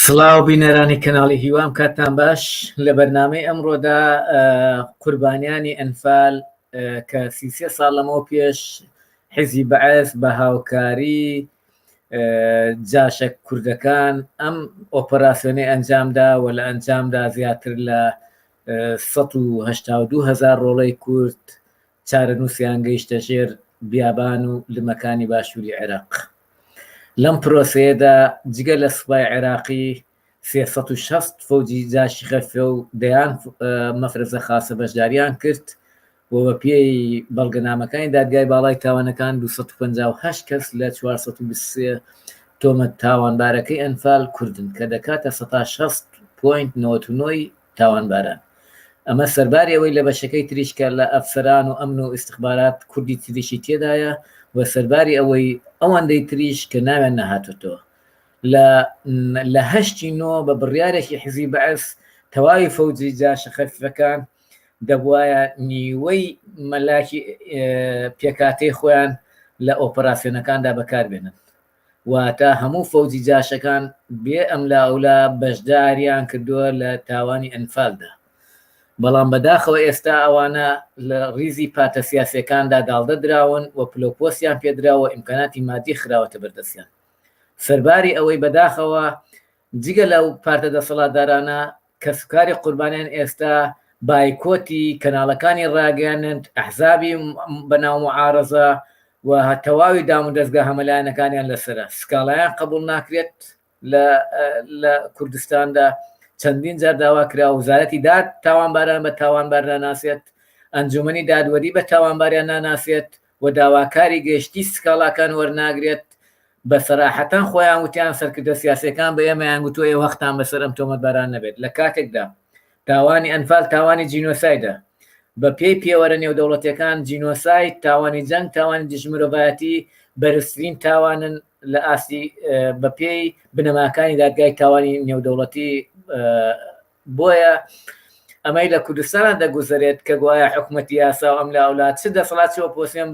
سڵاو بینەرانی کەناڵی هیوام کاتتان باش لە بەرنامەی ئەمڕۆدا قوربانیانی ئەنفال کە سیسێ ساڵ لەمەوە پێش حیزی بەعس بە هاوکاری جاشە کوردەکان ئەم ئۆپەراسیۆنەی ئەنجامدا و لە ئەنجامدا زیاتر لە 1970 هزار ڕۆڵەی کورد چارەنووسیان گەیشتە ژێر بیابان و لمەکانی باشووری عێراق. لەم پرۆسەیەدا جگە لە سوپای عێراقی 360 فەوجی جاشی خەفە و دەیان مەفرەزە خاسە بەشداریان کرد و بە پێی بەڵگەنامەکانی دادگای باڵای تاوانەکان 258 کەس لە 423 تۆمەت تاوانبارەکەی ئەنفال کوردن کە دەکاتە 60.99 تاوانباران. ئەمە سەرباری ئەوەی لە بەشەکەی تریش کە لە ئەفسەران و ئەمن و ئیستخبارات کوردی تریشی تێدایە و سەرباری ئەوەی ئەوەندەی تریش کە ناویان نەهاتۆتەوە. لە لە هەشتی نۆ بە بڕیارێکی حیزبی بەعس تەواوی فەوجی جاشە خەفیفەکان دەبوایە نیوەی مەلاکی پێکهاتەی خۆیان لە ئۆپەراسیۆنەکاندا بەکاربێنن. واتە هەموو فەوجی جاشەکان بێ ئەملائەولا بەشداریان کردووە لە تاوانی ئەنفالدا. بەڵام بەداخەوە ئێستا ئەوانە لە ڕیزی پارتە سیاسیەکاندا داڵدە دراون و پلەوپۆستیان پێدراوە و ئیمکاناتی مادی خراوەتە بەردەستیان. سەرباری ئەوەی بەداخەوە جگە لەو پارتە دەسەڵاتدارانە کەسوکاری قوربانیان ئێستا بایکۆتی کەناڵەکانی ڕاگەیاندن، ئەحزابی بەناو موعارەزە و تەواوی دامودەزگا هەمەلایەنەکانیان لەسەرە، سکاڵایان قبوڵ ناکرێت لە لە کوردستاندا چەندین جار داوا کرا وەزارەتی داد تاوانباران بە تاوانبار ناناسێت، ئەنجومەنی دادوەری بە تاوانباریان ناناسێت و داواکاری گشتی سکاڵاکان وەرناگرێت، بە سەراحەتەن خۆیان وتیان سەرکردە سیاسیەکان بە ئێمەیان گوتووە ئێوە هەقتان بەسەر ئەم تۆمەتبارانە نەبێت لە کاتێکدا تاوانی ئەنفال تاوانی جینۆسایدە بە پێی پێوەرە نێودەوڵەتیەکان جینۆساید تاوانی جەنگ تاوانی دژ مرۆڤایەتی بەرزترین تاوانن لە ئاستی بە پێی بنەماکانی دادگای تاوانی نێودەوڵەتی بۆیە ئەمەی لە کوردستانە دەگوزەرێت کە گوایە حکومەتی یاسا و ئەملا ئەولا چ دەسەڵات چ ئۆپۆسیۆن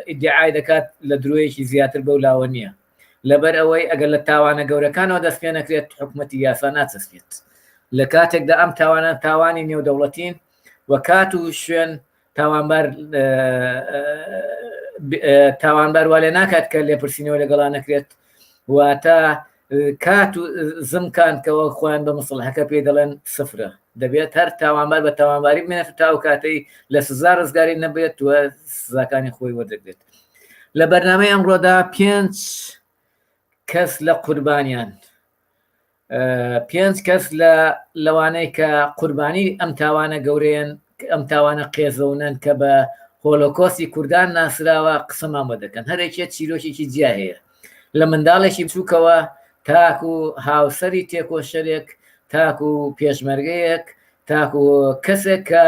ئیدعای دەکات لە درۆیەکی زیاتر بەو لاوە نییە لەبەر ئەوەی ئەگەر لە تاوانە گەورەکانەوە دەست پێ نەکرێت حکومەتی یاسا ناچەسپێت لە کاتێکدا ئەم تاوانە تاوانی نێودەوڵەتین و کات و شوێن تاوانبار تاوانبار وا لێ ناکات کە لێپرسینەوە لەگەڵا نەکرێت واتە کات و زمکان کەەوە خۆیان بە مسڵحەکە پێی دەڵێن سفرە دەبێت هەر تاوانبار بە تاوانباری بمێنێت تا ئەو کاتەی لە سزا ڕزگاری نەبێت و سزاکانی خۆی وەردەگرێت لە بەرنامەی ئەمڕۆدا پێنج کەس لە قوربانیان پێنج کەس لە لەوانەی کە قوربانی ئەم تاوانە گەورەیەن ئەم تاوانە قێزەونەن کە بە هۆلۆکۆستی کوردان ناسراوە قسەمان بۆ دەکەن هەرێکێ چیرۆکێکی جیا هەیە لە منداڵێکی بچووکەوە تاکو هاوسەری تێکۆشەرێک تاکو پێشمەرگەیەک تاکو کەسێک کە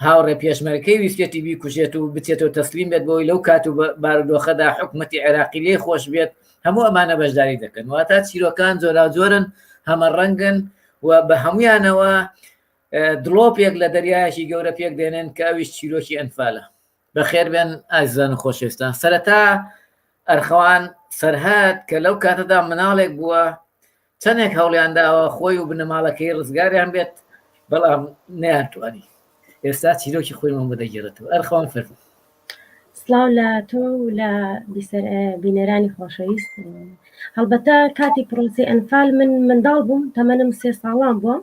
هاوڕێ پێشمەرگەکەی ویستێتی بیکوژێت و بچێتەوە تەسلیم بێت بۆی لەو کات و بارودۆخەدا حکومەتی عێراقی لێی خۆش بێت هەموو ئەمانە بەشداری دەکەن واتە چیرۆکان جۆراوجۆرن هەمە ڕەنگن و بە هەمویانەوە دڵۆپێک لە دەریایەکی گەورە پێک دێنن کە ئەویش چیرۆکی ئەنفالە بەخێربێن ئازیزان و خۆشەویستان سەرەتا ئەرخەوان سەرهات کە لەو کاتەدا مناڵێک بووە چەندێک هەوڵیان داوە خۆی و بنەماڵەکەی ڕزگاریان بێت بەڵام نەیانتوانی ئێستا چیرۆکی خۆیمان بۆ دەگێڕێتەوە ئەرخەوان فەرموو. سڵاو لە تۆ و لە بینەرانی خۆشەویست هەڵبەتە کاتی پرۆسەی ئەنفال من منداڵ بووم تەمەنم سێ ساڵان بووە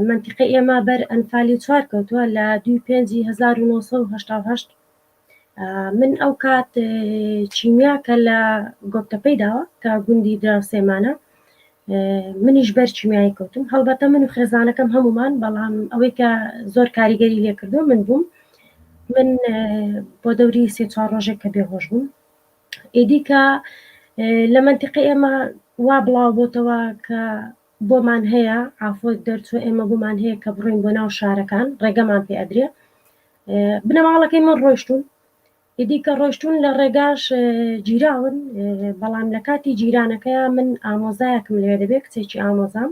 مەنتیقەی ئێمە بەر ئەنفالی چوار کەوتووە لە دوی پێنجی 1970 من ئەو کات چیمیا کە لە گۆپتەپەی داوە کە گوندی دراوسێمانە منیش بەر چیمیایی کەوتم هەڵبەتە من و خێزانەکەم هەمومان بەڵام ئەوەی کە زۆر کاریگەری لێکردو من بووم من بۆ دەوری سێ چوار ڕۆژێک کە بێهۆش بووم ئیدی کە لە مەنتیقی ئێمە وا بڵاو بۆتەوە کە بۆمان هەیە عافۆ دەرچوە ئێمە بۆمان هەیە کە بڕۆین بۆ ناو شارەکان ڕێگەمان پێ ئەدرێ بنەماڵەکەی من ڕۆیشتون ئیدی کە ڕۆیشتون لە ڕێگاش گیراون بەڵام لە کاتی گیرانەکەیا من ئامۆزایەکم لەوێ دەبێت کچێکی ئامۆزام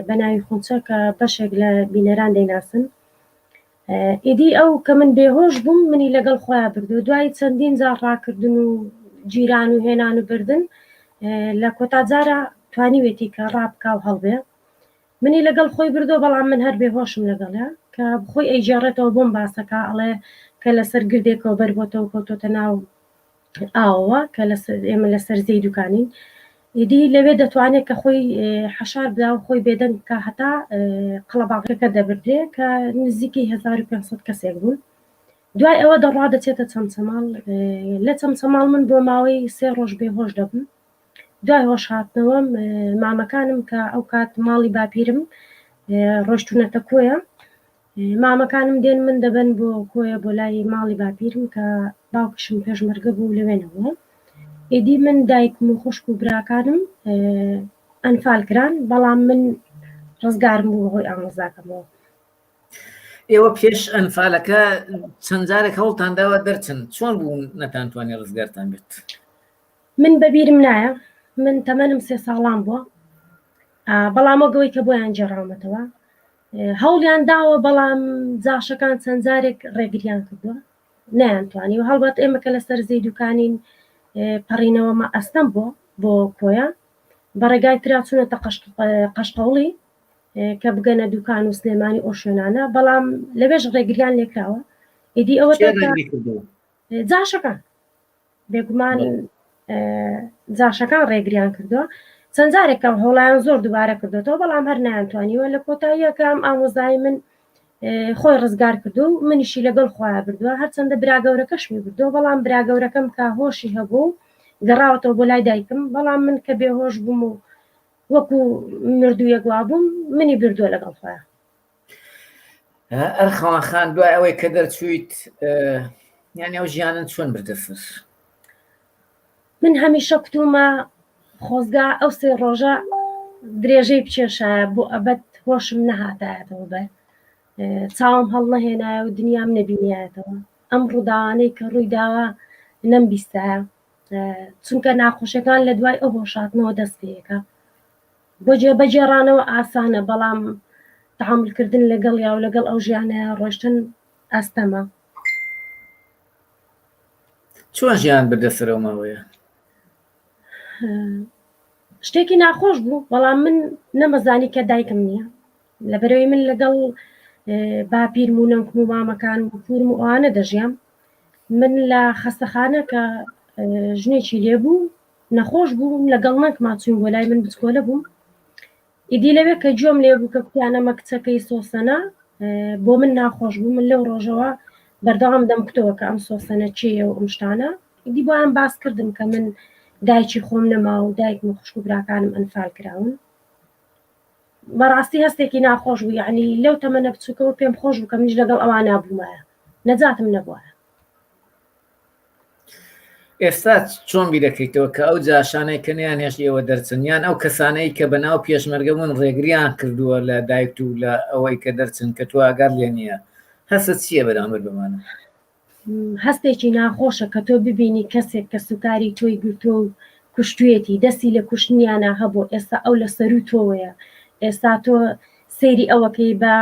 بە ناوی خونچە کە بەشێک لە بینەران دەیناسن ئیدی ئەو کە من بێهۆش بووم منی لەگەڵ خۆیان بردو دوای چەندین جار ڕاکردن و گیران و هێنان و بردن لە کۆتا جارە. توانیوێتی کە ڕابکا و هەڵبێ منی لەگەڵ خۆی بردووە بەڵام من هەر بێهۆشم لەگەڵیا کە خۆی ئەیگێڕێتەوە بۆم باسەکە ئەڵێ کە لەسەر گردێکەوە بەربۆتەوە کەوتۆتە ناو ئاوەوە کە لەسەر ئێمە لەسەر زێی دوکانین ئیدی لەوێ دەتوانێت کە خۆی حەشار بدا و خۆی بێدەنگ بکا هەتا قەڵەباڵغەکە دەبردرێ کە نزیکەی 1500 کەسێک بوون دوای ئەوە دەڕوا دەچێتە چەمچەماڵ لە چەمچەماڵ من بۆ ماوەی سێ ڕۆژ بێهۆش دەبم دوای هۆش هاتنەوەم مامەکانم کە ئەو کات ماڵی باپیرم ڕۆشتونەتە کۆیە مامەکانم دێن من دەبەن بۆ کۆیە بۆ لای ماڵی باپیرم کە باوکیشم پێشمەرگە بوو لەوێنەوە ئیدی من دایکم و خوشک و براکانم ئەنفال کران بەڵام من ڕزگارم بوو بەهۆی ئامۆزاکەمەوە. ئێوە پێش ئەنفالەکە چەند جارێک هەوڵتان داوە دەرچن چۆن بوو نەتانتوانی ڕزگارتان بێت؟ من بەبیرم نایە من تەمەنم سێ ساڵان بووە بەڵام وەک ئەوەی کە بۆیان گێڕاومەتەوە هەوڵیان داوە بەڵام جاشەکان چەند جارێک ڕێگریان کردووە نەیانتوانی و هەڵبەت ئێمە کە لەسەر زێی دوکانین پەڕینەوەمە ئەستەم بۆ بۆ کۆیە بە ڕێگای ترا چوونەتە قەشقەوڵی کە بگەنە دوکان و سلێمانی ئەو شوێنانە بەڵام لەوێش ڕێگریان لێکراوە ئیدی ئەوە جاشەکان بێگومان جاشەکان ڕێگریان کردووە چەند جارێک کە هەوڵیان زۆر دووبارە کردوێتەوە بەڵام هەر نەیانتوانیوە لە کۆتاییەکە ئەم ئامۆزای من خۆی ڕزگار کردو و منیشی لەگەڵ خۆیان بردووە هەرچەندە برا گەورەکەشمی بردووە بەڵام برا گەورەکەم کە هۆشی هەبوو گەڕاوەتەوە بۆ لای دایکم بەڵام من کە بێهۆش بووم و وەکو مردوویەک وابووم منی بردووە لەگەڵ خۆیان ئەرخەوان خان دوای ئەوەی کە دەرچوویت یانی ئەو ژیانن چۆن بردە سەر؟ من هەمیشە کوتومە خۆزگا ئەو سێ ڕۆژە درێژەی بچێشایە بۆ ئەبەد هۆشم نەهاتایەتەوە بەر چاوم هەڵنەهێنایە و دنیام نەبینیایەتەوە ئەم ڕووداوانەی کە ڕووی داوە نەمبیستایە چونکە ناخۆشیەکان لە دوای ئەو هۆشاتنەوە دەست پێیەکە بۆ جێبەجێڕانەوە ئاسانە بەڵام تەعامولکردن لەگەڵیا و لەگەڵ ئەو ژیانەیا ڕۆشتن ئەستەمە. چۆن ژیان بردە سەر ئەو ماوەیە؟ شتێکی ناخۆش بوو بەڵام من نەمەزانی کە دایکم نییە لەبەرەوەی من لەگەڵ باپیرم و نەنکم و مامەکان و پورم و ئەوانە دەژیام من لە خەستەخانە کە ژنێکی لێبوو نەخۆش بووم لەگەڵ نەنکما چووین بۆ لای من بچکۆلە بووم ئیدی لەوێ کە گوێم لێ بوو کە کوتیان ئەمە کچەکەی سۆسەنە بۆ من ناخۆش بوو من لەو ڕۆژەوە بەردەوام دەمکوتەوە کە ئەم سۆسەنە کێیە و ئەم شتانە ئیدی بۆیان باس کردم کە من دایکی خۆم نەما و دایکم و خوشک و براکانم ئەنفال کراون بەڕاستی هەستێکی ناخۆش بوو یعنی لەو تەمەنە بچووکەوە پێم خۆش بوو کە منیش لەگەڵ ئەوانە بوومایە نەجاتم نەبووایە ئێستا چۆن بیرەکەیتەوە کە ئەو جاشانەی کە نیان هێشت ئێوە دەرچن یان ئەو کەسانەی کە بەناو پێشمەرگە بوون ڕێگریان کردووە لە دایکت و لە ئەوەی کە دەرچن کە تۆ ئاگات لێ نییە هەستت چییە بەرامبەر بەمانە؟ هەستێکی ناخۆشە کە تۆ ببینی کەسێک کە سوکاری تۆی گرتووە و کوشتویەتی دەستی لە کوشتنیانە هەبوو ئێستا ئەو لە سەروو تۆوەیە ئێستا تۆ سەیری ئەوەکەی بە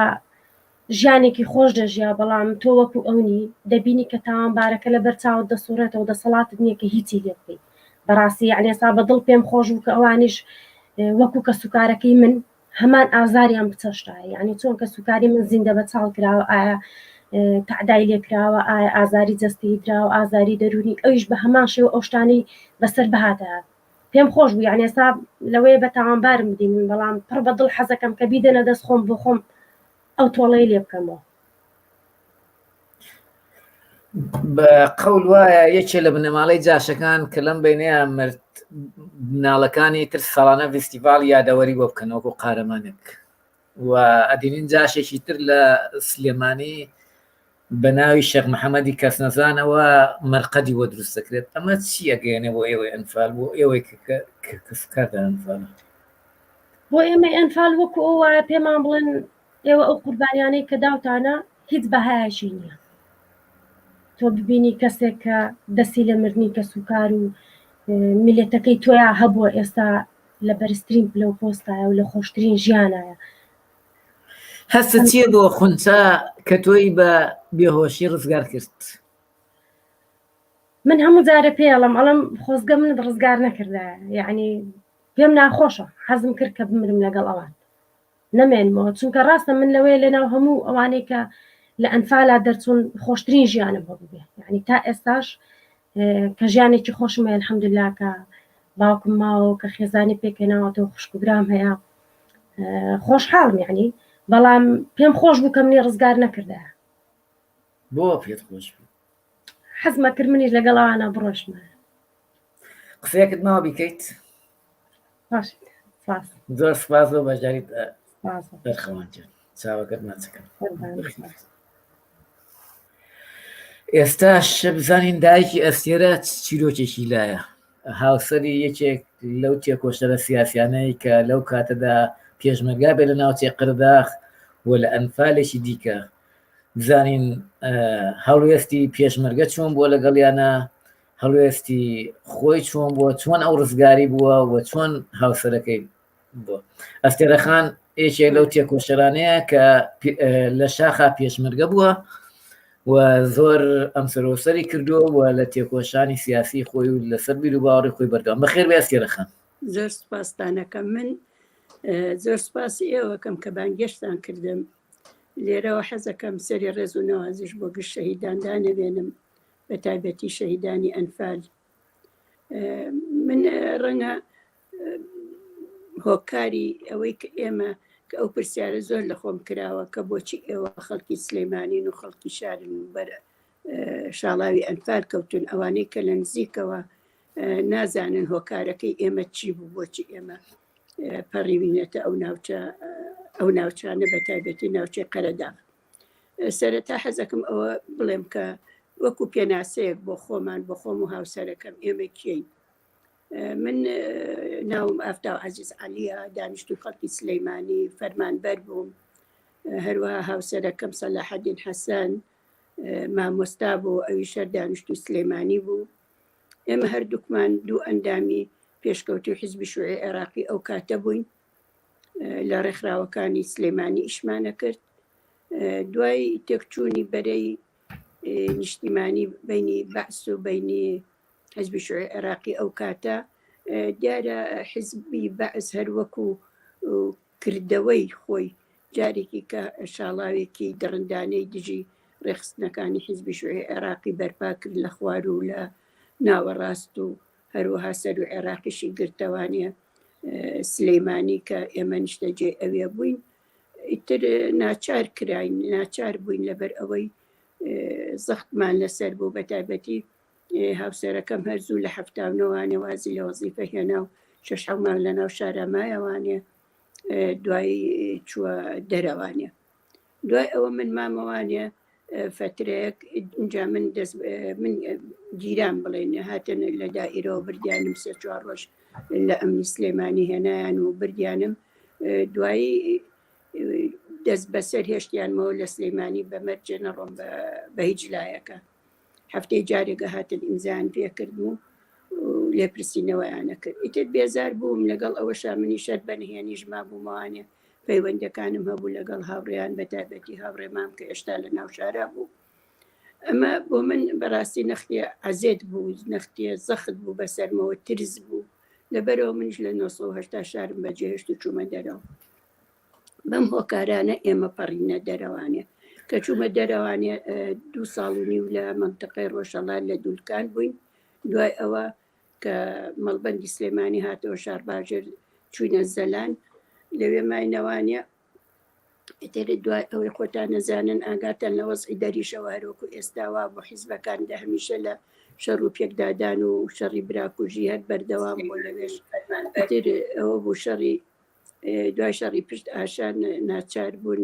ژیانێکی خۆش دەژیا بەڵام تۆ وەکو ئەو نی دەبینی کە تاوانبارەکە لەبەر چاوت دەسوڕێتەوە دەسەڵاتت نییە کە هیچی لێ بکەی بەڕاستی یعنی ئێستا بە دڵ پێم خۆش بوو کە ئەوانیش وەکو کەسوکارەکەی من هەمان ئازاریان بچەشتایە یعنی چۆن کەسوکاری من زیندە بە چاڵ کراوە ئایا تەعدای لێکراوە ئایا ئازاری جەستەیی دراوە ئازاری دەروونی ئەویش بە هەمان شێوە ئەو شتانەی بەسەر بهاتە پێم خۆش بوو یعنی ئێستا لەوەیە بە تاوانبارم بدینن بەڵام پڕ بە دڵ حەزەکەم کە بیدەنە دەست خۆم بۆ خۆم ئەو تۆڵەی لێ بکەمەوە. بە قەول وایە یەکێ لە بنەماڵەی جاشەکان کە لەم بینەیە مرد مناڵەکانی تر ساڵانە ڤیستیڤاڵ یادەوەری بۆ بکەن وەکو قارەمانێک و ئەبینین جاشێکی تر لە سلێمانی بە ناوی شێخ محەممەدی کەسنەزانەوە مەرقەدی بۆ دروست دەکرێت ئەمە چی ئەگەیەنێ بۆ ئێوەی ئەنفال بۆ ئێوەی کە کەسوکارتان ئەنفالە؟ بۆ ئێمەی ئەنفال وەکو ئەو وایە پێمان بڵێن ئێوە ئەو قوربانیانەی کە داوتانە هیچ بەهایەکی نییە تۆ ببینی کەسێک کە دەستی لە مردنی کەسوکار و میلەتەکەی تۆیا هەبووە ئێستا لە بەرزترین پلە و پۆستایە و لە خۆشترین ژیانایە هەستت چییە بۆ خونچە کە تۆی بە بێهۆشی ڕزگار کرد؟ من هەموو جارێ پێی ئەڵێم ئەڵێم خۆزگە منت ڕزگار نەکردایە یعنی. پێم ناخۆشە حەزم کرد کە بمرم لەگەڵ ئەوان نەمێنمەوە چونکە ڕاستە من لەوەیە لەناو هەموو ئەوانەی کە لە ئەنفالا دەرچوون خۆشترین ژیانم هەبوو یعنی تا ئێستاش کە ژیانێکی خۆشم هەیە الحمدلله کە باوکم ماوە کە خێزانی پێکهێناوەتەوە خوشک و برام هەیە خۆشحاڵم یعنی بەڵام پێم خۆش بوو کە منی ڕزگار نەکردە بۆ پێت خۆش بوو حەزمە کرد منیش لەگەڵ ئەوانە بڕۆشمە قسەیەکت ماوە بیکەیت باش سپاس زۆر سپاس بۆ بەشداریت دەرخەوان گیان چاوەکەت ماچەکەم ئێستاش بزانین دایکی ئەستێرە چیرۆکێکی لایە هاوسەری یەکێک لەو تێکۆشەرە سیاسیانەی کە لەو کاتەدا پێشمەرگا بێ لە ناوچەی قەرداخ و لە ئەنفالێکی دیکە بزانین هەڵوێستی پێشمەرگە چۆن بووە لەگەڵیانە هەڵوێستی خۆی چۆن بووە چۆن ئەو ڕزگاری بووە و چۆن هاوسەرەکەی بووە ئەستێرەخان یەکێک لەو تێکۆشەرانەیە کە لە شاخا پێشمەرگە بووە و زۆر ئەم سەرۆسەری کردووە و لە تێکۆشانی سیاسی خۆی و لەسەر بیر و باوەڕی خۆی بەردەوام بەخێر بێ ئەستێرەخان زۆر سپاستانەکەم من زۆر سپاسی ئێوەکەم کە بانگێشتان کردم لێرەوە حەزەکەم سەری ڕێز و نەوازش بۆ گشت شەهیدان دانەوێنم بە تایبەتی شەهیدانی ئەنفال من ڕەنگە هۆکاری ئەوەی کە ئێمە کە ئەو پرسیارە زۆر لە خۆم کراوە کە بۆچی ئێوە خەڵکی سلەیمانین و خەڵکی شارن و بەر شاڵاوی ئەنفال کەوتون ئەوانەی کە لە نزیکەوە نازانن هۆکارەکەی ئێمە چی بوو بۆچی ئێمە پەڕیوینەتە ئەو ناوچە ئەو ناوچانە بە تایبەتی ناوچەی قەرەداغ سەرەتا حەزەکەم ئەوە بڵێم کە وەکو پێناسەیەک بۆ خۆمان بۆ خۆم و هاوسەرەکەم ئێمە کێین من ناوم ئافتاو عزیز علیە دانیشتوی خەڵکی سلەیمانی فەرمانبەر بووم هەروەها هاوسەرەکەم سەلاحەدین حەسەن مامۆستا بوو ئەوی شەر دانیشتوی سلەیمانی بوو ئێمە هەردووکمان دوو ئەندامی پێشکەوتوی حزبی شوعی عێراقی ئەو کاتە بووین لە ڕێکخراوەکانی سلێمانی ئیشمانە کرد دوای تێکچوونی بەرەی نیشتیمانی بینی بەعس و بینی حزبی شوعی عێراقی ئەو کاتە دیارە حزبی بەعس هەر وەکو کردەوەی خۆی جارێکی کە شاڵاوێکی دڕندانەی دژی ڕێخستنەکانی حزبی شوعی عێراقی بەرپا کرد لە خوار و لە ناوەڕاست و هەروەها سەر و عێراقیشی گرتەوانێ سلەیمانی کە ئێمە نیشتەجێ ئەوێ بووین ئیتر ناچار کراین ناچار بووین لەبەر ئەوەی زەختمان لەسەر بوو بە تایبەتی هاوسەرەکەم هەر زوو لە 79وانێ وازی لە وەزیفە هێنا و شەش حەوت مانگ لە ناو شارا مایەوانێ دوایی چووە دەرەوانێ دوای ئەوە من مامەوانێ فترەیەک اینجا من دەست من گیران بڵێن هاتن لە دائیرەوە بردیانم سێ چوار ڕۆژ لە ئەمنی سلێمانی هێنایان و بردیانم دوایی دەست بەسەر هێشتیانمەوە لە سلەیمانی بە مەرجێ نەڕۆم بە هیچ لایەکە هەفتەی جارێک ئەهاتن ئیمزایان پێکردم و لێپرسینەوەیانە کرد ئیتر بێزار بووم لەگەڵ ئەوەشا منی شەر بە نهێنیش مابوومەوانێ پەیوەندەکانم هەبوو لەگەڵ هاوڕێیان بە تایبەتی هاوڕێمام کە ئێشتا لە ناو شارا بوو ئەمە بۆ من بەڕاستی نەختێ عەزێت بوو نەختێ زەخت بوو بەسەرمەوە ترس بوو لەبەرەوە منیش لە 1970 شارم بەجێهێشت و چوومە دەرەوە بەم هۆکارانە ئێمە پەڕینە دەرەوانێ کە چوومە دەرەوانێ دوو ساڵ و نیو لە مەنتقەی ڕۆژهەڵات لە دوولکان بووین دوای ئەوە کە مەڵبەندی سلێمانی هاتەوە شارباژێر چوینە زەلان لەوێ ماینەوانە ئیتر دوای ئەوەی خۆتان نەزانن ئاگاتان لە وەزعی دەریشەوە هەروەکو ئێستا وا بوو حیزبەکان دە هەمیشە لە شەڕ و پێکدادان و شەڕی براکوژی هەر بەردەوام بوو لەوێش ئیتر ئەوە بوو شەڕی دوای شەڕی پشت ئاشان ناچار بوون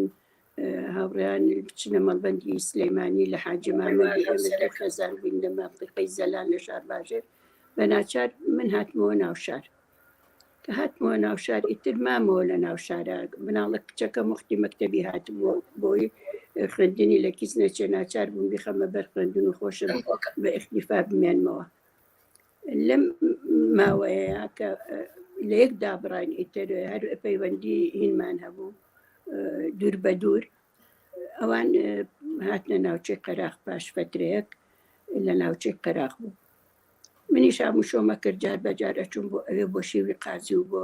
هاوڕێیان بچنە مەڵبەندی سلەیمانی لە حاجی مامەندی ئێمە دوو خێزان بووین لە مەنتیقەی زەلان لە شارباژێر بە ناچار من هاتمەوە ناو شار کە هاتمەوە ناو شار ئیتر مامەوە لە ناو شارە مناڵە کچەکە مختی مەکتەبی هاتبوو بۆی خوێندنی لە کیس نەچێ ناچار بووم بیخەمە بەر خوێندن و خۆشم بە ئیختیفا بمێنمەوە لەم ماوەیە کە لە یەک دابڕین ئیتر هەر پەیوەندی هینمان هەبوو دوور بە دوور ئەوان هاتنە ناوچەی قەراخ پاش فترەیەک لە ناوچەی قەراخ بوو. منیش ئاموشۆمە کرد جار بە جار ئەچوم بۆ ئەوێ بۆ شێوی قازی و بۆ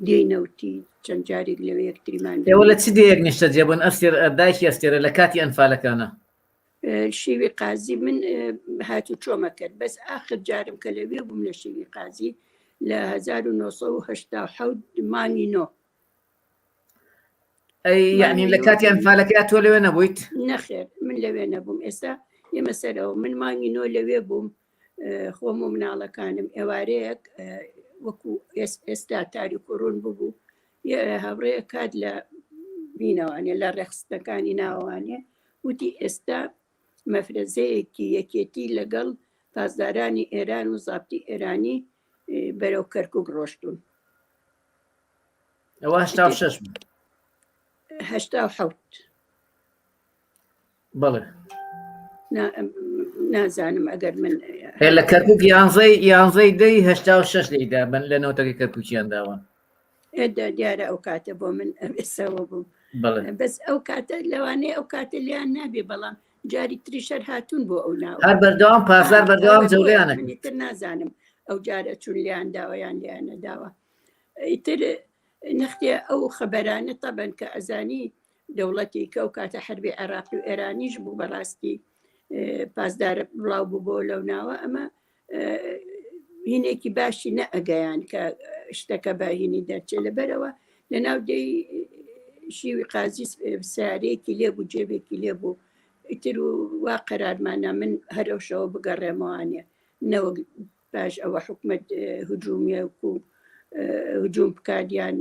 دێی نەوتی چەند جارێک لەوێ یەکتریمان ئێوە لە چ دێیەک نیشتەجێ بوون ئەستێر دایکی ئەستێرە لە کاتی ئەنفالەکانە؟ شیوی قازی من هاتو چۆمە کرد بەس ئاخر جارم کە لەوێ بووم لە شیوی قازی لە 1970 مانگی نۆ ئەی یعنی لە کاتی ئەنفالەکەی تۆ لەوێ نەبوویت؟ نەخێر من لەوێ نەبووم ئێستا ئێمە سەرەوە من مانگی نۆ لەوێ بووم خۆم و مناڵەکانم ئێوارەیەک وەکو ئێستا تاریک و ڕوون ببوو هاوڕێ کات لە بینەوانێ لە ڕێخستەکانی ناوانێ وتی ئێستا مەفرەزەیەکی یەکێتی لەگەڵ پاسدارانی ئێران و زابتی ئێرانی بەرەو کەرکک ڕۆشتون ئەوە 86 بوو. 87 بەڵێ نازانم ئەگەر من لە کەرکک یانزەی یانزەی دەی هەشتا و شەش لێدا بن لە نەوتەکەی کەرکوکیان داوە دیارە ئەو کاتە بۆ من ئەوێسەوە بوو بەس ئەو کاتە لەوانەیە ئەو کاتە لیان نابێ بەڵام جاری تری شەر هاتوون بۆ ئەو ناو هەر بەردەوام پاسار بەردەوام جەوریانە تر نازانم ئەو جارە چون لیان داوە یان لیان نەداوە ئیتر نەختێ ئەو خەبەرانە تەبەن کە ئەزانی دەوڵەتی کە ئەو کاتە حربی عێراقی و ئێرانیش بوو بەڕاستی پاسدارە بڵاو بوو بۆ لەو ناوە ئەمە هینێکی باشی نەئەگەیان کە شتەکە بە هینی دەرچێت لەبەرەوە لە ناو دەی شیوی قازی سارێکی لێ بوو جێبێکی لێ بوو ئیتر و وا قەرارمانە من هەرەوشەوە بگەڕێمەوانێ نەوەک پاش ئەوە حکومەت هجوومیەک و هجووم بکات یان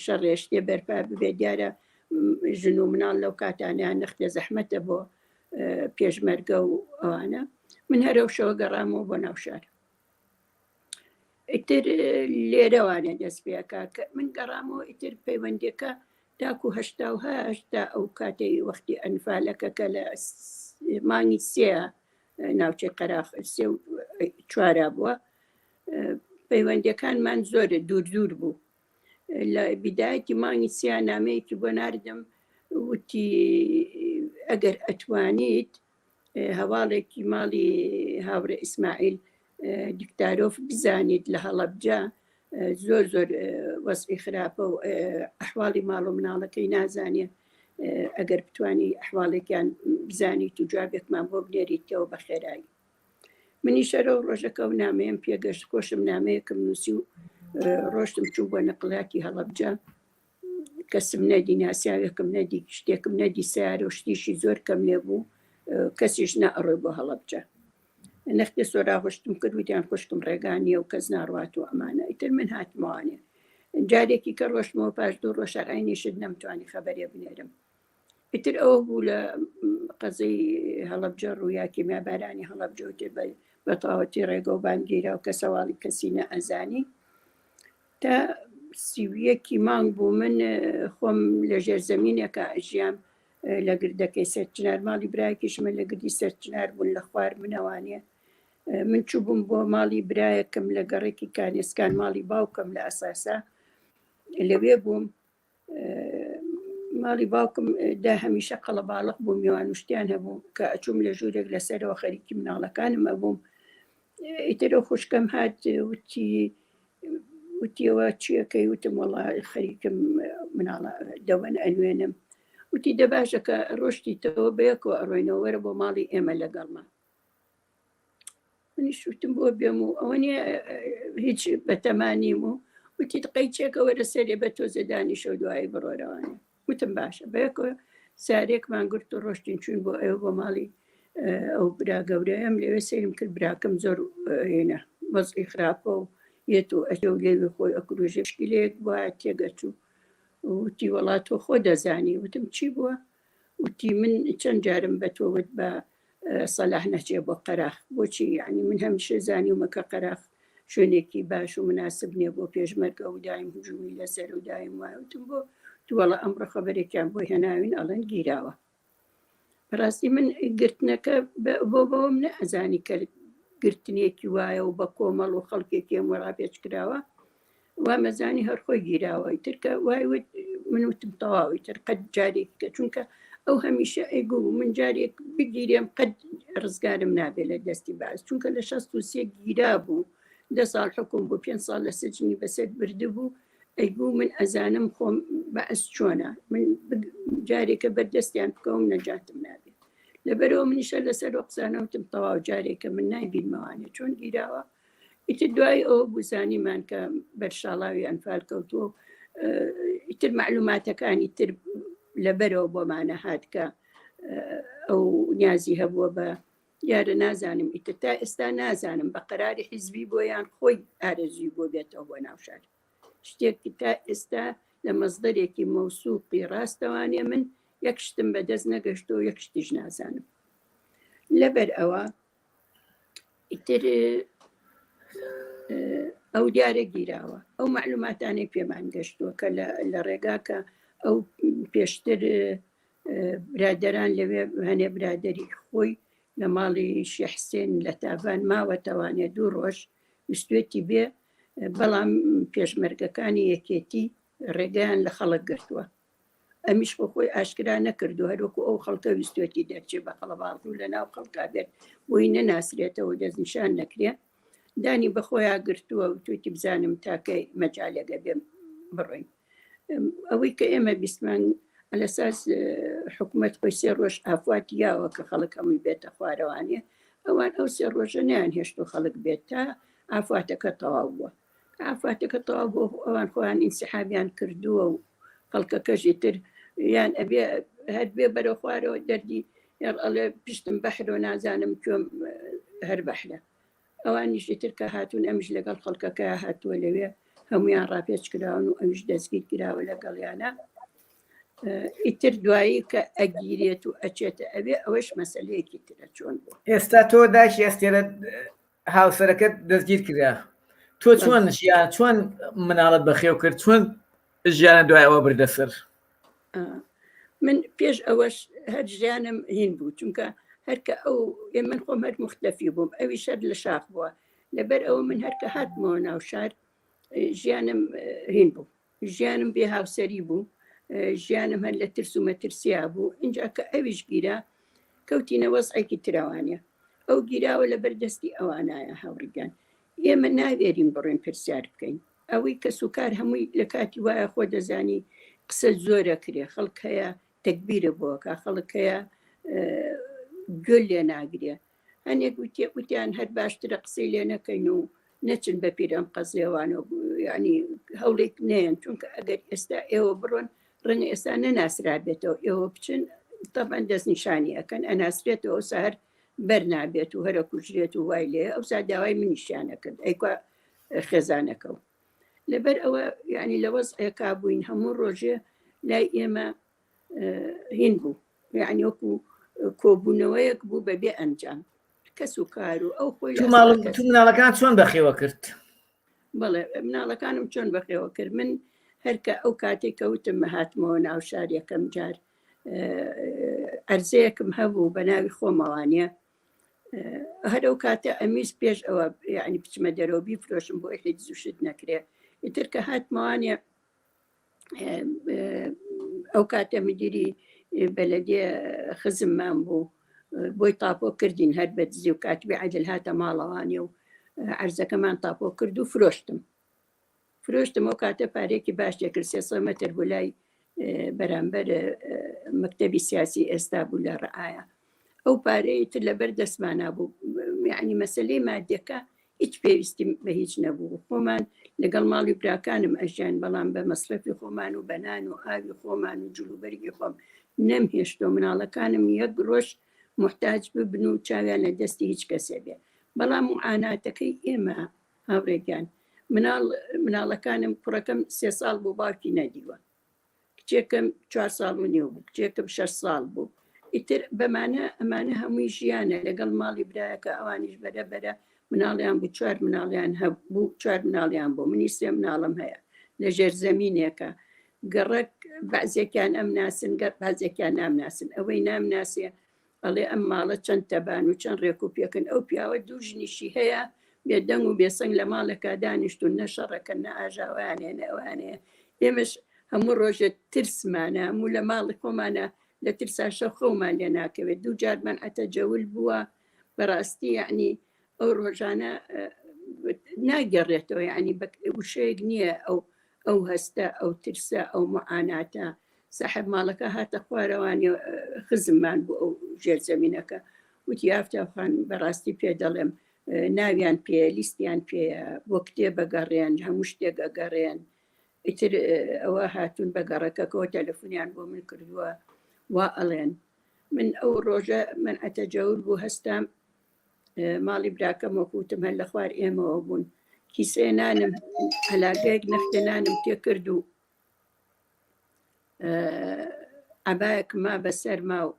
شەڕێ شتێ بەرپا ببێت دیارە ژن و مناڵ لەو کاتانیان نەختێ زەحمەتە بۆ پێشمەرگە و ئەوانە من هەرەو شەوە گەڕامەوە بۆ ناوشار ئیتر لێرەوانە دەست پێکا کە من گەڕامەوە ئیتر پەیوەندیەکە تاکو هەشتا و هەشتا ئەو کاتەی وەختی ئەنفالەکە کە لە مانگی سێ ناوچەی قەراخ سێ و چوارا بووە پەیوەندیەکانمان زۆر دوور دوور بوو لە بیدایەتی مانگی سیا نامەیەکی بۆ ناردم وتی ئەگەر ئەتوانیت هەواڵێکی ماڵی هاوڕێ ئیسماعیل دیکتارۆف بزانیت لە هەڵەبجە زۆر زۆر وەزعی خراپە و ئەحواڵی ماڵ و مناڵەکەی نازانێ ئەگەر بتانی ئەحواڵێکیان بزانیت و جوابێکمان بۆ بنێریتەوە بە خێرایی منی شەرە و ڕۆژەکە و نامەیەم پێگەشت خۆشم نامەیەکم نووسی و ڕۆشتم چوو بۆ نەقلاتی هەڵەبجە کەسم نەدی ناسیاوێکم نەدی شتێکم نەدی سیارە و شتیشی زۆر کەم لێ بوو کەسیش نەئەڕۆی بۆ هەڵەبجە نەختێ سۆراغشتم کرد وتیان خوشکم ڕێگا نییە و کەس ناڕوات و ئەمانە ئیتر من هاتمەوانێ جارێکی کە ڕۆشتمەوە پاش دوو ڕۆژ عینیشت نەمتوانی خەبەرێ بنێرم ئیتر ئەوە بوو لە قەزەی هەڵەبجە ڕوویا کیمیابارانی هەڵەبجە و تر بە تەواوەتی ڕێگە و بانگیرا و کە سەواڵی کەسی نەئەزانی تا سیویەکی مانگ بوو من خۆم لە ژێر زەمینێکە ئەژیام لە گردەکەی سەرچنار ماڵی برایەکیشمە لە گردی سەرچنار بوون لە خوار منەوانێ من چووبووم بۆ ماڵی برایەکم لە گەڕێکی کانێسکان ماڵی باوکم لە ئەساسا لەوێ بووم ماڵی باوکم دا هەمیشە قەڵەباڵق بوو میوان و شتیان هەبوو کە ئەچووم لە ژوورێک لەسەرەوە خەریکی مناڵەکانم ئەبووم ئیتر ئەو خوشکەم هات وتی وتیەوە چیەکەی وتم وەڵا خەریکم مناڵە دەوەن ئەنوێنم وتی دە باشە کە ڕۆشتیتەوە بەیەکەوە ئەڕۆینەوە وەرە بۆ ماڵی ئێمە لەگەڵما منیش وتم بۆ بێم و ئەوە نییە هیچ بەتەمانیم و وتی قەیچێکە وەرە سەرێ بە تۆزێ دانیشە و دوایی بڕۆرەوانێ وتم باشە بەیەکەوە سارێکمان گرت و ڕۆشتین چوین بۆ ئەو بۆ ماڵی ئەو برا گەورەیەم لەوێ سەیرم کرد براکەم زۆر هێنا وەزعی خراپە و یەت و ئەچێ و لێوی خۆی ئەکروژێ مشکلەیەک وایە تێگەچوو وتی وەڵا تۆ خۆ دەزانی وتم چی بووە وتی من چەند جارم بە تۆ وت بە سەلاح نەچێ بۆ قەراخ بۆچی یعنی من هەمیشە زانیومە کە قەراخ شوێنێکی باش و مناسب نییە بۆ پێشمەرگە و دایم هجومی لەسەر و دایم وایە وتم بۆ تووەڵە ئەمڕۆ خەبەرێکیان بۆ هێناوین ئەڵێن گیراوە بەڕاستی من گرتنەکە بۆ بەوەم نەئەزانی کە گرتنێکی وایە و بە کۆمەڵ و خەڵکێکی ئەم وەڕاپێچ کراوە وامەزانی هەر خۆی گیراوە ئیتر کە وای وت من وتم تەواو ئیتر قەت جارێک کە چونکە ئەو هەمیشە ئەیگو من جارێک بگیرێم قەت ڕزگارم نابێت لە دەستی باز چونکە لە 63 گیرا بوو. دە ساڵ حکوم بوو پێ ساڵ لە سجنی بەسەر بردبوو ئەی بوو من ئەزانم خۆم بەعس چۆنە من جارێکە بەردەستیان بکەوم نەجاتم نابێت لەبەرەوە منیشە لەسەر قسانەوتم تەواو جارێکە من نایبینمەوانێ چۆن گیراوە ئیتر دوای ئەوە بوو زانیمان کە بەر شاڵاوی ئەنفال کەوتووە و ئیتر معلوماتەکانی تر لەبەرەوە بۆمانە هات کە ئەو نیازی هەبووە بە دیارە نازانم ئیتر تا ئێستا نازانم بە قەراری حیزبی بۆ یان خۆی ئارەزوی بۆ بێتەوە بۆ ناوشار شتێک تا ئێستا لە مەزدەرێکی مەوسوقی ڕاستەوانێ من یەک شتم بەدەست نەگەشتەوە یەک شتیش نازانم لەبەر ئەوە ئیتر ئەو دیارە گیراوە ئەو معلوماتانەی پێمان گەشتووە کە لە ڕێگا کە ئەو پێشتر برادران لەوێ هەنێ برادری خۆی لە ماڵی شێحسێن لە تاڤان ماوەتەوانێ دوو ڕۆژ ویستێتی بێ بەڵام پێشمەرگەکانی یەکێتی ڕێگەیان لە خەڵک گرتووە ئەمیش بۆ خۆی ئاشکرا نەکردو هەروەکو ئەو خەڵکە ویستێتی دەرچێ بە قەڵەباڵغی و لەناو خەڵکا بێت بۆی نەناسرێتەوە دەستنیشان نەکرێ دانی بەخۆیا گرتووە و توێتی بزانم تاکەی مەجالێگە بێم بڕۆین ئەوەی کە ئێمە بیستمان لەساس حکوومەت خۆی سێ ڕۆژ ئافواتی یاوە کە خەڵک هەمووی بێتە خوارەوانێ ئەوان ئەو سێ ڕۆژە نیان هێشت و خەڵک بێت تا ئافاتەکە تەواو بووە ئافاتەکە تەواو بۆ ئەوان خۆیان ئینسحابیان کردووە و خەڵکەکەش ئیتر یان ئەبێ هەر بێ بەرەو خوارەوە دەردی یان ئەڵێ پشتم بەحر و نازانم کوێم هەر بەحرە ئەوانیش ئیتر کە هاتوون ئەمیش لەگەڵ خەڵکەکە هاتووە لەوێ هەمویان ڕاپێچ کراون و ئەویش دەستگیر کراوە لەگەڵیانە ئیتر دوایی کە ئەگیرێت و ئەچێتە ئەوێ ئەوەش مەسلەیەکی ترە چۆن بوو ئێستا تۆ دایکی ئەستێرە هاوسەرەکەت دەستگیر کرا تۆ چۆن ژیان چۆن مناڵت بەخێو کرد چۆن ژیانە دوای ئەوە بردە سەر من پێش ئەوەش هەر ژیانم هین بوو چونکە هەرکە ئەو من خۆم هەر مختەفی بووم ئەوی شەر لە شاخ بووە لەبەر ئەوە من هەرکە هاتمەوە ناو شار ژیانم هین بوو ژیانم بێ هاوسەری بوو ژیانم هەر لە ترس و مەترسیا بوو اینجا کە ئەویش گیرا کەوتینە وەزعێکی ترەوانە ئەو گیراوە لە بەردەستی ئەوانایە هاوڕیگان ئێمە ناوێرین بڕۆین پرسیار بکەین ئەوەی کەس و کار هەمووی لە کاتی وایە خۆ دەزانی قسە زۆرە کرێ خەڵک هەیە تەکبیرە بۆکە خەڵک هەیە گوێ لێ ناگرێ هەنێک وتێ وتیان هەر باشترە قسەی لێ نەکەین و نەچن بە پیر ئەم قەزێوانە ینی هەوڵێک نێن چونکە ئەگەر ئێستا ئێوە بڕۆن ڕەنگە ئێستا نەناسرابێتەوە ئێوە بچن تەبەن دەستنیشانی ئەەکەن ئەناسرێتەوە سەر بەر نابێت و هەرە کوژرێت و وای لێ ئەو سا داوای منیشیانە کرد ئەیکوا خێزانەکە و لەبەر ئەوە یعنی لە وەزعێکا بووین هەموو ڕۆژێ لای ئێمە هین بوو یعنی وەکو کۆبوونەوەیەک بوو بەبێ ئەنجام کەس و کار و ئەو خۆی تو مناڵەکان چۆن بەخێوە کرد بەڵێ مناڵەکانم چۆن بەخێوە کرد من هەرکە ئەو کاتێک کەوتم هاتمەوە ناو شار یەکەم جار ئەرزەیەکم هەبوو بە ناوی خۆمەوانە هەر ئەو کاتە ئەمیز پێش ئەوە یعنی بچمە دەرەوە بیفرۆشم بۆ هیچ زوشت نەکرێ ئیتر کە هاتمەوانێ ئەو کاتە مدیری بەلەدیە خزممان بوو بۆی تاپۆ کردین هەر بە دزی و کاتبی عدل هاتە ماڵەوانی و عەرزەکەمان تاپۆ کرد و فرۆشتم فرۆشتم ئەو کاتە پارێکی باش دەکرد 300 مەتر بوو لای بەرامبەر مەکتەبی سیاسی ئێستا بوو لە ڕعاە ئەو پارەی تر لەبەر دەستمانا بوو یعنی مەسلەی مادەکە هیچ پێویستی بە هیچ نەبوو خۆمان لەگەڵ ماڵی براکانم ئەژیان بەڵام بە مەسرەفی خۆمان و بەنان و ئاوی خۆمان و جلوبەرگی خۆم نەمهێشتۆ مناڵەکانم یەک ڕۆژ محتاج ببن و چاویان لە دەستی هیچ کەسێ بێ بەڵام معاناتەکەی ئێمە هاوڕێگیان مناڵ مناڵەکانم کوڕەکەم سێ ساڵ بوو باوکی نەدیوە کچێکم چوار ساڵ و نیو بوو کچێکم شەش ساڵ بوو ئیتر بەمانە ئەمانە هەمووی ژیانە لەگەڵ ماڵی برایەکە ئەوانیش بەرە بەرە مناڵیان بوو چوار مناڵیان هەبوو چوار مناڵیان بوو منی سێ مناڵم هەیە لە ژێر زەمینێکە گەڕەک بەعزێکیان ئەم ناسن گەر بازێکیان نامناسن ئەوەی نامناسێ ئەڵێ ئەم ماڵە چەند تەبان و چەند ڕێک و پێکن ئەو پیاوە دوو ژنیشی هەیە بێدەنگ و بێسەنگ لە ماڵێکا دانیشتون نە شەڕەکەن نە ئاژاوەیان هەیە نە ئەویان هەیە ئێمەش هەموو ڕۆژێ ترسمانە هەموو لە ماڵی خۆمانە لە ترسا شەو خەومان لێ ناکەوێت دوو جار مەنعەتە جەول بووە بەڕاستی یعنی ئەو ڕۆژانە ناگەڕێتەوە یعنی وشەیەک نییە ئەو ئەو هەستە ئەو ترسە ئەو معاناتە ساحب ماڵەکە هاتە خوارەوانی خزممان بوو ئەو ژێرزەمینەکە وتی ئافتاب خان بەڕاستی پێ دەڵێم ناویان پێ لیستیان پێیە بۆ کتێب بەگەڕێن هەموو شتێک ئەگەڕێن ئیتر ئەوە هاتوون بە گەڕەکەکەەوە تەلەفۆنیان بۆ من کردووە وا ئەڵێن من ئەو ڕۆژە من ئەتەجەور بوو هەستام ماڵی براکەم وەکوتم هەر لە خوار ئێمەوە بوون کیسێ نانم هەلاگەیەک نەختە نانم تێکرد و عبایەک ما بەسەرما و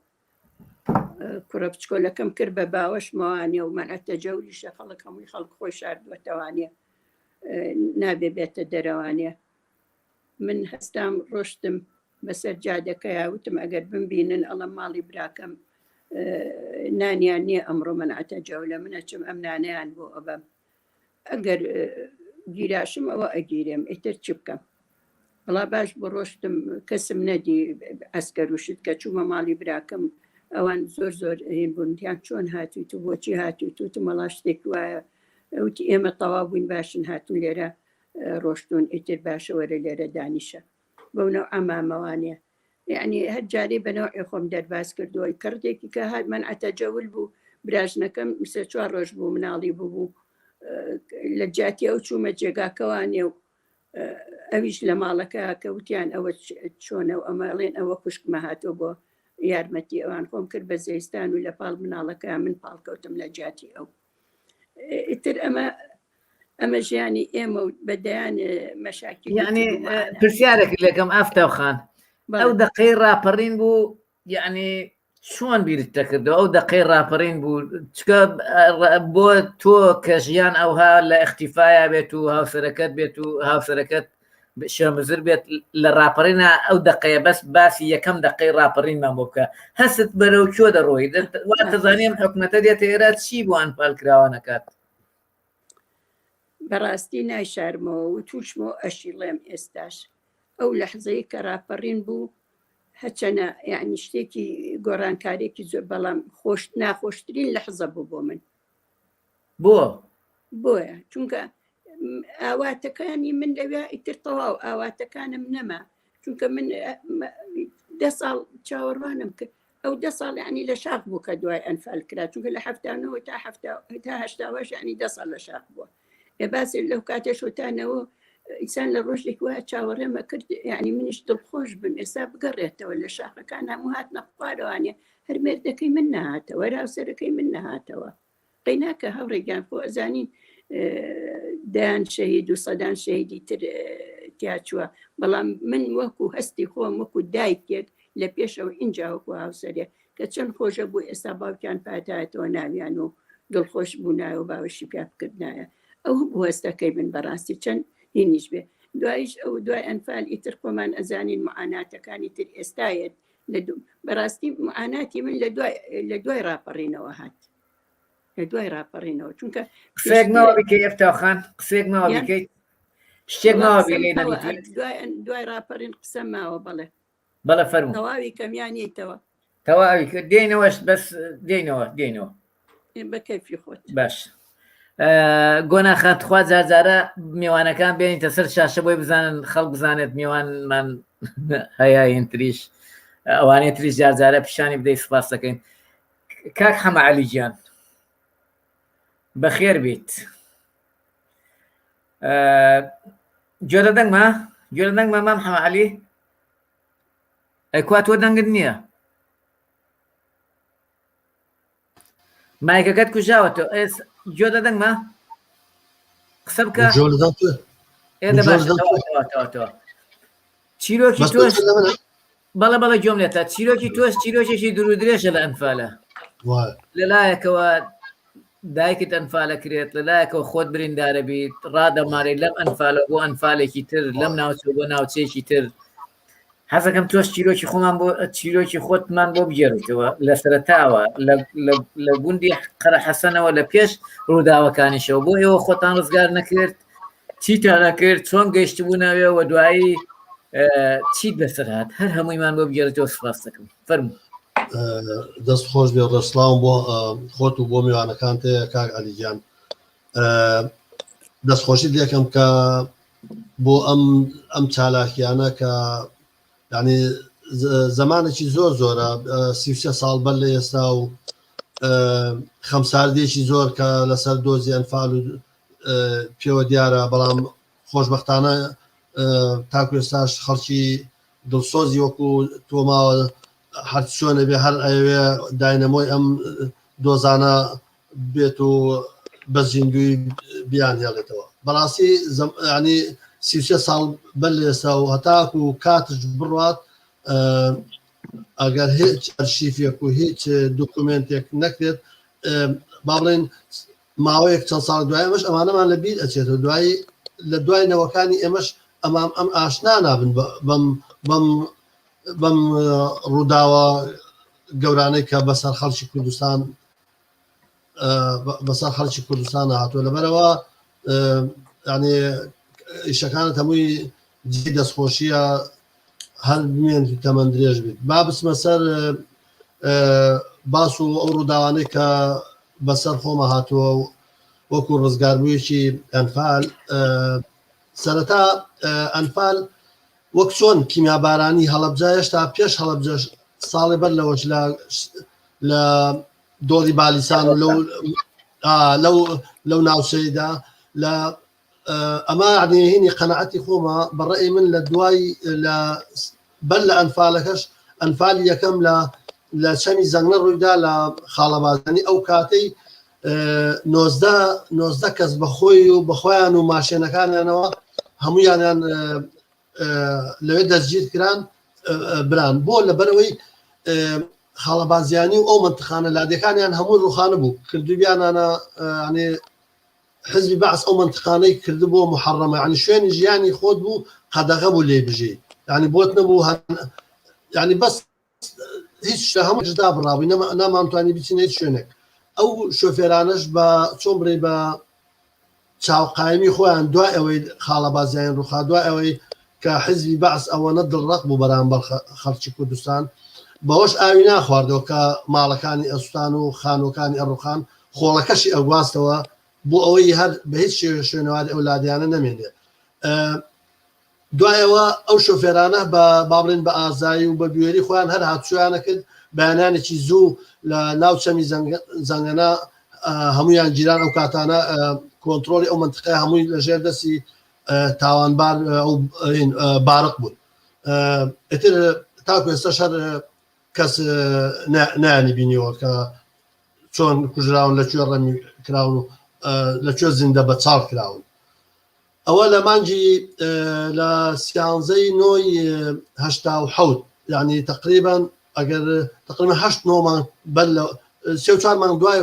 کوڕە بچکۆلەکەم کرد بە باوەشمەوانێ و مەنعەتە جەوریشە خەڵک هەمووی خەڵک خۆی شاردووەتەوانێ نابێ بێتە دەرەوانێ من هەستام ڕۆشتم بەسەر جادەکەیا وتم ئەگەر بمبینن ئەڵم ماڵی براکەم نانیان نییە ئەمڕۆ مەنعەتە جەولە منەچم ئەم نانیان بۆ ئەبەم ئەگەر گیراشم ئەوە ئەگیرێم ئیتر چ بکەم وەڵا باش بۆ ڕۆشتم کەسم نەدی ئەسکەر و شت کە چوومە ماڵی براکەم ئەوان زۆر زۆر هین بوون یان چۆن هاتوویت و بۆچی هاتوویت وتم وەڵا شتێک وایە وتی ئێمە تەواو بووین باشن هاتوون لێرە ڕۆشتون ئیتر باشە وەرە لێرە دانیشە بەو نەوعە مامەوانێ یعنی هەر جارێ بە نەوعی خۆم دەرباز کردووە کەڕتێکی کە هات من ئەتەجەول بوو براژنەکەم سێ چوار ڕۆژ بوو مناڵی بوو بوو لە جیاتی ئەو چوومە جێگاکەوانێ و ئەویش لە ماڵەکە کە وتیان ئەوە چۆنە و ئەمەڵێن ئەوە خوشکمە هاتۆ بۆ یارمەتی ئەوان خۆم کرد بە زەیستان و لە پاڵ مناڵەکە من پاڵکەوتم لە جیاتی ئەو ئیتر ئەمە ئەمە ژیانی ئێمە و بە دەیان مەشاکیل یعنی پرسیارێک لەکەم ئافتاو خان ئەو دەقەی ڕاپەڕین بوو یعنی چۆن بیرت دەکردەوە ئەو دەقەی ڕاپەڕین بوو چکە بۆ تۆ کە ژیان ئەوها لە اختیفایا بێت و هاوسەرەکەت بێت و هاوسەرەکەت شێمزر بێت لە ڕاپەڕینا ئەو دەقەیە بەس باسی یەکەم دەقەی ڕاپەڕینمان بۆ بکە هەست بەرەو کوێ دەڕۆی وا دەزانیم حکومەتە دێتە ئێرە چی بۆ ئەنفال کراوە نەکات بەڕاستی نایشارمەوە و تووشمەوە ئەشیڵێم ئێستاش ئەو لەحزەی کە ڕاپەڕین بوو هەچەنە یعنی شتێکی گۆڕانکارێکی زۆر بەڵام خۆش ناخۆشترین لەحزە بوو بۆ من بۆ؟ بۆیە چونکە ئاواتەکانی من لەوێ ئیتر تەواو ئاواتەکانم نەما چونکە من دە ساڵ چاوەڕوانم کرد ئەو دە ساڵ ینی لە شاخ بوو کە دوای ئەنفال کرا چونکە لە هەفتانەوە تا هەفتا تا هەشتاوەش ینی دە ساڵ لە شاخ بووە ئێ باسی لەو کاتێش وتانەوە ئینسان لە ڕۆژێک وایە چاوەڕێمە کرد یعنی منیش دڵخۆش بم ئێستا بگەڕێتەوە لە شاخەکان هەموو هاتنە خوارەوانێ هەر مێردەکەی من نەهاتەوە هەر هاوسەرەکەی من نەهاتەوە قەیناکە هاوڕێ گیان خۆ ئەزانین دەیان شەهید و سەدان شەهیدی تر تیاچووە بەڵام من وەکو هەستی خۆم وەکو دایکێک لە پێشەوە ئینجا وەکو هاوسەرێ کە چەند خۆشە بوو ئێستا باوکیان پاتایەتەوە ناویان و دڵخۆش بوونایە و باوەشی پیا بکردنایە ئەو بوو هەستەکەی من بەڕاستی چەند هینیش بێ دوایش ئەو دوای ئەنفال ئیتر خۆمان ئەزانین معاناتەکانی تر ئێستایەت لە بەڕاستی معاناتی من لە دوای لە دوای ڕاپەڕینەوە هات لە دوای ڕاپەڕینەوە چونکە قسەیەک ماوە بکەی ئەفتاو خان قسەیەک ماوە بکەیت شتێک ماوە بێ دوای دوای ڕاپەڕین قسە ماوە بەڵێ بەڵێ فەرموو تەواوی کەمیانیتەوە تەواوی کرد دێنەوەش بەس دێنەوە دێنەوە بە کەفی خۆت باش گۆنا خان تخوا جارجارە میوانەکان بێنیتە سەر شاشە بۆی بزانن خەڵک بزانێت میوانمان هەیە هینتریش ئەوانەی تریش جارجارە پیشانی بدەی سپاس دەکەین کاک حەمە عەلی گیان بەخێر بیت گوێ لە دەنگمە گوێ لە دەنگمە مام حەمە عەلی ئەی کوا تۆ دەنگت نییە مایکەکەت کوژاوەتەوە ئێس گوێ لە دەنگمە قسە بکە چیرۆکی تۆش بەڵێ بەڵێ گوێم لێتە چیرۆکی تۆش چیرۆکێکی دوور و درێژە لە ئەنفالە لەلایەکەوە دایکت ئەنفالە کرێت لەلایەکەوە خۆت بریندارە بیت ڕادەمارێت لەم ئەنفالە بۆ ئەنفالێکی تر لەم ناوچە بۆ ناوچەیەکی تر حەزەکەم تۆش چیرۆکی خۆمان بۆ چیرۆکی خۆتمان بۆ بگێڕیتەوە لە سەرەتاوە لە گوندی قەرە حەسەنەوە لە پێش ڕووداوەکانیشەوە بۆ ئێوە خۆتان ڕزگار نەکرد چیتان نەکرد چۆن گەیشتبوونەوێ و دوایی چیت بەسەر هات هەر هەموویمان بۆ بگێڕیتەوە سپاس دەکەم فەرموو دەست خۆش بێ ڕێسلااوم بۆ خۆت و بۆ میوانەکان تێ کاک عەلی گیان. دەستخۆشی لێکەم کە بۆ ئەم ئەم چالاکیانە کە یعنی زمانێکی زۆر زۆرە 33 ساڵ بەر لە ئێستا و خەمساردێکی زۆر کە لەسەر دۆزی ئەنفال و پێوە دیارە بەڵام خۆشببختانە تاکو ئێستاش خەڵکی دڵسۆزی وەکو تۆ ماوە هەر چۆنە بێ هەر ئەوێ داینەمۆی ئەم دۆزانە بێت و بە زیندوی بیان هێڵێتەوە بەڕاستی ینی 33 ساڵ بەر لە ئێستا و هەتاکو و کاتش بڕات ئەگەر هیچ ئەرشیفێک و هیچ دوکومنتێک نەکرێت با بڵێن ماوەیەک چەند ساڵ دوای ئەمەش ئەمانەمان لە بیر ئەچێتەوە دوای لە دوای نەوەکانی ئێمەش ئەمام ئەم ئاشنا نابن بەم بەم بەم ڕووداوە گەورانەی کە بەسەر خەڵکی کوردستان بەسەر خەڵکی کوردستان هاتووە لەبەرەوە ینی ئیشەکانت هەمووی جێی دەستخۆشیە هەر بمێن تەمەن درێژ بیت با بچمە سەر باس و ئەو ڕووداوانەی کە بەسەر خۆمە هاتووە و وەکو ڕزگاربوویەکی ئەنفال سەرەتا ئەنفال وەک چۆن کیمیابارانی هەڵەبجە هێشتا پێش هەڵەبجەش ساڵێ بەر لەوەش لە لە دۆڵی بالیسان و لەو لەو لەو ناوچەیدا لە ئەمە یعنی هینی قەناعەتی خۆمە بە ڕەئی من لە دوای لە بەر لە ئەنفالەکەش ئەنفالی یەکەم لە لە چەمی زەنگنە ڕوویدا لە خاڵەبازانی ئەو کاتەی نۆزدە نۆزدە کەس بە خۆی و بەخۆیان و ماشێنەکانیانەوە هەمویانیان لەوێ دەستگیر کران بران بۆ لەبەرەوەی خاڵەبازیانی و ئەو منتخانە لادێکانیان هەموو ڕوخانە بوو کردوبیانانە ینی حزبی بەعس ئەو مەنتقانەی کردبووە موحەڕەمە یانی شوێنی ژیانی خۆت بوو قەدەغە بوو لێی بژی یانی بۆت نەبوو یانی بەس هیچ شتە هەموو شدا بڕابووی نەمانتوانی بچینە هیچ شوێنێک ئەو شۆفێرانەش بە چۆن بڵێ بە چاوقایمی خۆیان دوای ئەوەی خاڵەبازیان ڕوخا دوای ئەوەی کە حزبی بەعس ئەوەنە دڵڕەق بوو بەرامبەر خەڵکی کوردستان بەوەش ئاوی ناخواردەوە کە ماڵەکانی ئەسوتان و خانووەکانی ئەڕوخان خۆڵەکەشی ئەگواستەوە بۆ ئەوەی هەر بە هیچ شێوێ شوێنەواری ئەو لادیانە نەمێنێ دوایەوە ئەو شۆفێرانە بە با بڵێن بە ئازایی و بە بوێری خۆیان هەر هاتوچۆیانە کرد بەیانانێکی زوو لە ناو چەمی زەنگەنە هەمویان گیران ئەو کاتانە کۆنتترۆلی ئەو منتقەیە هەمووی لە ژێر دەستی تاوانبار ئەو بارق بوون ئیتر تاکو ئێستا شەر کەس نانی بینیەوە کە چۆن کوژراون لە کوێ ڕەمی کراون و لە کوێ زیندە بە چاڵ کراون ئەوە لە مانگی لە سیانزەی نۆی 87 یعنی تقریبا ئەگەر تقریبا هەشت نۆ مانگ بەر لە سێ و چوار مانگ دوای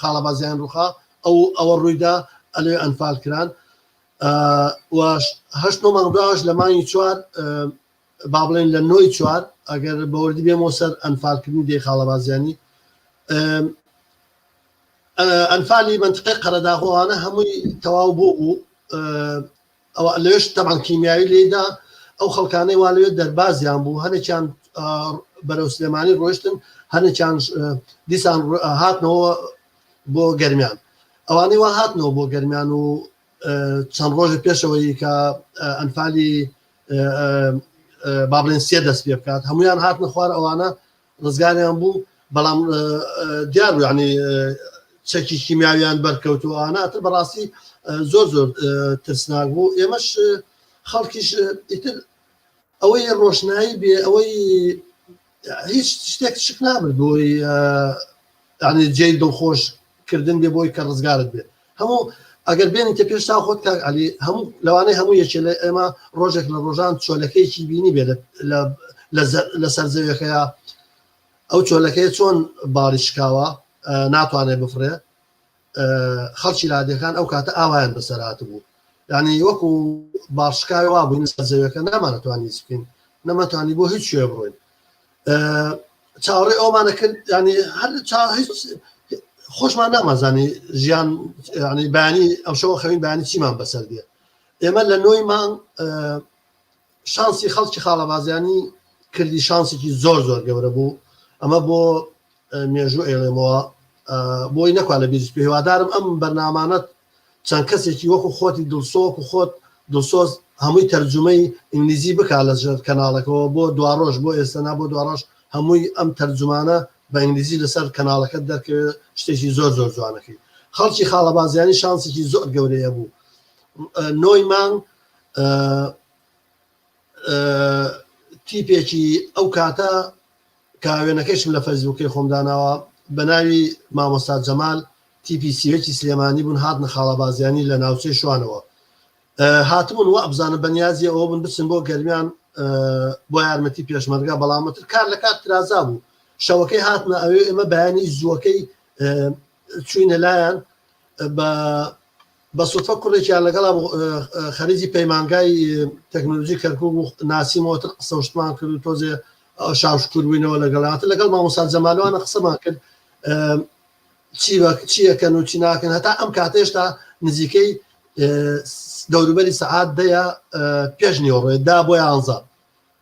خاڵەبازیان ڕوخا ئەو ئەوە ڕوویدا ئەلێ ئەنفال کران و هەشت نۆ مانگ دواش لە مانگی چوار با بڵێن لە نۆی چوار ئەگەر بەوردی بێمەوە سەر ئەنفالکردنی دێی خاڵەبازیانی ئەنفالی منتقی قەرەداغۆوانە هەمووی تەواو بوو بوو ئەوە لەوێش تەبعەن کیمیاوی لێیدا ئەو خەڵکانەی وا لەوێ دەربازیان بوو هەنێکیان بەرەو سلێمانی ڕۆشتن هەنێکیان دیسان هاتنەوە بۆ گەرمیان ئەوانەی وا هاتنەوە بۆ گەرمیان و چەند ڕۆژە پێشەوەی کە ئەنفالی با بڵێن سێ دەست پێ بکات هەمویان هاتنە خوار ئەوانە ڕزگاریان بوو بەڵام دیار بوو یعنی چەکی کیمیاویان بەرکەوت و ئەوانە ئەتر بەڕاستی زۆر زۆر ترسناک بوو ئێمەش خەڵکیش ئیتر ئەوەی ڕۆشنایی بێ ئەوەی هیچ شتێک شک نابرد بۆی یعنی جێی دڵخۆش کردن بێ بۆی کە ڕزگارت بێ هەموو ئەگەر بێنیتە پێش چاو خۆت کاک عەلی هەموو لەوانەیە هەموو یەکێ لە ئێمە ڕۆژێک لە ڕۆژان چۆلەکەیەکی بینی بێ لەسەر زەویەکەیە ئەو چۆلەکەیە چۆن باڵی شکاوە ناتوانێت بفڕێ خەڵکی لادێکان ئەو کاتە ئاوایان بەسەر هاتبوو یعنی وەکو باڵشکاوی وا بووین لەسەر زەویەکە نامانەتوانی هیچ بکەین نەمانتوانی بۆ هیچ شوێ بڕۆین چاوەڕێ ئەومانە کرد ینی هەر هیچ خۆشمان نامازانی ژیان ینی بەیانی ئەم شەوە خەوین بەیانی چیمان بەسەر دێ ئێمە لە نۆی مانگ شانسی خەڵکی خاڵەبازیانی کردی شانسێکی زۆر زۆر گەورە بوو ئەمە بۆ مێژوو ئێڵێمەوە بۆی نەکوا لە بیرس پێ هیوادارم ئەم بەرنامانەت چەند کەسێکی وەکو خۆتی دڵسۆ وەکو خۆت دڵسۆز هەمووی تەرجومەی ئینگلیزی بکا لە ژێر کەناڵەکەوە بۆ دواڕۆژ بۆ ئێستا نا بۆ دواڕۆژ هەمووی ئەم تەرجومانە بە ئینگلیزی لەسەر کەناڵەکەت دەرکەوێت شتێکی زۆر زۆر جوانەکەی خەڵکی خاڵەبازیانی شانسێکی زۆر گەورەیە بوو نۆی مانگ تیپێکی ئەو کاتە کە وێنەکەیشم لە فەیسبووکەی خۆم داناوە بە ناوی مامۆستا جەمال تیپی سیوەکی سلێمانی بوون هاتنە خاڵەبازیانی لە ناوچەی شوانەوە هاتبوون وابزانم بەنیازی ئەوە بوون بچن بۆ گەرمیان بۆ یارمەتی پێشمەرگە بەڵام تر کار لە کار ترازا بوو شەوەکەی هاتنە ئەوێ ئێمە بەیانی زووەکەی چوینە لایەن بە بە سوتفە کوڕێکیان لەگەڵا بوو خەریجی پەیمانگای تەکنۆلۆژی کەرکوک بوو ناسیمەوە تر قسە و شتمان کرد و تۆزێ شاوشکور بووینەوە لەگەڵاتر لەگەڵ مامۆستا جەمالوانە قسەمان کرد چی چی ئەکەن و چی ناکەن هەتا ئەم کاتە هێشتا نزیکەی دەوروبەری سەعات دەیە پێش نیوەڕۆێ دا بۆ یانزە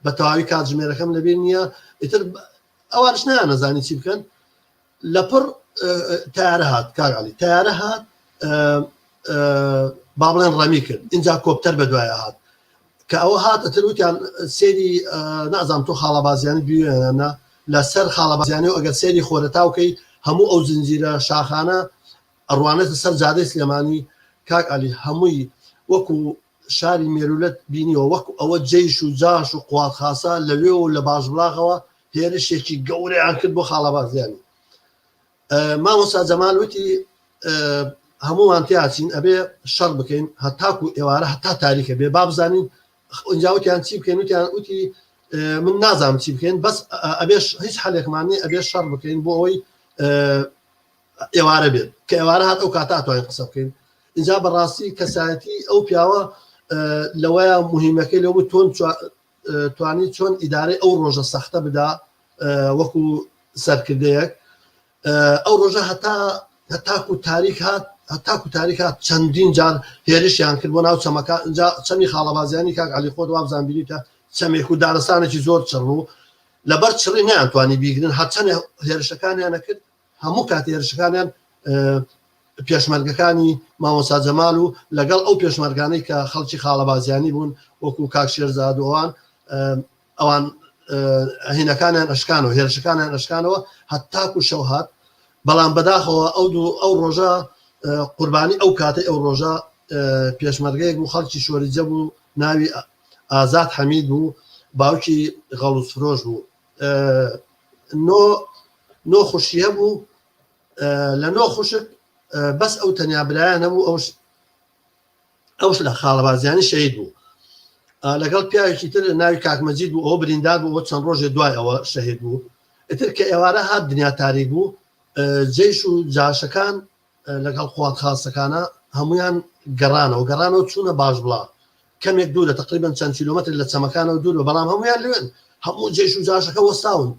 بە تەواوی کاتژمێرەکەم لەبیر نییە ئیتر ئەوانش نایانەزانی چی بکەن لەپڕ تارە هات کاک عەلی تارە هات با بڵێن ڕەمی کرد اینجا کۆپتەر بە دوایە هات کە ئەوە هات ئەتر وتیان سێری نازانم تۆ خاڵەبازیانی بیوێنە لەسەر خاڵەبازیانی و ئەگەر سێری خۆرەتاوکەی هەموو ئەو زنجیرە شاخانە ئەڕوانێتە سەر جادەی سلێمانی کاک عەلی هەمووی وەکو شاری مێرولەت بینیوە وەکو ئەوە جەیش و جاش و قوات خاسە لەوێ و لە باشبڵاغەوە هێرشێکی گەورەیان کرد بۆ خاڵەبازیانی مامۆستا جەمال وتی هەموومان تیاچین ئەبێ شەڕ بکەین هەتاکو ئێوارە هەتا تاریکە بێ با بزانین ئینجا وتیان چی بکەین وتیان وتی من نازانم چی بکەین بەس ئەبێش هیچ حەلێکمان نیە ئەبێ شەڕ بکەین بۆ ئەوەی ئێوارە بێت کە ئێوارە هات ئەو کاتە ئەتوانین قسە بکەین اینجا بەڕاستی کەسایەتی ئەو پیاوە لەوەیە مهمەکەی لەوە بوو تۆن توانی چۆن ئیدارەی ئەو ڕۆژە سەختە بدا وەکو سەرکردەیەک ئەو ڕۆژە هەتا هەتاکو تاریک هات هەتاکو تاریک هات چەندین جار هێرشیان کرد بۆ ناو چەمەکە اینجا چەمی خاڵەبازیانی کاک عەلی خۆت وابزان بینیتە چەمێک و دارستانێکی زۆر چڕ بوو لەبەر چڕی نەیانتوانی بیگرن هەرچەندێ هێرشەکانیان نەکرد هەموو کات هێرشەکانیان پێشمەرگەکانی مامۆستا جەمال و لەگەڵ ئەو پێشمەرگانەی کە خەڵکی خاڵەبازیانی بوون وەکو کاک شێرزاد و ئەوان ئەوان هینەکانیان ئەشکانەوە هێرشەکانیان ئەشکانەوە هەتاکو شەو هات بەڵام بەداخەوە ئەو دوو ئەو ڕۆژە قوربانی ئەو کاتەی ئەو ڕۆژە پێشمەرگەیەک بوو خەڵکی شۆریجە بوو ناوی ئازاد حەمید بوو باوکی غەڵوز فرۆش بوو نۆ نۆ خوشکی هەبوو لە نۆ خوشک بەس ئەو تەنیا برایان هەبوو ئەوش ئەوش لە خاڵەبازیانی شەهید بوو لەگەڵ پیاوێکی تر ناوی کاک مەجید بوو ئەوە بریندار بوو ئەوە چەند ڕۆژێ دوای ئەوە شەهید بوو ئیتر کە ئێوارە هات دنیا تاریک بوو جەیش و جاشەکان لەگەڵ قوات خاسەکانە هەمویان گەڕانەوە گەڕانەوە چوونە باشبڵا کەمێک دوورە تقریبا چەند کیلۆمەتر لە چەمەکانەوە دوورە بەڵام هەمویان لەوێن هەموو جەیش و جاشەکە وەستاون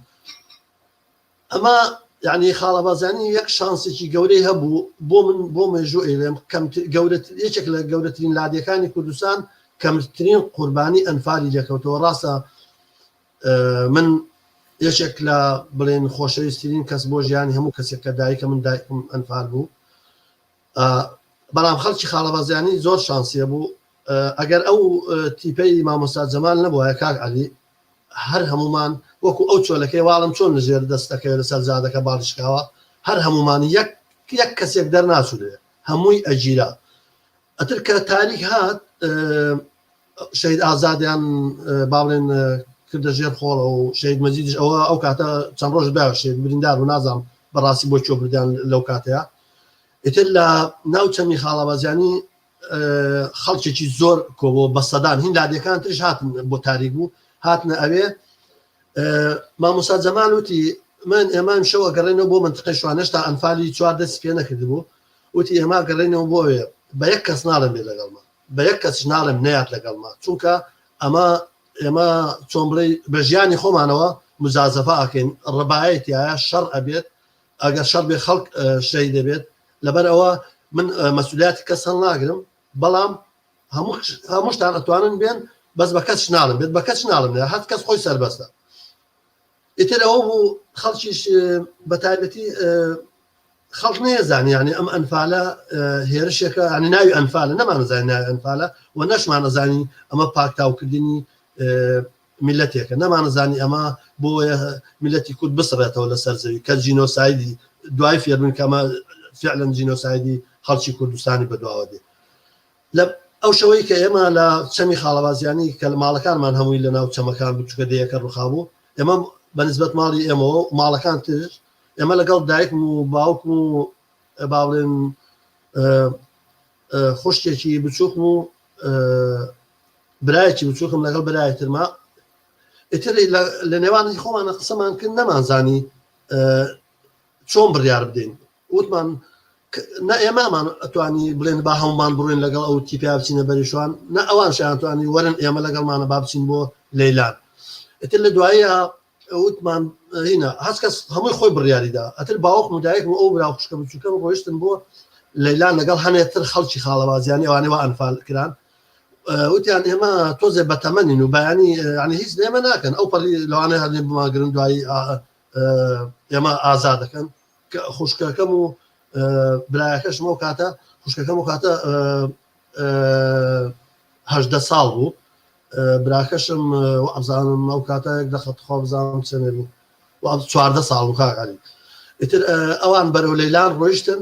ئەمە یعنی خاڵەبازانی یەک شانسێکی گەورەی هەبوو بۆ من بۆ مێژوو ئەیڵێم کەمتر گەورەتر یەکێک لە گەورەترین لادێکانی کوردستان کەمترین قوربانی ئەنفالی لێکەوتەوە ڕاستە من یەکێک لە بڵێن خۆشەویستترین کەس بۆ ژیانی هەموو کەسێک کە دایکە من دایکم ئەنفال بوو بەڵام خەڵکی خاڵەبازیانی زۆر شانسیە بوو ئەگەر ئەو تیپەی مامۆستا جەمال نەبووایە کاک عەلی هەر هەمومان وەکو ئەو چۆلەکەی واڵم چۆن لەژێر دەستەکەی لەسەر جادەکە باڵی شکاوە هەر هەمومان یەک یەک کەسێک دەرناچوو لێ هەمووی ئەگیرا ئەتر کە تاریک هات شەهید ئازادیان با بڵێن کردە ژێر خۆڵەوە و شەهید مەجیدیش ئەوە ئەو کاتە چەند ڕۆژ دوای شەهید بریندار بوو نازانم بەڕاستی بۆ کوێ بردیان لەو کاتەیە ئیتر لە ناو چەمی خاڵەبازیانی خەڵکێکی زۆر کۆبۆ بە سەدان هین لادێکان تریش هاتن بۆ تاریک بوو هاتنە ئەوێ مامۆستا جەمال وتی من ئێمە ئەمشەو ئەگەڕێنەوە بۆ منتقەی شوان هێشتا ئەنفالی چوار دەستی پێ نەکردبوو وتی ئێمە ئەگەڕێنەوە بۆ ئەوێ بە یەک کەس ناڵێم بێ لەگەڵما بە یەک کەسیش ناڵێم نەیات لەگەڵما چونکە ئەمە ئێمە چۆن بڵێ بە ژیانی خۆمانەوە مجازەفە ئەکەین ڕبایەی تایە شەڕ ئەبێت ئەگەر شەڕ بێ خەڵک شەهید دەبێت لەبەر ئەوە من مەسولیاتی کەس هەڵناگرم بەڵام هەموو هەمووشتان ئەتوانن بێن بەس بە کەس ناڵم بێت بە کەس ناڵم نە هەر کەس خۆی سەربەستە ئیتر ئەوە بوو خەڵکیش بە تایبەتی. خەڵک نەیەزانی یعنی ئەم ئەنفالە هێرشێکە ینی ناوی ئەنفالە نەمانەزانی ناوی ئەنفالە و نەشمانەزانی ئەمە پاکتاوکردنی میلەتێکە نەمانەزانی ئەمە بۆیە میلەتی کورد بسڕێتەوە لەسەر زەوی کە جینۆسایدی دوای فێربوون کە ئەمە فعلەن جینۆسایدی خەڵکی کوردستانی بەدواوە دێ لە ئەو شەوەی کە ئێمە لە چەمی خاڵەبازیانی کە لە ماڵەکانمان هەمووی لە ناو چەمەکان بوو چونکە دێیەکە ڕوخابوو ئێمە بە نسبەت ماڵی ئێمەوە ماڵەکان تر ئێمە لەگەڵ دایکم و باوکم و با بڵێن خوشکێکی بچووکم و برایەکی بچووکم لەگەڵ برای ترما ئیتر لە نێوانی خۆمانە قسەمان کرد نەمانزانی چۆن بڕیار بدەین وتمان نە ئێمەمان ئەتوانی بڵێن با هەمومان بڕۆین لەگەڵ ئەو تیپیا بچینە بەری شوان نە ئەوان شیان توانی وەرن ئێمە لەگەڵمانە با بچین بۆ لەیلان ئیتر لە دوایە وتمان هینا هەست کەس هەمووی خۆی بڕیاریدا ئەتر باوکم و دایکم و ئەو برا خوشکە بچووکەم ڕۆیشتن بۆ لەیلان لەگەڵ هەنێتر خەڵکی خاڵەبازیانی ئەوانەی وا ئەنفال کران وتیان ئێمە تۆزێ بەتەمەنین و بەیانی ینی هیچ لێمە ناکەن ئەو پەڕی لەوانەیە هەرێ بماگرن دوایی ئێمە ئازاد دەکەن کە خوشکەکەم و برایەکەشم ئەو کاتە خوشکەکەم و کاتە هەدە ساڵ بوو براکەشم وابزانم ئەو کاتە یەک دەخەت خوا بزانم چەنێ بوو 14 ساڵ بوو کاک عەلی ئیتر ئەوان بەرەو لەیلان ڕۆیشتن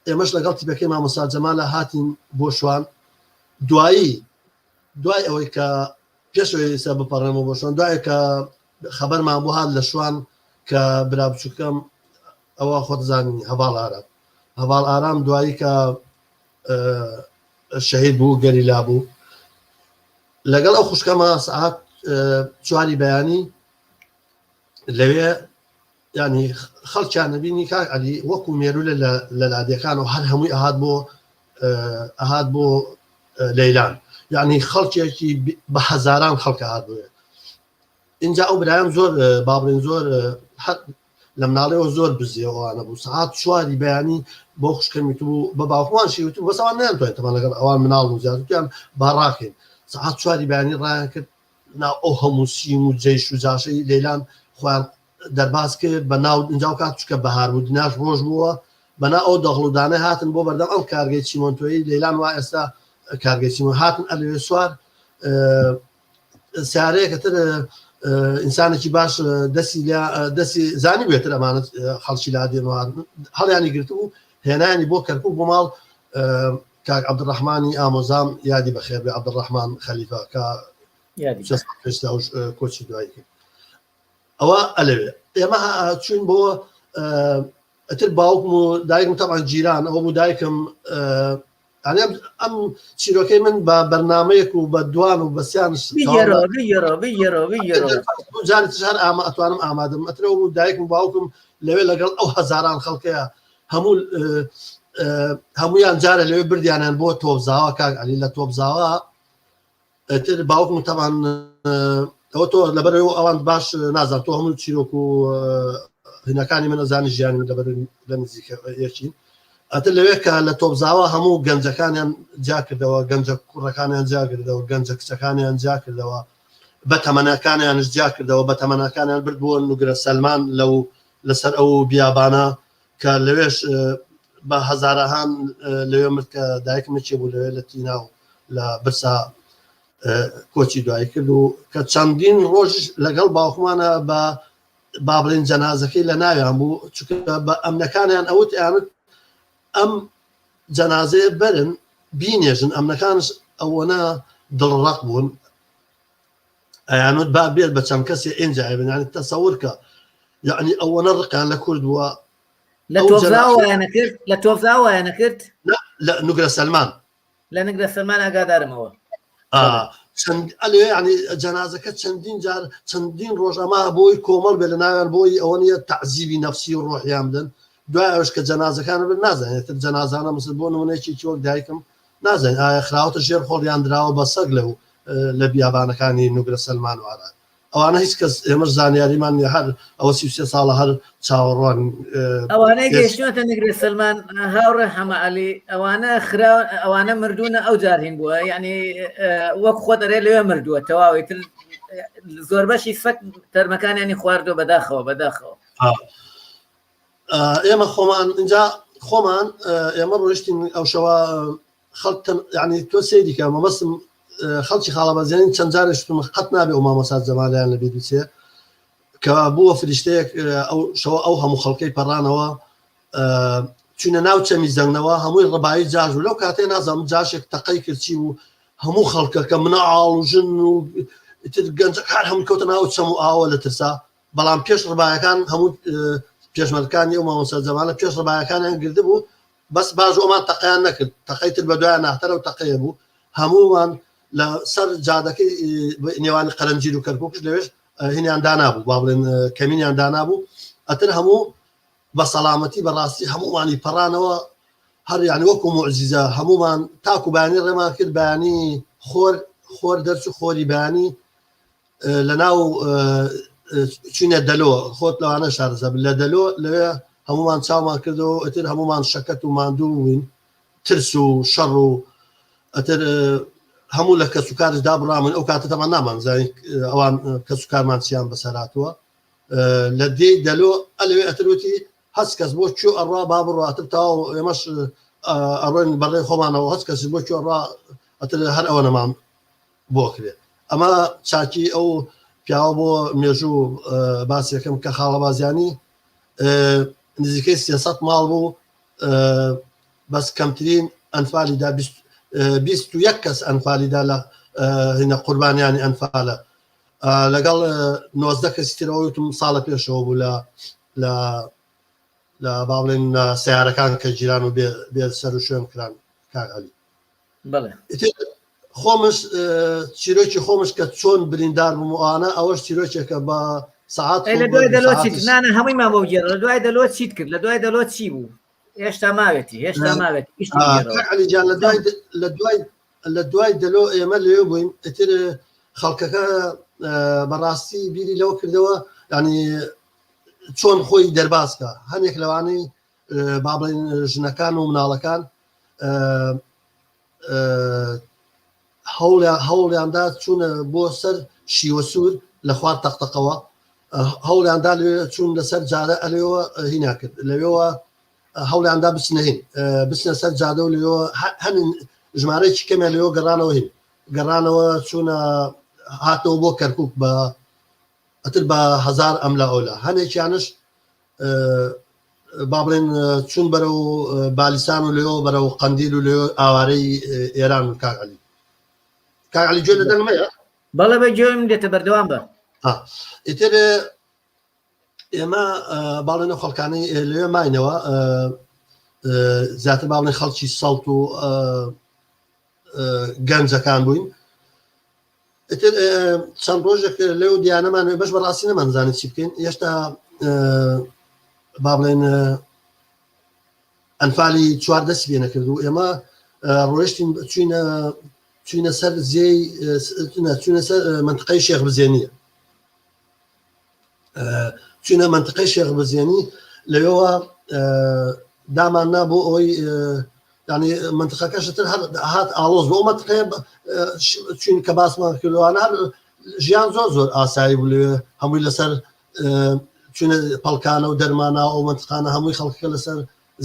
ئێمەش لەگەڵ تیپەکەی مامۆستا جەمالە هاتین بۆ شوان دوایی دوای ئەوەی کە پێش ئەوەی ئێستا بپەڕێمەوە بۆ شوان دوای کە خەبەرمان بۆ هات لە شوان کە برا بچووکەم ئەوە خۆت زانی هەڤاڵ ئارام هەڤاڵ ئارام دوایی کە شەهید بوو گەریلا بوو لەگەڵ ئەو خوشکەمە سعات چواری بەیانی لەوێ ینی خەڵکیان نەبینی کاک علی وەکو مێرولە لە لادێکان و هەر هەمووی ئەهات بۆ ئەهات بۆ لەیلان یعنی خەڵکێکی بە هەزاران خەڵک هات بۆیە اینجا ئەو برایم زۆر با بڵێن زۆر لە مناڵەوە زۆر بزیەوانە بوو سەعات چواری بەیانی بۆ خوشکەمی تو بە باوکمان شی وتو بەس ئەوان نەیانتوانی تەمان لەگەڵ ئەوان مناڵ و زیاد وتیان با ڕاکەین سەعات چواری بەیانی ڕایان کرد ناو ئەو هەموو سیم و جەیش و جاشەی لەیلان خۆیان دەرباز کرد بە ناو اینجا و کات چکە بەهار بوو دنیاش ڕۆژ بووە بەنا ئەو دەغڵ و دانە هاتن بۆ بەردەم ئەم کارگەی چیمۆنتۆیی لەیلان وا ئێستا کارگەی چیمۆن هاتن ئەلوێ سوار سیارەیەکە تر ئینسانێکی باش دەستی دەستی زانی بێتر ئەمانە خەڵکی لادێن هەڵیانی گرتبوو هێنانی بۆ کەرکک بۆ ماڵ کاک عەبدولڕەحمانی ئامۆزام یادی بەخێر بێ عەبدولڕەحمان خەلیفە کە کۆچی دوایی کرد ئەوە ئەلەوێ ئێمە چوین بۆ ئەتر باوکم و دایکم تەبعەن جیران ئەوە بوو دایکم ئەم چیرۆکەی من بە بەرنمەیەک و بە دوان و بەسیان جارێکیش هەر ئامە ئەتوانم ئامادەم ئەترەوە بوو دایکم و باوکم لەوێ لەگەڵ ئەو هەزاران خەڵکەیە هەموو هەمویان جارە لەوێ بردیانیان بۆ تۆپزاوە کاک علی لە تۆپزاوە ئیتر باوکم تەبان ئەوە تۆ لەبەرەوە ئەوان باش نازان تۆ هەموو چیرۆک و هینەکانی من ئەزانی ژیانی من لەبەر لە نزیک یەکین ئەتر لەوێ کە لە تۆپزاوە هەموو گەنجەکانیان جیا کردەوە گەنجە کوڕەکانیان جیا کردەوە گەنجە کچەکانیان جیا کردەوە بە تەمەنەکانیانش جیا کردەوە بە تەمەنەکانیان برد بۆ نوگرە سەلمان لەو لەسەر ئەو بیابانە کە لەوێش بە هەزارەهان لەوێ مرد کە دایکم یەکێ بوو لەوێ لە تینا و لە برسا کۆچی دوایی کرد و کە چەندین ڕۆژ لەگەڵ باوکمانە بە با بڵێن جەنازەکەی لە ناویان بوو چونکە بە ئەمنەکانیان ئەوت ئەیانوت ئەم جەنازەیە بەرن بینێژن ئەمنەکانش ئەوەنە دڵڕەق بوون ئەیانوت با بێت بە چەند کەسێ ئینجا ئەیبن یعنی تەسەور کە یعنی ئەوەنە ڕقیان لە کورد بووە لە تۆفزاوە کرد لە تۆفزاوە نەکرد لە نوگرە سەلمان لە نگرە سەلمان ئاگادارمەوە چەند ئەلێ یعنی جەنازەکە چەندین جار چەندین ڕۆژ ئەمە بۆی کۆمەڵ بێ لە ناویان بۆی ئەوە نیە تەعزیبی نەفسی و ڕۆحیان بدەن دوای ئەوش کە جەنازەکان بن نازانێت تر جەنازانە مسل بۆ نمونەیەکی وەک دایکم نازانین ئایا خراوەتە ژێر خۆڵ یان دراوە بە سەگ لەو لە بیابانەکانی نوگرە سەلمان و عەراد ئەوانە هیچ کەس ئێمەش زانیاریمان نیە هەر ئەوە 33 ساڵە هەر چاوەڕوان ئەوانەی گەیشتوونەتە نگرە سەلمان هاوڕێ حەمە عەلی ئەوانە خرا ئەوانە مردوونە ئەو جار هین بووە یعنی وەک خۆت ئەرێ لەوێ مردووە تەواوی تر زۆربەشی سەگ تەرمەکانیانی خواردووە بەداخەوە بەداخەوە ئێمە خۆمان اینجا خۆمان ئێمە ڕۆیشتین ئەو شەوە خەڵک یعنی تۆ سەیری کە مەبەستم خەڵکی خاڵەبەزێنی چەند جارێک شتم قەت نابێ ئەو مامۆستا جەمالیان لەبیر بچێ کە بووە فریشتەیەک ئەو شەوە ئەو هەموو خەڵکەی پەڕانەوە چوینە ناو چەمی زەنگنەوە هەمووی ڕبایی جاش و لەو کاتێ نازانم جاشێک تەقەی کردچی و هەموو خەڵکەکە مناڵ و ژن و تر گەنجەکان هەموو کەوتە ناو چەم و ئاوە لە ترسا بەڵام پێش ڕبایەکان هەموو پێشمەرکانی ئەو مامۆستا جەمالە پێش ڕبایەکانیان گردبوو بەس باش ئەومان تەقەیان نەکرد تەقەی تر بە دوایان ناختەرە و تەقەیە بوو هەموومان لە سەر جادەکەی نێوانی قەرەنجیر و کەرکوکش لەوێش هینیان دانابوو با بڵێن کەمینیان دانابوو ئەتر هەموو بە سەلامەتی بەڕاستی هەموومانی پەڕانەوە هەر یعنی وەکو موعجیزە هەموومان تاکو بەیانی ڕێمان کرد بەیانی خۆر خۆر دەرچوو خۆری بەیانی لە ناو چوینە دەلۆ خۆت لەوانە شارەزا لە دەلۆ لەوێ هەمومان چاومان کردەوە ئەتر هەمومان شەکەت و ماندوو بووین ترس و شەڕ و ئەتر هەموو لە کەس و کارش دابڕامن ئەو کاتە تەمان نامانزانین ئەوان کەس و کارمان چیان بەسەراتوە لە دێی دەلۆ ئەلەوێ ئەتر وتی هەچ کەس بۆ کوێ ئەڕوا با بڕوا ئەتر تەواو ئێمەش ئەڕۆین بەڕێ خۆمانەوە هەچ کەس بۆ کوێ ئەڕوا ئەتر هەر ئەوە نەمان بۆ کرێ ئەمە چاکی ئەو پیاوە بۆ مێژوو باسیەکەم کە خاڵەبازیانی نزیکەی 300 ماڵ بوو بەس کەمترین ئەنفالیدا 21 کەس ئەنفالیدا لە هینە قوربانیانی ئەنفالە لەگەڵ 19 کەسی ترەوە وتم ساڵە پێشەوە بوو لە لە لە با بڵێن سیارەکان کە گیران و بێ سەر و شوێن کران کاک عەلی بەڵێ خۆمش چیرۆکی خۆمش کە چۆن بریندار بووم ئەوانە ئەوەش چیرۆکێکە بە سەعات لە دوای دەلۆ چیت نانە هەمووی ما بۆ گێڕ لە دوای دەلۆ چیت کرد لە دوای دەلۆ چی بوو هێشتا ماوێتی هێشتا ماوێت علی جان لە دوای لە دوای لە دوای دەلۆ ئێمە لێ بووین ئیتر خەڵکەکە بەڕاستی بیری لەوە کردەوە ینی چۆن خۆی دەربازکە هەندێک لەوانەی با بڵێن ژنەکان و مناڵەکان هەوڵیاندا چوونە بۆ سەر شیوە سوور لە خوار تەقتەقەوە هەوڵیاندا لەوێ چوون لەسەر جارە ئەلێەوە هینا کرد لەوێەوە هەوڵیاندا بچنە هین بچنە سەر جادە و لەوێەوە هەن ژمارەیەکی کەمیان لەوێ گەڕانەوە هین گەڕانەوە چوونە هاتنەوە بۆ کەرکک بە ئەتر بە هەزار ئەملا ئەولا هەنێکیانش با بڵێن چوون بەرەو بالیسان و لێەوە بەرەو قەندیل و لێ ئاوارەی ئێران و کاک عەلی کاک عەلی گوێ لە دەنگمەیە بەڵێ بە گوێم دێتە بەردەوام بە ئیتر ئێمە باڵێن ئەو خەڵکانەی لەوێ ماینەوە زیاتر باڵێن خەڵکی سەڵت و گەنجەکان بووین ئیتر چەند ڕۆژێک لەو دیانەمان بەش بەڕاستی نەمانزانانی چی بکەین هێشتا با بڵێن ئەنفالی چوار دەستی پێ نەکرد و ئێمە ڕۆیشتین چوینە چوینە سەر زێی چوینە سەر منتقەی شێخ بزێنیە چوینە منتقەی شێخ بزێنی لەوێوە دامان نا بۆ ئەوەی ینی منتقەکەش تر هەر هات ئاڵۆز بۆ منتقەیە چوین کە باسمان کردوانە هەر ژیان زۆر زۆر ئاسایی بوو لەوێ هەمووی لەسەر چونە پەڵکانە و دەرمانە ئەو منتقانە هەمووی خەڵکەکە لەسەر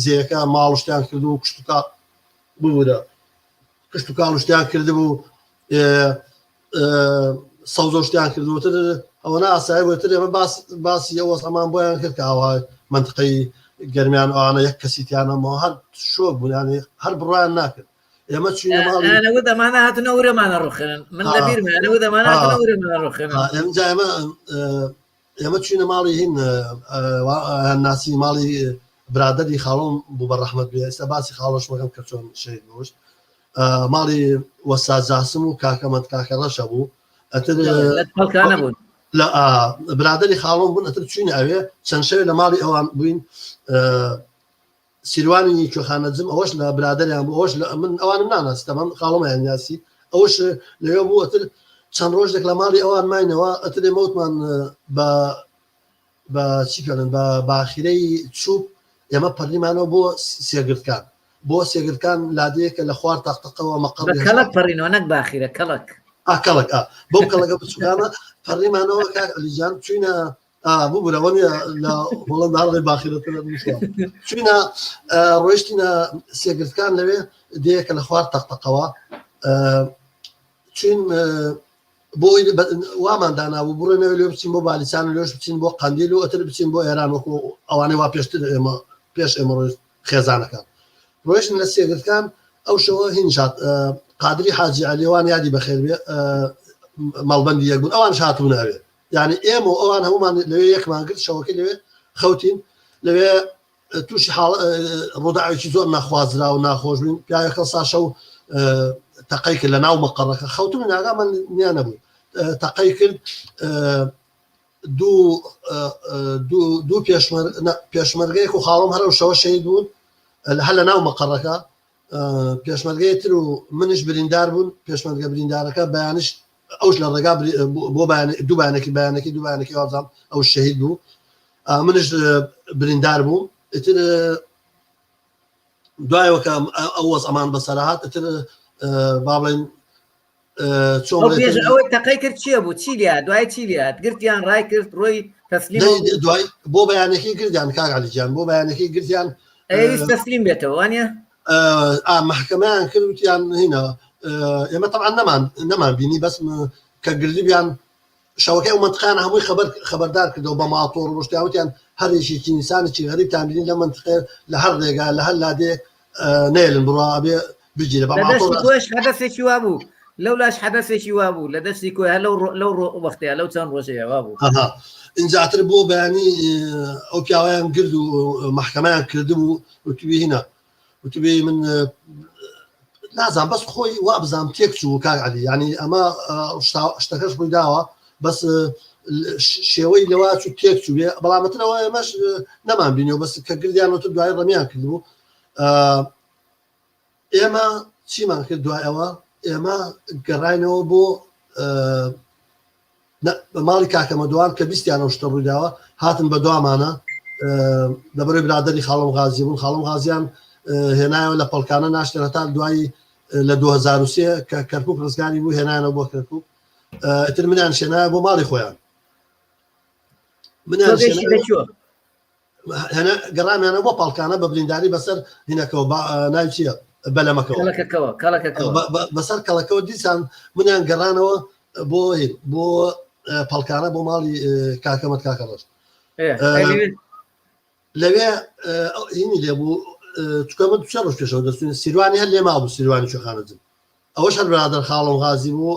زێیەکە ماڵ شتیان کرد و کشتوکا ببوورە کشتوکاڵ شتیان کردبوو سەوزە شتیان کردوتر ئەوەنە ئاسایی بۆتر ئێمە باس باسی ئەو وەزعەمان بۆیان کرد کە ئاوا منتقەی گەرمیان ئەوانە یەک کەسی تیانەمەوە هەر شۆک بوون یانی هەر بڕوایان ناکرد ئێمە چوینە ماڵی ئەنە دەمانە هاتنە ورەمانە ڕوخێنن من لە بیرمە ئەنە دەمانە هاتنە ورەمانە ڕوخێنن ئەمجا ئێمە ئێمە چوینە ماڵی هین ناسی ماڵی برادەری خاڵۆم بوو بە ڕەحمەت بێ ئێستا باسی خاڵۆش مەکەم کە چۆن شەهید بووش ماڵی وەستا جاسم و کاکەمەند کاکە ڕەشە بوو ئەتر خەڵکانە بوون لە برادری خاڵۆم بوون ئەتر چوینە ئەوێ چەند شەوێ لە ماڵی ئەوان بووین سیروانی کوێخانە جم ئەوەش لە برادریان بوو ئەوەش لە من ئەوانم ناناسی تەمام خاڵۆمەیان ناسی ئەوەش لەوێ بوو ئەتر چەند ڕۆژێک لە ماڵی ئەوان ماینەوە ئەتر ئێمە وتمان بە بە چی پێڵێن بە باخیرەی چوب ئێمە پەڕیمانەوە بۆ سێگرتکان بۆ سێگرتکان لادێیەکە لە خوار تەقتەقەوە مەقەڕی بە کەڵک پەڕینەوە نەک باخیرە کەڵک ئا کەڵک ئا بەو کەڵەکە بچوکانە پەڕیمانەوە کاک عەلی جان چوینە. ببورە وە نیە لە هۆڵەندا هەڵێ باخیرەتر چوینە ڕۆیشتینە سێگرتکان لەوێ دێیەکە لە خوار تەقتەقەوە چوین بۆی وامان دانابوو بڕۆینەوە لێ بچین بۆ بالیسان و لێش بچین بۆ قەندیل و ئەتر بچین بۆ ئێران وەکو ئەوانەی وا پێشتر ئێمە پێش ئێمە ڕۆیشت خێزانەکان ڕۆیشتن لە سێگرتکان ئەو شەوە هینشات قادری حاجی عەلیوان یادی بەخێر بێ مەڵبەندی یەک بوون ئەوان هاتوون ئەوێ یعنی ئێمە و ئەوان هەمومان لەوێ یەکمان گرت شەوەکەی لەوێ خەوتین لەوێ تووشی حاڵ ڕووداوێکی زۆر نەخوازرا و ناخۆش بووین پیاوێک هەڵسا شەو تەقەی کرد لە ناو مەقەڕەکە خەوتم ناگامان نییە نەبوو تەقەی کرد دوو دوو پێشمەرگەیەک و خاڵم هەرەو شەوە شەید بوون هەر لە ناو مەقەڕەکە پێشمەرگەی تر و منیش بریندار بوون پێشمەرگە بریندارەکە بەیانش ئەوش لە ڕێگا بۆ دوو بانێکی بەیانەکی دوو بانێکی وابزانام ئەو شەهید بوو منش بریندار بوو ئیتر دوایەوە کە ئەو وەزعمان بەسەرهات ئیتر با بڵێن چۆن ئەوەی تەقەی کرد چییە بوو چی لیا دوای چی لات گرتیان ڕای کرد ڕۆی تەسلیم دوای بۆ بەیانەکەی گردیان کاک عەلی گیان بۆ بەیانەکەی گرتیان تەسلیم بێتەوە وانە محکمەیان کرد وتیان هینە ئێمە طبعا نەمان نەمان بینی بەس کە گردبیان شەوەکەی ئەو منتقیان هەمووی خەبەر خەبەردار کردەوە بە ماتۆڕ ڕشتیان وتیان هەر یەکێکی ئینسانێکی غەریبتان بینی لە منتقێ لە هەر ڕێگا لە هەر لادێ نێلن بڕوا ئەبێ بگیرێ بە لە ماتۆڕ دەستی کۆش حەدەسێکی وا بوو لەولاش حەدەسێکی وا بوو لە دەستی کۆی هەر لەو لەو وەختەیە لەو چەند ڕۆژەیە وا بوو ئەها ئینجاتر بۆ بەیانی ئەو پیاوەیان گرد و مەحکەمەیان کردبوو وتبی هینا وتبی من نازان بەس خۆی وا بزانام تێک چوو کاک عەلی یعنی ئەمە شتەکەش ڕووی داوە بەس شێوەی لەوا چوو تێک چوو بێ بەڵامەترەوە ئێمەش نەمان بینیەوە بەس کە گردیانەوە دوای ڕەمیان کردبوو ئێمە چیمان کرد دوای ئەوە ئێمە گەڕاینەوە بۆ ماڵی کاکەمەدوان کە بیستیان ئەو شتە ڕوویداوە هاتن بە دوامانە لەبەرەی برادری خاڵم غازی بوون خاڵم غازیان هێنایەوە لە پەڵکانە ناشتن هەتا دوایی لە 2023 کە کەرکک ڕزگاری بوو هێنانەوە بۆ کەرکک ئیتر منیان شێنایە بۆ ماڵی خۆیان منیان هەنە گەڕامیانە بۆ پاڵکانە بە برینداری بەسەر هینەکەەوە ناوی چییە بەلەمەکەەوە کەڵەکەکەەوە بەسەر کەڵەکەەوە دیسان منیان گەڕانەوە بۆ بۆ پەڵکانە بۆ ماڵی کاکەمەت کاکە ڕەش لەوێ هینی لێبوو چکە من چه ڕۆژ پێشەوە دەستون سیروانی هەر لێ مابوو سیروانی چۆخانەجم ئەوەش هەر برادەر خاڵم غازی بوو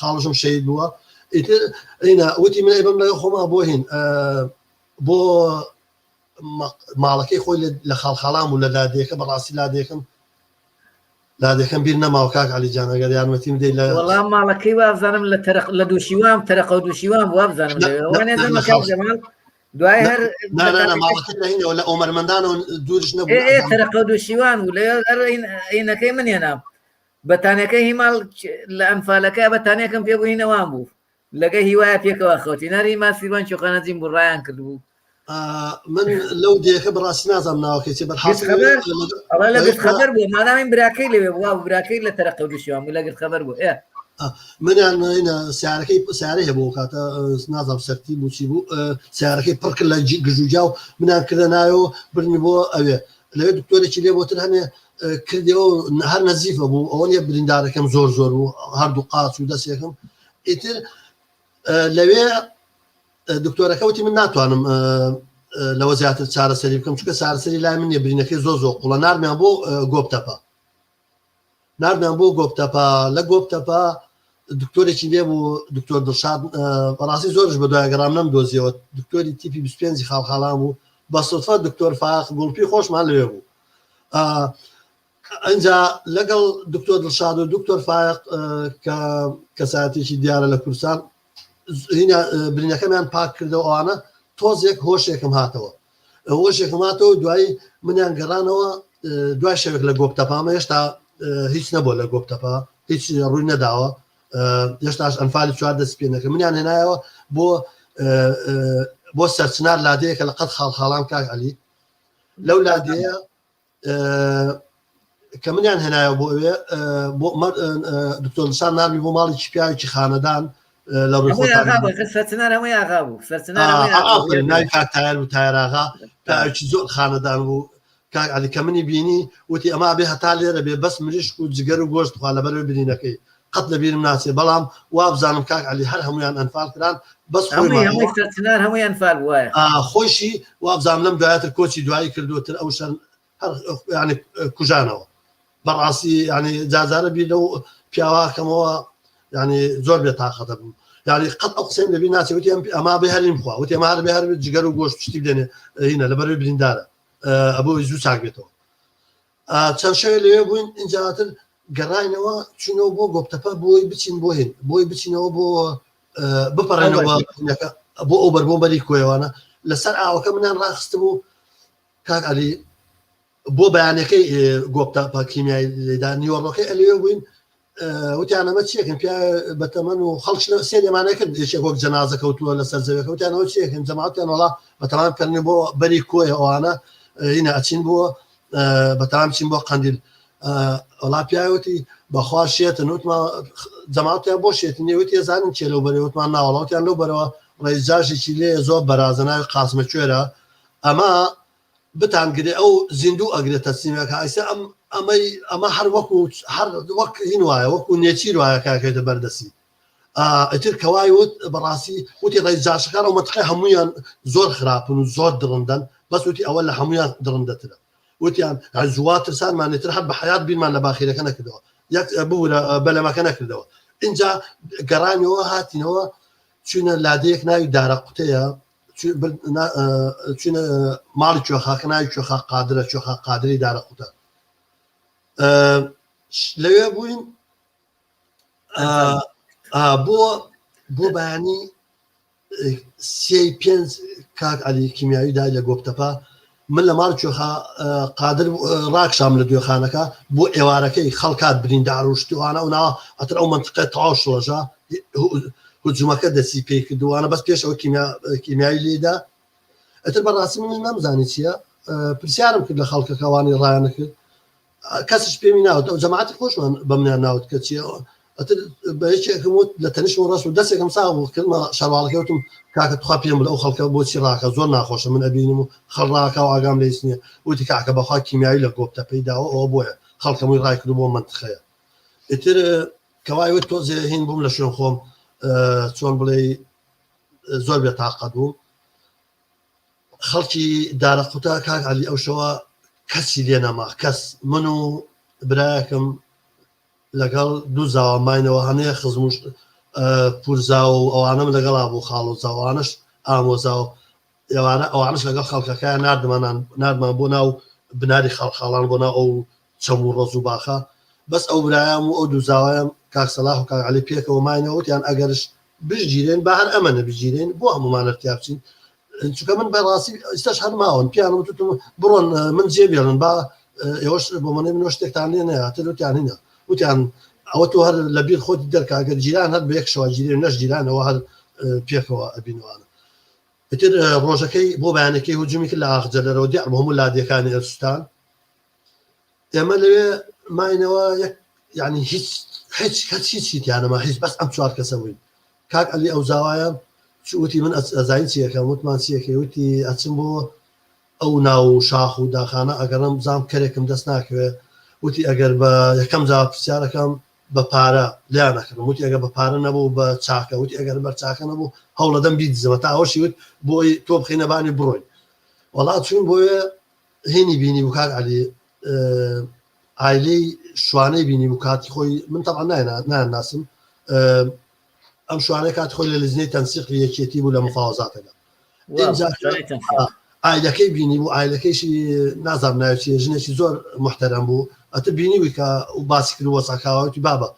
خاڵشم شەهید بووە ئیتر ئینا وتی من ئەیبەم لەگەڵ خۆما بۆ هین بۆ ماڵەکەی خۆی لە خاڵخاڵان بوو لە لادێکە بەڕاستی لادێکم لادێکەم بیر نەماوە کاک عەلی جان ئەگەر یارمەتیم بدەیت لە وەڵام ماڵەکەی وابزانم لە تەرەق لە دووشیوام تەرەقە و دووشیوام وابزانم لەوێ وانێ دەمە کاک جەمال دوای هەر نا نا نا ماڵەکەی لە هینەوە لە ئۆمەرمەندانەوە دوورش نەبوو ئێ ئێ تەرەقە و دووشیوان بوو لەوێ هەر ئینەکەی من هێنام بەتانەکەی هیماڵ لە ئەنفالەکە بەتانێکم پێ بوو هینەوان بوو لەگە هیوایە پێکەوە خەوتی ناری ما سیروان چۆخانەجیم بوو ڕایان کردبوو من لەو دێکە بەڕاستی نازانم ناوەکەی چیە بەرحاڵ خەبەر ئەڵێ لە گرت خەبەر بوو مادامی براکەی لەوێ بوو وا براکەی لە تەرەقە و دووشیوان بوو لە گرت خەبەر بوو ئێ منیان هینە سیارەکەی سیارەی هەبوو کاتە نازانم سەرتی بوو چی بوو سیارەکەی پڕ کرد لە گژوگیا و منیان کردە ناوەوە بردنی بۆ ئەوێ لەوێ دکتۆرێکی لێ بۆتر هەنێ کردەوە هەر نەزیفە بوو ئەوە نیە بریندارەکەم زۆر زۆر بوو هەردوو قاچ و دەستێکم ئیتر لەوێ دکتۆرەکە وتی من ناتوانم لەوە زیاتر چارەسەری بکەم چونکە چارەسەری لای من نیە برینەکەی زۆر زۆر قوڵە نارمیان بۆ گۆپتەپە ناردمان بۆ گۆپتەپە لە گۆپتەپە دکتۆرێکی لێ بوو دکتۆر دڵشاد بەڕاستی زۆرش بە دوای گەڕام نەم دۆزیەوە دکتۆری تیپی 25 خاڵخاڵان بوو بە سوتفە دکتۆر فاق گوڵپی خۆشمان لەوێ بوو ئەجا لەگەڵ دکتۆر دڵشاد و دکتۆر فایق کە کەساتێکی دیارە لە کوردستان هینا برینەکەمیان پاک کردەوە ئەوانە تۆزێک هۆشێکم هاتەوە هۆشێکم هاتەوە دوایی منیان گەڕانەوە دوای شەوێک لە گۆپتەپامە هێشتا هیچ نەبووە لە گۆپتەپا هیچ ڕووی نەداوە هێشتاش ئەنفالی چوار دەست پێ نەکرد منیان هێنایەوە بۆ بۆ سەرچنار لادەیەکە لە قەد خاڵخاڵان کاک عەلی لەو لادەیە کە منیان هێنایەوە بۆ ئەوێ بۆ دکتۆر لسان ناردی بۆ ماڵێکی پیاوێکی خانەدان لە ڕووی خۆتان سەرچنار هەمووی ئاغا بوو سەرچنار هەمووی ئاغا بوو. ئافەرین ناوی کاک تایەر بوو تایەر ئاغا پیاوێکی زۆر خانەدان بوو کاک عەلی کە منی بینی وتی ئەمە ئەبێ هەتا لێرە بێ بەس مریشک و جگەر و گۆشت بخوا لەبەرەوەی برینەکەی قەت لەبیرم ناچێ بەڵام وابزانم کاک عەلی هەر هەموویان ئەنفال کران بەس خۆی هەمووی مایەوە هەمووی سەرچنار هەمووی ئەنفال بوو وایە. خۆیشی وابزانم لەم دوایەتر کۆچی دوایی کردووە تر ئەو شەر هەر یانی کوژانەوە بەڕاستی یانی جارجارە بیر لەو پیاوە کەمەوە یانی زۆر بێ تاقەتە بوو یانی قەت ئەو قسەیم لەبیر ناچێ وتی ئەم ئەما بێ هەریم بخوا وتی ئەمە هەر بێ هەر جگەر و گۆشت شتی بدەنێ هینە لەبەر بریندارە ئەبوو زوو چاک بێتەوە چەند شەوێ لەوێ بووین ئینجاتر گەڕاینەوە چوونەوە بۆ گۆپتەپە بۆی بچین بۆ هین بۆی بچینەوە بۆ بپەڕێنەوە بۆ ئەو بەر بۆ بەری کۆیەوانە لەسەر ئاوەکە منیان ڕاخست بوو کاک عەلی بۆ بەیانەکەی گۆپتەپە کیمیای لێدا نیوەڕۆکەی ئەلێ بووین وتیان ئەمە چیەکەن پیا بەتەمەن و خەڵک سێ لێمانە کرد یەکێک وەک جەنازە کەوتووە لەسەر زەویەکە وتیان ئەوە چیەکەن جەماعەتیان وەڵا بەتەمان کردن بۆ بەری کۆیە ئەوانە هینە ئەچین بۆ بەتەمان بچین بۆ قەندیل وەڵا پیاوتی بەخوا شێتن وتمان جەماعەتیان بۆ شێتن وتی ئەزانن چێ لەو بەرەوە وتمان ناوەڵا وتیان لەو بەرەوە ڕئیس جاشێکی لێ زۆر بەرازە ناوی قاسمە کوێرە ئەمە بتانگرێ ئەو زیندوو ئەگرێ تەسلیمەکە ئەیسە ئەم ئەمەی ئەمە هەر وەکو هەر وەک هین وایە وەکو نێچیر وایە کاکەێتە بەردەسی ئیتر کەوای وت بەڕاستی وتی ڕێز جاشەکان ئەو مەتقی هەمویان زۆر خراپن و زۆر دڕندەن بەس وتی ئەوە لە هەمویان دڕندەترە وتیان زووا ترسانمان تر هەر بە حیات بیرمان لە باخیرەکە نەکردەوە یەک بورە بەلەمەکە نەکردەوە اینجا گەڕانەوە هاتینەوە چوینە لادەیەک ناوی دارە قوتەیە چوینە ماڵی کوێخاکە ناوی کوێخا قادرە کوێخا قادری دارە قوتە لەوێ بووین بۆ بۆ بەیانی سێ پێنج کاک علی کیمیاوی دای لە گۆپتەپە من لە ماڵ کوێخا قادر ڕاکشام لە دوێخانەکە بۆ ئێوارەکەی خەڵکات بریندار و شتوانە و ناوە ئەتر ئەو منطقە تەواو شڵەژا هجومەکە دەسی پێی کردوانە بەس پێش ئەوە کیمیایی لێدا ئەتر بەڕاستی من نەمزانی چییە پرسیارم کرد لە خەڵکەکەوانی ڕایانە کرد کەسش پێمی ناوت ئەو جەماعەتی خۆشمان بە منیان ناوت کە چییە ئەتر بە یەکێکم وت لە تەنیشت ڕاست و دەستێکم ساغ بوو کردمە شەرواڵەکەی وتم کاکە تخوا پێم بڵێ ئەو خەڵکە بۆچی ڕاکە زۆر ناخۆشە من ئەبینم و خەڵ ڕاکا و ئاگام لێ هیچ نییە وتی کاکە بەخوا کیمیایی لە گۆپتەپەی داوە ئەوە بۆیە خەڵک هەمووی ڕای کردو بۆ مەنتخەیە ئیتر کەوای وت تۆزێ هین بووم لە شوێن خۆم چۆن بڵێی زۆر بێتاقەت بووم خەڵکی دارەقوتە کاک عەلی ئەو شەوە کەسی لێ نەما کەس من و برایەکم لەگەڵ دوو زاوا ماینەوە هەنێ خزم و پورزاوە و ئەوانەم لەگەڵا بوو خاڵ و زاوانش ئامۆزاو ئێوانە ئەوانش لەگەڵ خەڵکەکەیان ناردمانان ناردمان بۆ ناو بناری خاڵخاڵان بۆ ناو ئەو چەم و ڕەز و باخە بەس ئەو برایەم و ئەو دوو زاوایەم کاک سەلاح و کاک عەلی پێکەوە ماینەوە وتیان ئەگەرش بشگیرێن با هەر ئەمە نەبگیرێن بۆ هەموومان هەر تیا بچین چونکە من بەڕاستی ئێستاش هەر ماون پیان وتم بڕۆن من جێ بێڵن با ئێوەش بۆ منێ منەوە شتێکتان لێ نەیاتر وتیان هینە وتیان ئەوە تۆ هەر لە بیر خۆت دەرکە ئەگەر جیران هەر بە یەک شەوە گیرێن نەش جیرانەوە هەر پێکەوە ئەبینەوانە ئیتر ڕۆژەکەی بۆ بەیانەکەی هجومی کرد لە ئاغجەلەرەوە دیار بۆ هەموو لادێکانی ئەرسوتان ئێمە لەوێ ماینەوە یەک یعنی هیچ هیچ کەس هیچ تیانەما هیچ بەس ئەم چوار کەسە بووین کاک عەلی ئەو زاوایە وتی من ئەزانی چیەکەم وتمان چیەکەی وتی ئەچم بۆ ئەو ناو شاخ و داخانە ئەگەڕم بزانم کەرێکم دەست ناکەوێ وتی ئەگەر بە یەکەم جا پرسیارەکەم بە پارە لیان ئەکردم وتی ئەگەر بە پارە نەبوو بە چاکە وتی ئەگەر بەر چاکە نەبوو هەوڵەدەم بیدزمە تا ئەوەشی وت بۆی تۆ بخینە بانی بڕۆین وەڵا چوین بۆیە هینی بینی بوو کاک عەلی ئایلەی شوانەی بینی بوو کاتی خۆی من تەبعا نایان ناسم ئەم شوانەی کاتی خۆی لە لجنەی تەنسیقی یەکێتی بوو لە مفاوەزاتەکە ئینجا ئایلەکەی بینی بوو ئایلەکەیشی نازانم ناوی چیە ژنێکی زۆر محتەرەم بوو ئەتر بینی بووی کە باسی کرد وەسعکاوەتی بابە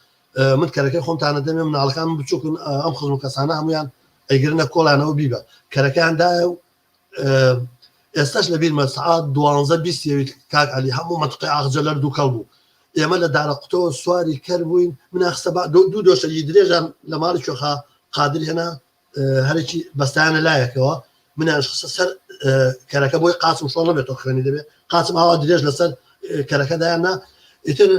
من کەرەکەی خۆمتانە دەمێ مناڵەکان بچووکن ئەم خزم و کەسانە هەمویان ئەیگرنە کۆڵانەوە بیبە کەرەکەیان دایە و ئێستاش لە بیرمە سەعات دوانزە 20 یەویت کاک عەلی هەموو مەنتقەی ئاغجەلەر دووکەڵ بوو ئێمە لە دارە قوتەوە سواری کەر بووین من خستە با دوو دۆشەگی درێژان لە ماڵی کوێخا قادر هێنا هەرێکی بەستایانە لایەکەوە منیان خستە سەر کەرەکە بۆی قاچم شۆڵ نەبێتەوە خوێنی دەبێت قاچم ئاوا درێژ لەسەر کەرەکە دایاننا ئیتر.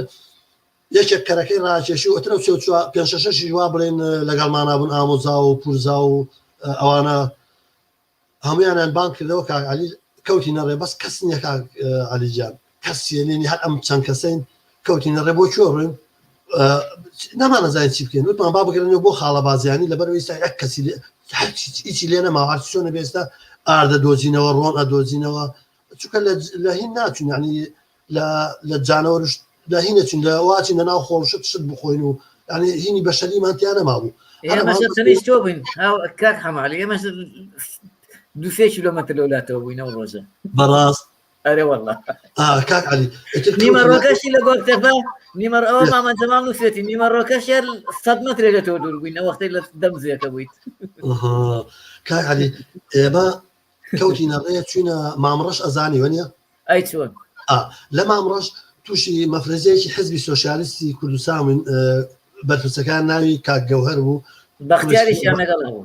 یەکێک کەرەکەی ڕاکێشی و ئەترەو سێ چوار پێنج شەش شەشیش وا بڵێن لەگەڵمانا بوون ئامۆزا و پورزا و ئەوانە هەمویانیان بانگ کردەوە کاک عەلی کەوتینە ڕێ بەس کەس نییە کاک عەلی گیان کەس سێنێنی هەر ئەم چەند کەسین کەوتینە ڕێ بۆ کوێ ڕوین نەمانەزانین چی بکەین وتمان با بگەڕێنەوە بۆ خاڵە بازیانی لەبەر ئێستا یەک کەسی هیچی لێ نەماوە هەر چۆنە بێستا ئاردە دۆزینەوە ڕۆن ئەدۆزینەوە چونکە لە هین ناچون یعنی لە لە جانەوەرش لە هینە چون لە واچین لە ناو خۆڵ شت شت بخۆین و یعنی هینی بەشەریمان تیا نەمابوو ئێمە تەنیشت تۆ بووین کاک حەمالی ئێمە دوو سێ کیلۆمەتر لەولاتەوە بووین ئەو ڕۆژە بەڕاست ئەرێ والله کاک عەلی نیمەڕۆکەشی لە گۆپتەپە نیمەڕ ئەوە مامە جەماڵ نووسێتی نیمەڕۆکەش هەر سەد مەترێ لە تۆ دوور بووین ئەو وەختەی لە دەم زێکە بوویت کاک عەلی ئێمە کەوتینە ڕێ چوینە مامڕەش ئەزانی وەنیە ئەی چۆن لە مامڕەش تووشی مەفرەزەیەکی حزبی سۆسیالیستی کوردستان بووین بەرپرسەکان ناوی کاک گەوهەر بوو بەختیاریشیان لەگەڵ بوو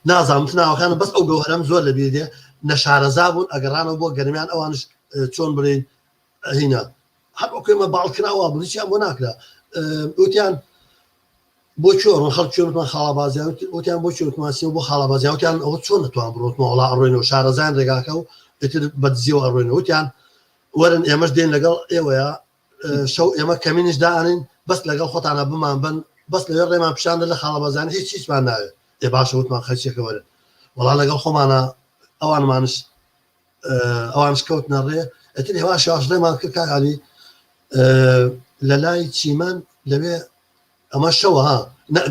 نازانم ناوەکانم بەس ئەو گەوهەرەم زۆر لەبیر دێ نەشارەزا بوون ئەگەڕانەوە بۆ گەرمیان ئەوانش چۆن بڵێین هینا هەر وەکو ئێمە باڵکراوە بوون هیچیان بۆ ناکرا وتیان بۆ کوێ ڕۆن خەڵک کوێ وتمان خاڵابازیان وتیان بۆ کوێ وتمان سێ بۆ خاڵابازیان وتیان ئەوە چۆن نەتوان بڕۆتمە وڵا ئەڕۆینەوە شارەزایان ڕێگاکە و ئیتر بەدزیەوە ئەڕۆینەوە وتیان وەرن ئێمەش دێن لەگەڵ ئێوەیە شەو ئێمە کەمینیش دائەنین بەس لەگەڵ خۆتانە بمان بن بەس لەوێ ڕێمان پیشاندە لە خاڵابازیان هیچ هیچمان ناوێت ئێ باشە وتمان خەرچێکە وەرن وەڵا لەگەڵ خۆمانە ئەوانمانش ئەوانش کەوتنە ڕێ ئەتر هێواش هێواش ڕێمان کرد کاک عەلی لە لای چیمەن لەوێ ئەمە شەوە ها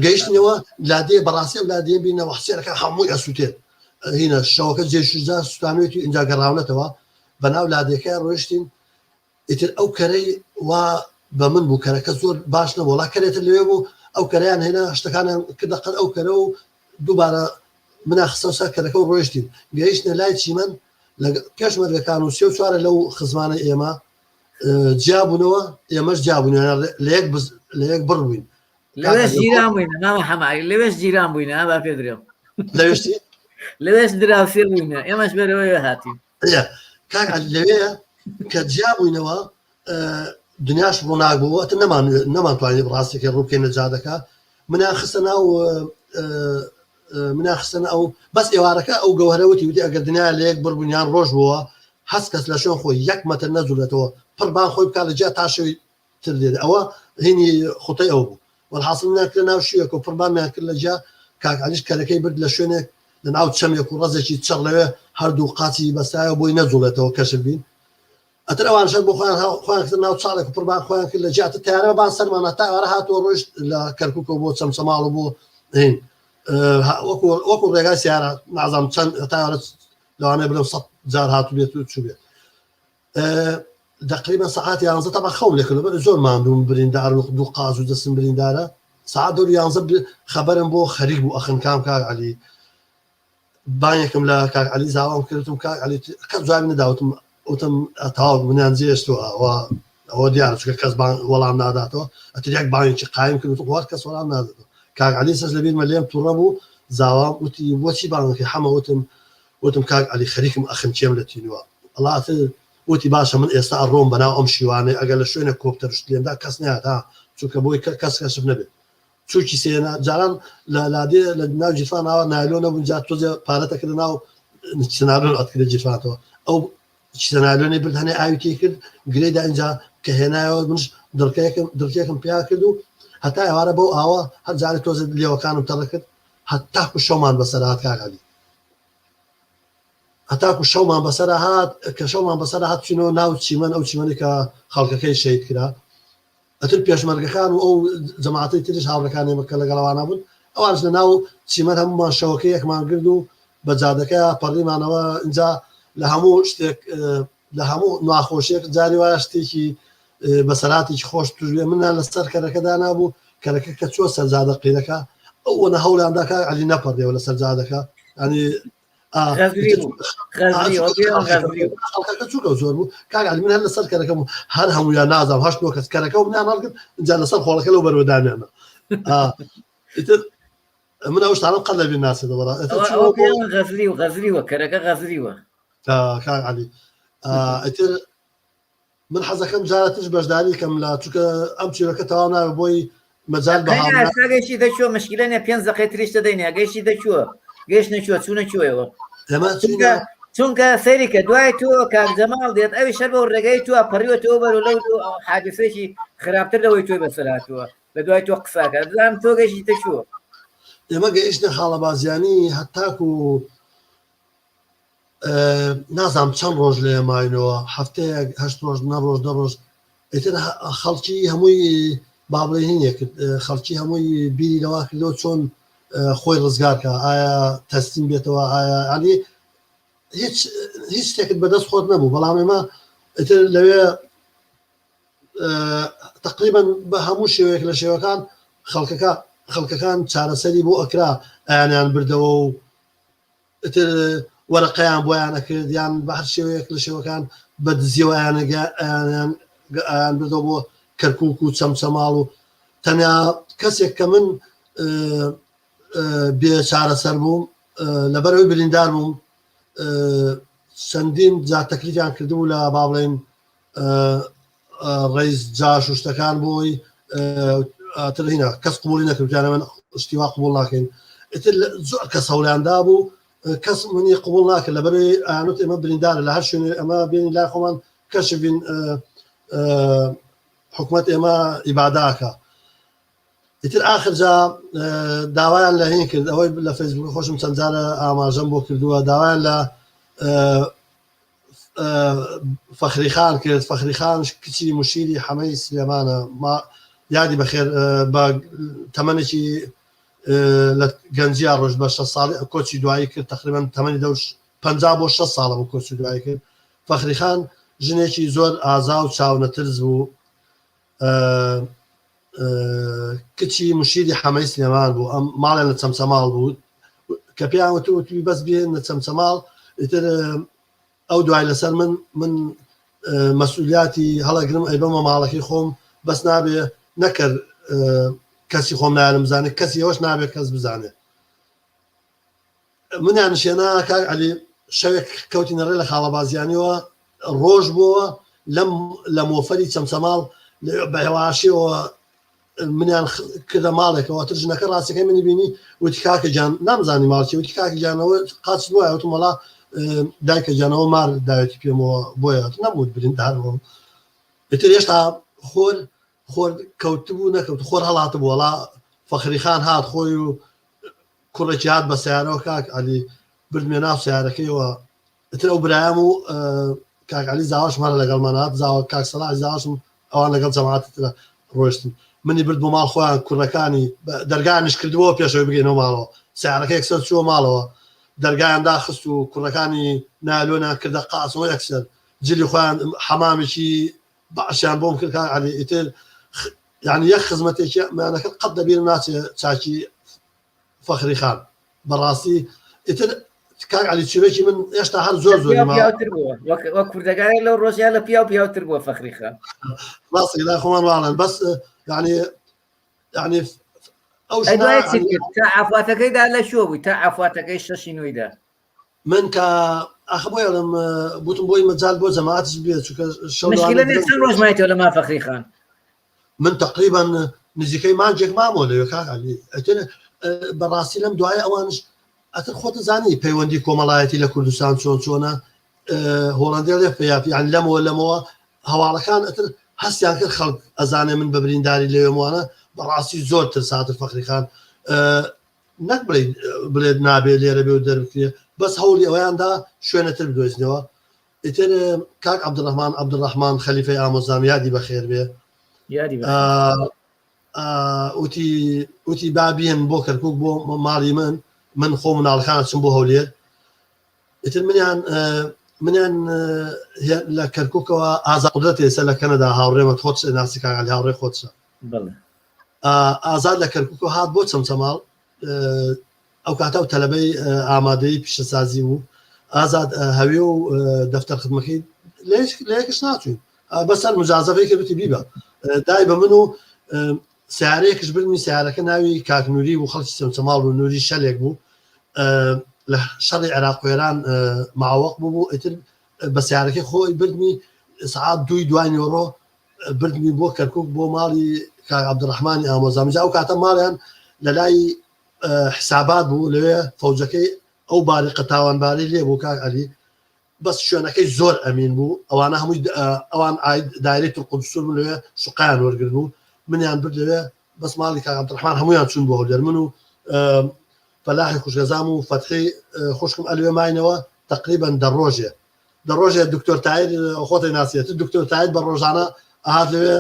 گەیشتنەوە لادێ بەڕاستی ئەم لادێ بینەوە حسێنەکە هەمووی ئەسووتێت هینە شەوەکە جێشوزا سوتانوێتی اینجا گەڕاونەتەوە بەناو لادێکە ڕۆشتین ئیتر ئەو کەرەی وا بە من بوو کەرەکە زۆر باش نەبوو وەڵا کەرێتر لەوێ بوو ئەو کەرەیان هێنا شتەکانیان کردە قەد ئەو کەرە و دووبارە منا خستەوە سەر کەرەکە و ڕۆیشتین گەیشتنە لای چیمەن لە پێشمەرگەکان و سێ و چوارە لەو خزمانە ئێمە جیا بوونەوە ئێمەش جیا بوون لە یەک لە یەک بڕ بووین لەوێش جیران بووین مامە حەمالی لەوێش جیران بووین با پێ درێم لەوێش لەوێش دراوسێ بووینە ئێمەش بەرەوەی هاتین کاک عەلی لەوێ کە جیا بووینەوە دنیاش ڕووناک بوو ئەتر نەمان نەمانتوانی ڕاستێکی ڕوو بکەینە جادەکە منیان خستە ناو منیان خستە ئەو بەس ئێوارەکە ئەو گەوهرە وتی وتی ئەگەر دنیا لە یەک بڕ بوون یان ڕۆژ بووە هەست کەس لە شوێن خۆی یەک مەتر نەجوولێتەوە پڕبان خۆی بکات لە جیا تا شەوی تر دێت ئەوە هینی خوتەی ئەو بوو وەلحاسڵ منیان کردە ناو شوێک و پڕبانمیان کرد لە جیا کاک عەلیش کەرەکەی برد لە شوێنێک لە ناو چەمێک و ڕەزێکی چڕ لەوێ هەردوو قاچی بەستایەوە بۆی نەجوڵێتەوە کەشف بین ئەتر ئەوان شەر بۆ خۆیان خۆیان کردە ناو چاڵێک و پڕبان خۆیان کرد لە جیاتە تیارە بان سەرمان هەتا ئێوارە هاتووە ڕۆیشت لە کەرکووکەوە بۆ چەمچەماڵ و بۆ هین وەکو وەکو ڕێگای سیارە نازانم چەند هەتا ئێوارە لەوانەیە بڵێم سەد جار هاتوو بێت و چوو بێت تقریبا سەعات یانزە تەبا خەوم لێ کردو زۆر ماندووم بریندار و دوو قاز و دەستم بریندارە سەعات دەور یانزە خەبەرم بۆ خەریک بوو ئەخنکام کاک عەلی بانێکم لە کاک عەلی زاوام کردم کاک عەلی کەس جوابی نەداوتم وتم تەواو منیان جێشتووە ئەوە ئەوە دیارە چونکە کەس وەڵام ناداتەوە ئەتر یەک بانێکی قایم کرد وتم هەر کەس وەڵام ناداتەوە کاک عەلی سەس لەبیرمە لێم تووڕە بوو زاوام وتی بۆچی بانگەکەی حەمە وتم وتم کاک عەلی خەریکم ئەخنکێم لە تینووە ئەڵا ئەتر وتی باشە من ئێستا ئەڕۆم بەناو ئەم شیوانەی ئەگەر لە شوێنێک کۆپتەر شت لێمدا کەس نەیات ها چونکە بۆی کەس کەشف نەبێت چوکی سێنا جاران لە لادێ لە ناو گیرفان ئاوا نایلۆ نەبوون جا تۆزێ پارەتە کردە ناو سنالۆن ئەتکردە گیرفانەوە ئەو سنالۆنی برد هەنێ ئاوی تێ کرد گرێدا اینجا کە هێنایەوە منش دڵکێکم دڵکێکم پیا کرد و هەتا ئێوارە بەو ئاوە هەر جارێ تۆزێ لێوەکانم تەڕ کرد هەتاکو شەومان بەسەر هات کاک عەلی هەتاکو شەومان بەسەر هات کە شەومان بەسەر هات چینەوە ناو چیمەن ئەو چیمەنی کە خەڵکەکەی شەهید کرا ئەتر پێشمەرگەکان و ئەو جەماعەتەی تریش هاوڕێکانی ئێمە کە لەگەڵ ئەوانە بوون ئەوانش لە ناو چیمەن هەموومان شەوەکە یەکمان گرد و بە جادەکە پەڕیمانەوە ئینجا لە هەموو شتێک لە هەموو ناخۆشیەک جاری وایە شتێکی بەسەراتێکی خۆش توش بێ منیان لەسەر کەرەکە دانابوو کەرەکە کە چووە سەر جادە قیرەکە ئەوەنە هەوڵیان دا کاک عەلی نەپەڕیەوە لەسەر جادەکە ینی خەڵکەکە چووکە زۆر بوو کاک عەلی من هەر لەسەر کەرەکەم هەر هەموویان نازانم هەشت نۆ کەس کەرەکە و منیان هەڵگرت اینجا لەسەر خۆڵەکە لەو بەرەوە دانیانە ئیتر من ئەو شتانەم قەت لەبیر ناچێتەوە غەزری و غەزری وە کەرەکە غەزری وە کاک عەلی ئیتر. من حەزەکەم جارە ترش بەشداری کەم لە چونکە ئەم چیرۆکە تەواو نابێ بۆی مەجال بە هاوڕێیان. ئێستا گەیشتی دەچووە مشکلە نیە پێنج دەقەی تریش دەدەینێ گەیشتی دەچووە گەیشت نەچووە چوونە کوێەوە ئێمە چونکە چووینە چونکە سەیری کە دوای تۆ کاک جەماڵ دێت ئەوی شەر بەو ڕێگەی تۆ پەڕیوەتەوە بەرەو لەو حادیسەیەکی خراپتر لەوەی تۆی بەسەر هاتووە لە دوای تۆ قساکە بزانم تۆ گەیشتیتە کوێ. ئێمە گەیشتە خاڵەبازیانی هەتاکو نازانم چەند ڕۆژ لێ ماینەوە هەفتەیەک هەشت ڕۆژ نە ڕۆژ دە ڕۆژ ئیتر خەڵکی هەمووی با بڵێ هینێ کرد خەڵکی هەمووی بیری لەوا کردەوە چۆن خۆی ڕزگار کە ئایا تەسلیم بێتەوە ئایا ینی هیچ هیچ شتێکت بەدەست خۆت نەبوو بەڵام ئێمە ئیتر لەوێ تقریبا بە هەموو شێوەیەک لە شێوەکان خەڵکەکە خەڵکەکان چارەسەری بۆ ئەکرا ئەیانیان بردەوە و ئیتر وەرەقەیان بۆیان ئەکرد یان بە هەر شێوەیەک لە شێوەکان بە دزیەوە ئەیان ئەیان بردەوە بۆ کەرکوک و چەمچەماڵ و تەنیا کەسێک کە من بێ چارەسەر بووم لەبەرەوەی بریندار بووم چەندین جار تەکلیفیان کردبوو لە با بڵێن ڕیز جاش و شتەکان بۆی تر هینا کەس قبولی نەکردیانە من شتی وا قبول ناکەین ئیتر زۆر کەس هەوڵیان دابوو کەس منی قبول ناکرد لەبەرەوەی ئەیانوت ئێمە بریندارە لە هەر شوێنێ ئەمە بێنی لای خۆمان کەشفین حکومەت ئێمە ئیباداکە ئیتر ئاخر جا داوایان لە هین کرد ئەوەی لە فەیسبوک خۆشم چەند جارە ئاماژەم بۆ کردووە داوایان لە فەخری خان کرد فەخری خان کچی مشیری حەمەی سلێمانە ما یادی بەخێر بە تەمەنێکی لە گەنجیا ڕۆژ بە 6 ساڵی کۆچی دوایی کرد تقریبا تەمەنی دەور 50 بۆ 6 ساڵە بوو کۆچی دوایی کرد فەخری خان ژنێکی زۆر ئازا و چاونەترس بوو کچی مشیری حەمەی سلێمان بوو ئەم ماڵیان لە چەمچەماڵ بوو کە پێیان وتو وتوی بەس بێن لە چەمچەماڵ ئیتر ئەو دوای لەسەر من من مەسئولیاتی هەڵەگرم ئەی بەمە ماڵەکەی خۆم بەس نابێ نەکرد کەسی خۆم نارم بزانێت کەسی ئەوش نابێت کەس بزانێت منیان شێنا کاک عەلی شەوێک کەوتینە ڕێ لە خاڵەبازیانیەوە ڕۆژ بووە لەم لە مۆفەری چەمچەماڵ بە هێواشیەوە منیان کردە ماڵێکەوە تر ژنەکە ڕاستەکەی منی بینی وتی کاکە گیان نامزانی ماڵچی وتی کاکە گیانەوە قاچ بووە وتم وەڵا دایکە گیانەوە مار داوێتی پێمەوە بۆیە نەبوو بریندار بووم ئیتر هێشتا خۆر خۆر کەوتبوو نەکەوت خۆر هەڵاتبوو وەڵا فەخری خان هات خۆی و کوڕێکی هات بە سەیارەوە کاک عەلی بردمیە ناو سەیارەکەیەوە ئیتر ئەو برایم و کاک عەلی زاواشم هەر لەگەڵمان هات زاوە کاک سەلاح زاواشم ئەوان لەگەڵ جەماعەتی ترە ڕۆشتن منی برد بۆ ماڵ خۆیان کوڕەکانی دەرگانیش کردبووە پێشەوەی بگەینەوە ماڵەوە سیارەکە یەکسەر چووە ماڵەوە دەرگایان داخست و کوڕەکانی نالۆنیان کردە قاسەوە یەکسەر جلی خۆیان حەمامێکی باشیان بۆم کرد کاک عەلی ئیتر یعنی یەک خزمەتێکی مانەکە قەت لەبیرم ناچێ چاکی فەخری خان بەڕاستی ئیتر کاک عەلی چیرۆکی من هێشتا هەر زۆر زۆر پیاوتر بووە وەک کوردەکان لەو ڕۆژیان لە پیاو پیاوتر بووە فەخری خان ڕاستی لای خۆمان واڵێن بەس یعنی یعنی ئەو تا عفاتەکەیدا لە شوۆ بووی تا عفاتەکەی شەشی نوێیدا من کە ئاخ بۆ ئەڵێم بوتم بۆی مەجال بۆ جەماعەتش بێت چونکە شەو مشکلە چەند ڕۆژ مایتەوە لە ما فەخری خان من تقریبا نزیکەی مانگێک مامەوە لەوێ کاک عەلی ئەتر بەڕاستی لەم دوایە ئەوانش ئەتر خۆتە زانی پەیوەندی کۆمەڵایەتی لە کوردستان چۆن چۆنە هۆڵندی لێ یان لەمەوە لەمەوە هەواڵەکان ئەتر هەستیان کرد خەڵک ئەزانێ من بە برینداری لەوێموانە بەڕاستی زۆر ترساتر فەخری خان نەک بڵێ بڵێت نابێ لێرە بێ و دەربکرێ بەس هەوڵی ئەویاندا شوێنەتر بدۆزنەوە ئیتر کاک عەبدولڕەحمان عەبدولڕەحمان خەلیفەی ئامۆزام یادی بەخێر بێ یادی بەخێر. وتی وتی با بێن بۆ کەرکک بۆ ماڵی من من خۆ مناڵەکان چم بۆ هەولێر ئیتر منیان منیان لە کەرککەوە ئازا قدرەت ئێستا لە کەنەدا هاوڕێمە خۆت ناسی کاک عەلی هاوڕێ خۆتشە بەڵێ ئازاد لە کەرکک هات بۆ چەمچەماڵ ئەو کاتە ئەو تەلەبەی ئامادەیی پیشەسازی بوو ئازاد هەوێ و دەفتەر خدمەکەی لە یەکش ناچوین بەسەر مجازەفەی کرد وتی بیبە دای بە من و سیارەیەکش بردمی سیارەکە ناوی کاک نوری بوو خەڵکی چەمچەماڵ بوو نوری شەلێک بوو لە شەڕی عێراق و ئێران معوەق بوو بوو ئیتر بە سیارەکەی خۆی بردمی. سعات دووی دوای نیوەڕۆ بردمی بۆ کەرکک بۆ ماڵی کاک عەبدولڕەحمانی ئامۆزام جا ئەو کاتە ماڵیان لە لای حسابات بوو لەوێ فەوجەکەی ئەو باریقە تاوانبارەی لێ بوو کاک عەلی بەس شوێنەکەی زۆر ئەمین بوو ئەوانە هەمووی ئەوان ئاید دایرەی تورقودسور بوون لەوێ شوقەیان وەرگرت بوو منیان برد لەوێ بەس ماڵی کاک عەبدولڕەحمان هەموویان چوون بۆ هەولێر من و فەلاحی خوشکەزام و فەتحی خوشکم ئەلوێ ماینەوە تقریبا دە ڕۆژێ دە ڕۆژێ دکتۆر تایر خۆتی ناسیێت دکتۆر تایر بە ڕۆژانە ئاهات لەوێ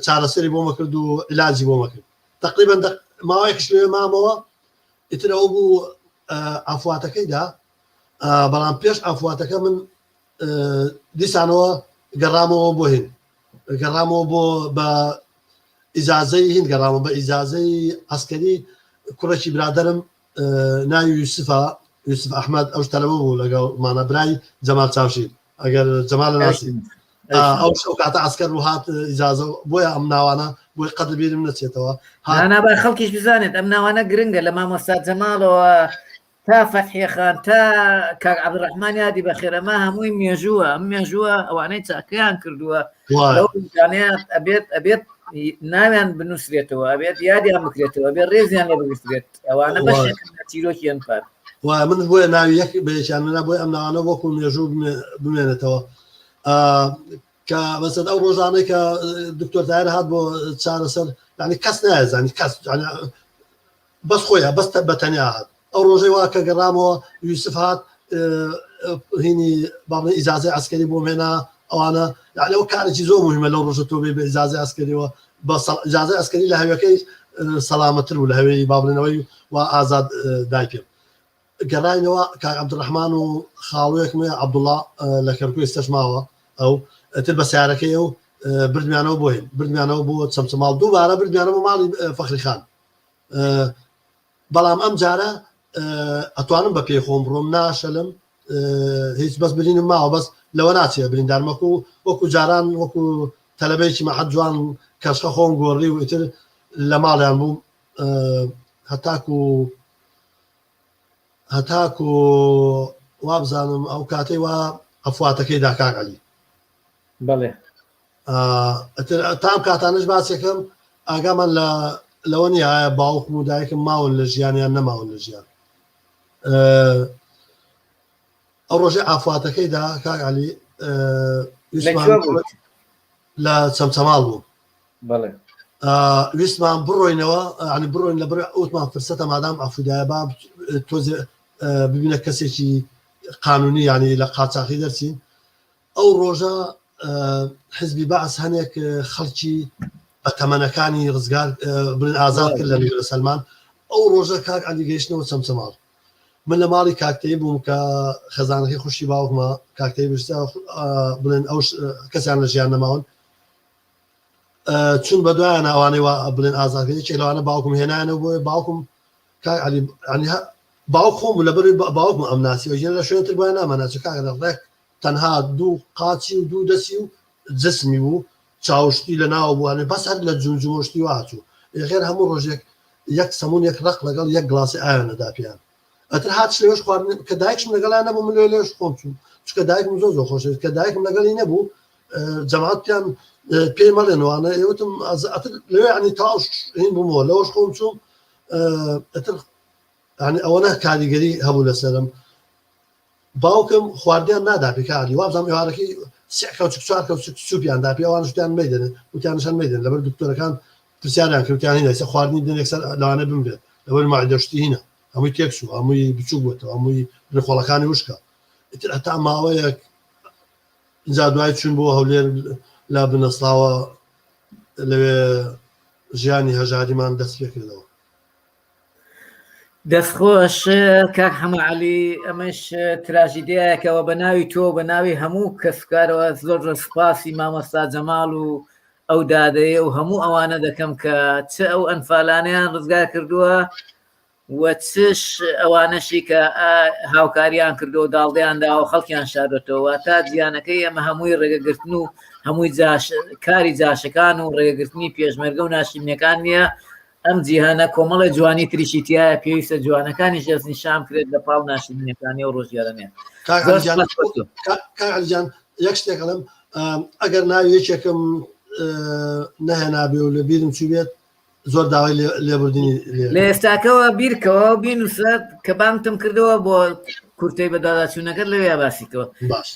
چارەسەری بۆ مەکرد و علاجی بۆ مەکرد تقریبا ماوەیەکش لەوێ مامەوە ئیتر ئەو بوو ئافواتەکەیدا بەڵام پێش ئافواتەکە من دیسانەوە گەڕامەوە بۆ هین گەڕامەوە بۆ بە ئیجازەی هین گەڕامە بە ئیجازەی عسکەری کوڕێکی برادرم ناوی یوسفە یوسف ئەحمد ئەو تەلەبە بوو لەگەڵ مانە برای جەمال چاوشی ئەگەر جەمال ناسی ئەو ئەو کاتە عسکەر و هات ئیجازە بۆیە ئەم ناوانە بۆی قەت بیرم نەچێتەوە نانا با خەڵکیش بزانێت ئەم ناوانە گرنگە لە مامۆستا جەماڵەوە تا فەتحیە خان تا کاک عەبدولڕەحمان یادی بەخێر ئەمە هەمووی مێژووە ئەم مێژووە ئەوانەی چاکەیان کردووە لەو ژیانەیان ئەبێت ئەبێت ناویان بنووسرێتەوە ئەبێت یادیان بکرێتەوە ئەبێت ڕێزیان لێ بگرترێت ئەوانە بەشێکن لە چیرۆکی ئەنفال. و من بۆیە ناوی یەک بە یەکیان نەنا بۆیە ئەم ناوانە وەکو مێژوو بمێنێتەوە کە مەسەن ئەو ڕۆژانەی کە دکتۆر تاهر هات بۆ چارەسەر یعنی کەس نایزانی کەس یعنی بەس خۆیە بەس بە تەنیا هات ئەو ڕۆژەی وا کە گەڕامەوە یوسف هات هینی با بڵێین ئیجازەی عەسکەری بۆم هێنا ئەوانە یعنی ئەو کارێکی زۆر مهمە لەو ڕۆژە تۆ بێ بە ئیجازەی عەسکەریەوە بە ئیجازەی عەسکەری لە هەوێکەی سەلامەتر بوو لە هەوێی با بڵێنەوەی و ئازاد دای پێم گەڕاینەوە کاک عەبدولڕەحمان و خاڵوێکم هەیە عەبدوڵڵا لە کەرکوک ئێستاش ماوە ئەو ئەتر بە سیارەکەی ئەو بردمیانەوە بۆ هین بردمیانەوە بۆ چەمچەماڵ دووبارە بردمیانەوە بۆ ماڵی فەخری خان بەڵام ئەم جارە ئەتوانم بە پێی خۆم بڕۆم ناشەلم هیچ بەس برینم ماوە بەس لەوە ناچێ بریندار وەکو وەکو جاران وەکو تەلەبەیەکی مەحەد جوان کەشخە خۆم گۆڕی و ئیتر لە ماڵیان بووم هەتاکو هەتاکو وابزانم ئەو کاتەی وا ئەفواتەکەی دا کاک عەلی بەڵێ ئەتر تام کاتانش باسێکم ئاگامان لە لەوە نیە ئایا باوکم و دایکم ماون لە ژیان یان نەماون لە ژیان ئەو ڕۆژەی ئافاتەکەیدا کاک عەلی لە چەمچەماڵ بوو بەڵێ ویستمان بڕۆینەوە ینی بڕۆین لە بڕ ئەوتمان فرسەتە مادام ئافودایە با تۆزێ ببینە کەسێکی قانونی ینی لە قاچاخی دەرچین ئەو ڕۆژە حزبی بەعس هەنێک خەڵکی بە تەمەنەکانی ڕزگار بڵێن ئازاد کرد لە میرە سەلمان ئەو ڕۆژە کاک عەلی گەیشتنەوە چەمچەماڵ من لە ماڵی کاکتەی بووم کە خەزانەکەی خوشکی باوکمە کاکتەی بڵێن ئەو کەسیان لە ژیان نەماون چون بە دوایان ئەوانەی وا بڵێن ئازاد کرد یەکێک لەوانە باوکم هێنانەوە بۆیە باوکم کاک عەلی باوک خۆم لەبەر باوکم ئەم ناسیەوە ژیان لە شوێن تر بۆیان ناماناچە کاک ڕێک تەنها دوو قاچی و دوو دەسی و جسمی بوو چاوشتی لە ناوە بوو هەنێ بەس هەر لە جونجومە شتی وا هەچوو ئێ خێر هەموو ڕۆژێک یەک سەمونێک ڕەق لەگەڵ یەک گڵاسی ئاویان ئەدا پێیان ئەتر هاتش لەوێش خواردن کە دایکشم لەگەڵیان نەبوو من لەوێ لەوێش خۆم چووم چونکە دایکم زۆر زۆر خۆشەویست کە دایکم لەگەڵی نەبوو جەماعەت پێیان پێی مەڵێن وانە ئێوتم ئەتر لەوێ ینی تەواو هین بوومەوە لەوەش خۆم چووم ئەتر ینی ئەوەنە کاریگەری هەبوو لەسەرم باوکم خواردنیان نادا پێ کاک عەلی وابزانم ئێوارەکەی سێ کەوچک چوار کەوچک سوپیان دا پێ ئەوانش وتیان مەیدەنێ وتیانشان مەیدەن لەبەر دکتۆرەکان پرسیاریان کرد وتیان هینە ئێستا خواردنی بدەن یەکسەر لەوانەیە بمرێت لەبەر مەعدە شتی هینە هەمووی تێکچوو هەمووی بچووک بووەتەوە هەمووی ڕیخۆڵەکانی وشکە ئیتر هەتا ماوەیەک ئینجا دوای چوون بۆ هەولێر لە بنەسڵاوە لەوێ ژیانی هەژاریمان دەست پێکردەوە. دەستخۆش کاک حەمە عەلی ئەمەش تراژیدیایەکەوە بە ناوی تۆ بە ناوی هەموو کەسوکارەوە زۆر زۆر سوپاسی مامۆستا جەماڵ و ئەو دادەیە و هەموو ئەوانە دەکەم کە چ ئەو ئەنفالانەیان ڕزگار کردووە و چش ئەوانەشی کە هاوکاریان کردو و داڵدەیان داوە خەڵکیان شاردۆتەوە تا زیانەکەی ئەمە هەمووی ڕێگەگرتن و هەمووی جاش کاری جاشەکان و ڕێگەگرتنی پێشمەرگە و ناشرینەکان نییە ئەم جیهانە کۆمەڵێ جوانی تریشی تایە پێویستە جوانەکانیش دەستنیشان بکرێت لە پاڵ ناشرینەکانی ئەو ڕۆژگارانەیە. کاک عەلی جان یەک شتێک ئەڵێم ئەگەر ناوی یەکێکم نەهێنابێ و لە بیرم چووبێت زۆر داوای لێبوردنی لە ئێستاکەوە بیرکەوە بینوسە کە بانگتم کردەوە بۆ کورتەی بەدواداچوونەکەت لەوێ باسیکەوە باش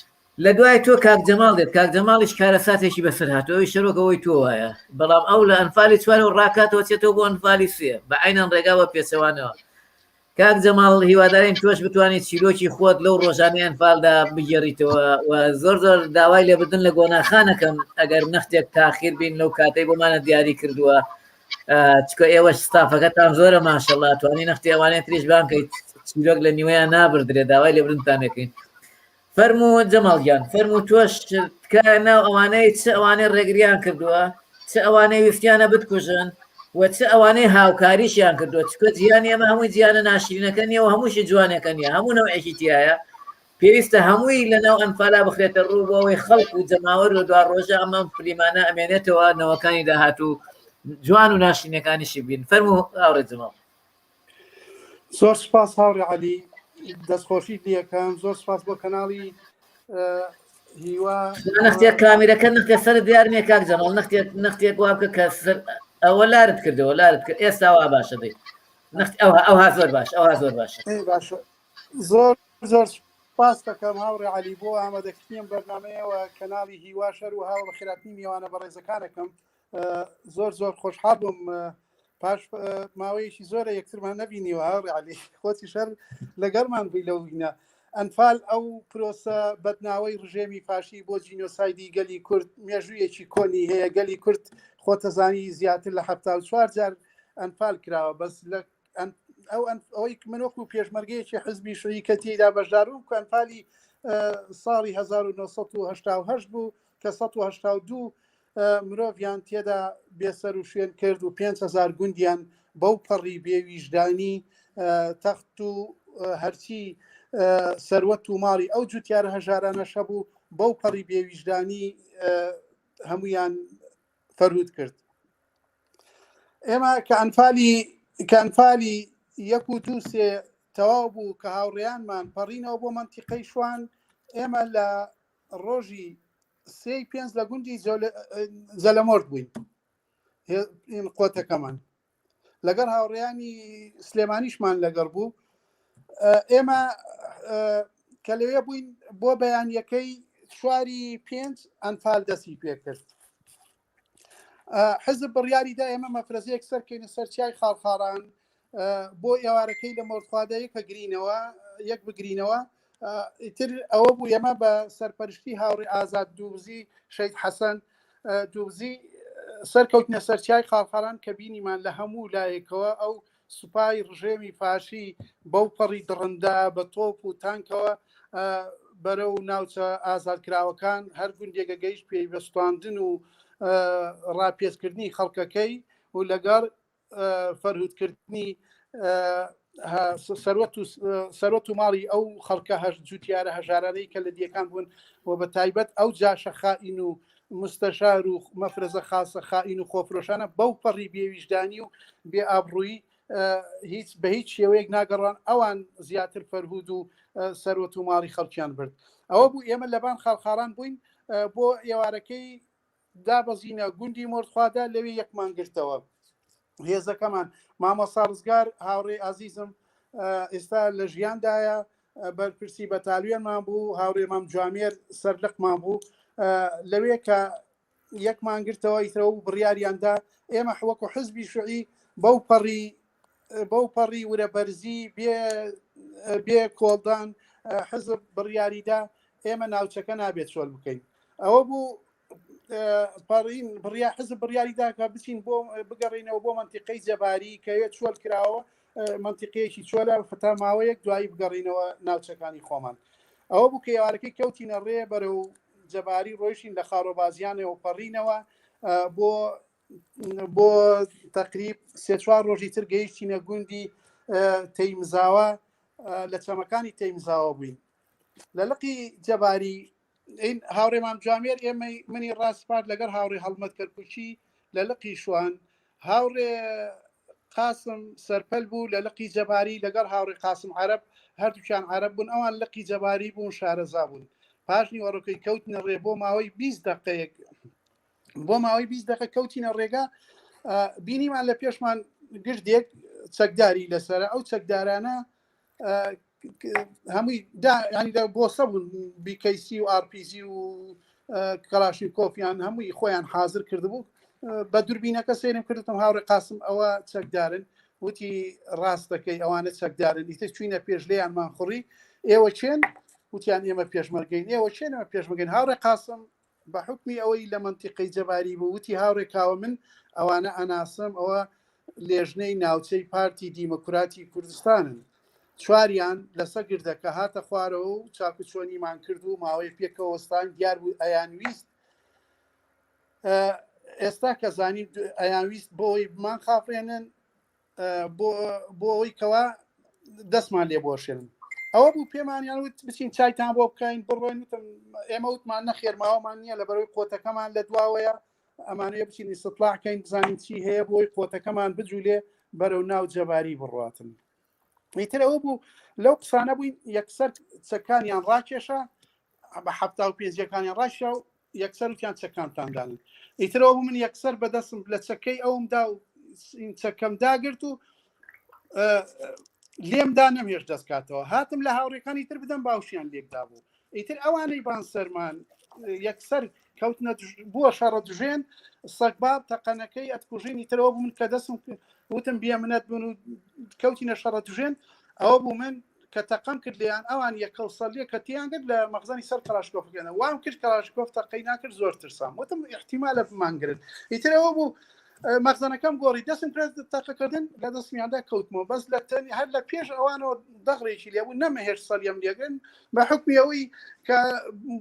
لە دوای تۆ کاک جەماڵ دێت کاک جەماڵیش کارەساتێکی بەسەر هاتووە ئەویش هەر وەک ئەوەی تۆ وایە بەڵام ئەو لە ئەنفالی چوارەوە ڕاکاتەوە چێتەوە بۆ ئەنفالی سێ بە عەینەن ڕێگا بە پێچەوانەوە کاک جەماڵ هیوادارین تۆش بتوانیت چیرۆکی خۆت لەو ڕۆژانەی ئەنفالدا بگێڕیتەوە و زۆر زۆر داوای لێبردن لە گۆناخانەکەم ئەگەر نەختێک تاخیر بین لەو کاتەی بۆمانە دیاری کردووە چکە ئێوەش ستافەکەتان زۆرە ماشەڵا توانی نەختی ئەوانەی تریش بانکەیت چیرۆک لە نیوەیان نابردرێت داوای لێبردنتان دەکەین فەرموو جەماڵ گیان فەرموو تۆش تکایە ناو ئەوانەی چ ئەوانەی ڕێگریان کردووە چ ئەوانەی ویستیانە بتکوژن و چ ئەوانەی هاوکاریشیان کردووە چکە جیهانی ئەمە هەمووی جیانە ناشرینەکە نییە و هەمووشی جوانەکە نییە هەموو نەوعێکی تایە پێویستە هەمووی لە ناو ئەنفالا بخرێتە ڕوو بۆ ئەوەی خەڵک و جەماوەر لە دوا ڕۆژە ئەمە فلیمانە ئەمێنێتەوە نەوەکانی داهاتوو جوان و ناشرینەکانیشی بین فەرموو هاوڕێ جەماڵ. زۆر سپاس هاوڕێ عەلی دەستخۆشیت لەکەم زۆر سپاس بۆ کەناڵی هیوا نەختێک کامیرەکە نەختێ سەر دیار نییە کاک جەماڵ نەختێک نەختێک وا بکە کە سەر ئەوە لارت کردەوە لارت کرد ئێستا وا باشە دەی نەخت ئەوها ئەوها زۆر باش ئەوها زۆر باشە باشە زۆر زۆر سپاس دەکەم هاوڕێ عەلی بۆ ئامادەکردنی ئەم بەرنامەیەوە کەناڵی هیوا شەر و هاوە بەخێراتنی میوانە بەڕێزەکانەکەم زۆر زۆر خۆشحاڵ بووم پاش ماوەیەکی زۆرە یەکترمان نەبینیوە هاوڕێ عەلی خۆتی شەر لەگەڵمان بووی لەو وینە ئەنفال ئەو پرۆسە بەدناوەی ڕژێمی فاشی بۆ جینۆسایدی گەلی کورد مێژوویەکی کۆنی هەیە گەلی کورد خۆتەزانی زیاتر لە 74 جار ئەنفال کراوە بەس لە ئەو ئەوەی من وەکو پێشمەرگەیەکی حزبی شوعی کە تێیدا بەشدار بووم کە ئەنفالی ساڵی 1970 بوو کە 182 مرۆڤیان تێدا بێسەر و شوێن کرد و 5هزار گوندیان بەو پەڕی بێویژدانی تەخت و هەرچی سەروەت و ماڵی ئەو جوتیارە هەژارانە شەبوو بەو پەڕی بێویژدانی هەمویان فەرهود کرد ئێمە کە ئەنفالی کە ئەنفالی یەک و دوو سێ تەواو بوو کە هاوڕێیانمان پەڕینەوە بۆ مەنتیقەی شوان ئێمە لە ڕۆژی سێی پێنج لە گوندی زەلەمۆرد بووین قۆتەکەمان لەگەڵ هاوڕێیانی سلێمانیشمان لەگەڵ بوو ئێمە کە لەوێ بووین بۆ بەیانیەکەی چواری پێنج ئەنفال دەستی پێکرد حزب بڕیاری دا ئێمە مەفرەزەیەک سەرکەینە سەر چیای خاڵخاڵان بۆ ئێوارەکەی لە مۆرخوادا یەکە گرینەوە یەک بگرینەوە ئیتر ئەوە بوو ئێمە بە سەرپەرشتی هاوڕێ ئازاد دووزی شەید حەسەن دووزی سەرکەوتنە سەرچای خاڵخاڵان کە بینیمان لە هەموو لایەکەوە ئەو سوپای ڕژێمی فاشی بەو پەڕی دڕندە بە تۆپ و تانکەوە بەرەو ناوچە ئازادکراوەکان هەر گوندێکە گەیشت پێی بە سوتاندن و ڕاپێچکردنی خەڵکەکەی و لەگەڵ فەرهودکردنی سەروەت و سەروەت و ماڵی ئەو خەڵکە هەش جوتیارە هەژارانەی کە لە دیەکان بوون و بە تایبەت ئەو جاشە خائین و مستەشار و مەفرەزە خاسە خائین و خۆفرۆشانە بەو پەڕی بێویژدانی و بێ ئابڕووی هیچ بە هیچ شێوەیەک ناگەڕان ئەوان زیاتر فەرهود و سەروەت و ماڵی خەڵکیان برد ئەوە بوو ئێمە لەبان خاڵخاڵان بووین بۆ ئێوارەکەی دابەزینە گوندی مۆردخوادا لەوێ یەکمان گرتەوە هێزەکەمان مامۆستا ڕزگار هاوڕێ ئازیزم ئێستا لە ژیاندایە بەرپرسی بەتالیۆنمان بوو هاوڕێ مام جوامێر سەرلقمان بوو لەوێ کە یەکمان گرتەوە ئیترەوە و بڕیاریاندا ئێمە وەکو حزبی شوعی بەو پەڕی بەو پەڕی ورە بەرزی بێ بێ کۆڵدان حزب بڕیاریدا ئێمە ناوچەکە نابێت چۆل بکەین ئەوە بوو پەڕین بڕیا حزب بڕیاری داکە بچین بۆ بگەڕینەوە بۆ منتیقەی جەباری کە چۆل کراوە منتیقەیەکی چۆلە فتا ماوەیەک دوایی بگەڕینەوە ناوچەکانی خۆمان ئەوە بوو کە ئێوارەکەی کەوتینە ڕێ بەرەو جەباری ڕۆیشتین لە خاڕۆبازیانەوە پەڕینەوە بۆ بۆ تقریب سێ چوار ڕۆژی تر گەیشتینە گوندی تەیمزاوە لە چەمەکانی تەیمزاوە بووین لە لقی جەباری هاوڕێ مام جوامێر ئێمەی منی ڕاسپارد لەگەڵ هاوڕێ هەڵمەت کەرکوکی لە لقی شوان هاوڕێ قاسم سەرپەل بوو لە لقی جەباری لەگەڵ هاوڕێ قاسم عەرەب هەردووکیان عەرەب بوون ئەوان لقی جەباری بوون شارەزا بوون. پاش نیوەڕۆکەی کەوتنە ڕێ بۆ ماوەی 20 دقەیەک بۆ ماوەی 20 دقە کەوتینە ڕێگا بینیمان لە پێشمان گردێک چەکداری لەسرە ئەو چەکدارانە هەمووی ینی لە بۆسە بوون بیکەیسی و ئارپیزی و کەلاشین کۆفیان هەمووی خۆیان حاضر کردبوو بە دووربینەکە سێرم کردم هاوڕێ قاسم ئەوە چەکدارن وتی ڕاست دەکەی ئەوانە چەکدارن ئیتر چوینە پێش لێیانمان خوڕی ئێوە چێن وتیان ئێمە پێشمەرگەین ئێوە چێن ئێمە پێشمەرگەین هاوڕێ قاسم بە حکمی ئەوەی لە مەنتیقەی جەباری بوو وتی هاوڕێ کاوە من ئەوانە ئەناسم ئەوە لێژنەی ناوچەی پارتی دیموکراتی کوردستانن چواریان لەسەر گردەکە هاتە خوارەوە و چاکوچۆنیمان کرد و ماوەی پێکەوە وەستان دیار بوو ئەیانویست ئێستا کە زانی ئەیانویست بۆی بمان خافێنن بۆ ئەوەی کەوا دەستمان لێ بۆشێنن ئەوە بوو پێمانیان وت بچین چایتان بۆ بکەین بڕۆین وتم ئێمە وتمان نەخێرماوەمان نییە لە بەرەوەی قۆتەکەمان لە دواوەیە ئەمانەیە بچین ئیسطلاعکەین بزانین چی هەیە بۆی قۆتەکەمان بجوولێ بەرەو ناو جەباری بڕاتن ئیتر ئەوە بوو لەو قسانە بووین یەکسەر چەکانیان ڕاکێشا بە حەفتا و پێنجەکانیان ڕاشا و یەکسەر وتیان چەکانتان دانن ئیترەوە بوو من یەکسەر بەدەستم لە چەکەی ئەوم دا و چەکەم داگرت و لێمدا نەمهێش دەستکاتەوە هاتم لە هاوڕێکانی تر بدەم باوشیان لێکدا بوو ئیتر ئەوانەی بان سەرمان یەکسەر کەوتنە بووە شەڕە دژێن سەگباب تەقەنەکەی ئەتکوژینی ترەوە بوو من کە دەستم وتم بێ منەت بوون و کەوتینە شەڕە دژێن ئەوە بوو من کە تەقەم کرد لێیان ئەوان یەکەو سەلیە کە تیان کرد لە مەخزەنی سەر کەڵاشکۆفەکەیان وام کرد کەڵاشکۆف تەقەی ناکرد زۆر ترسام وتم احتیمالە بمانگرن ئیتر ئەوە بوو مەخزەنەکەم گۆڕی دەستم کرد تەقەکردن لە دەستمیاندا کەوتمەوە بەس لە تەنی هەر لە پێش ئەوانەوە دەغرێکی لێبوو نەمەهێشت سەلیەم لێگرن بە حکمی ئەوەی کە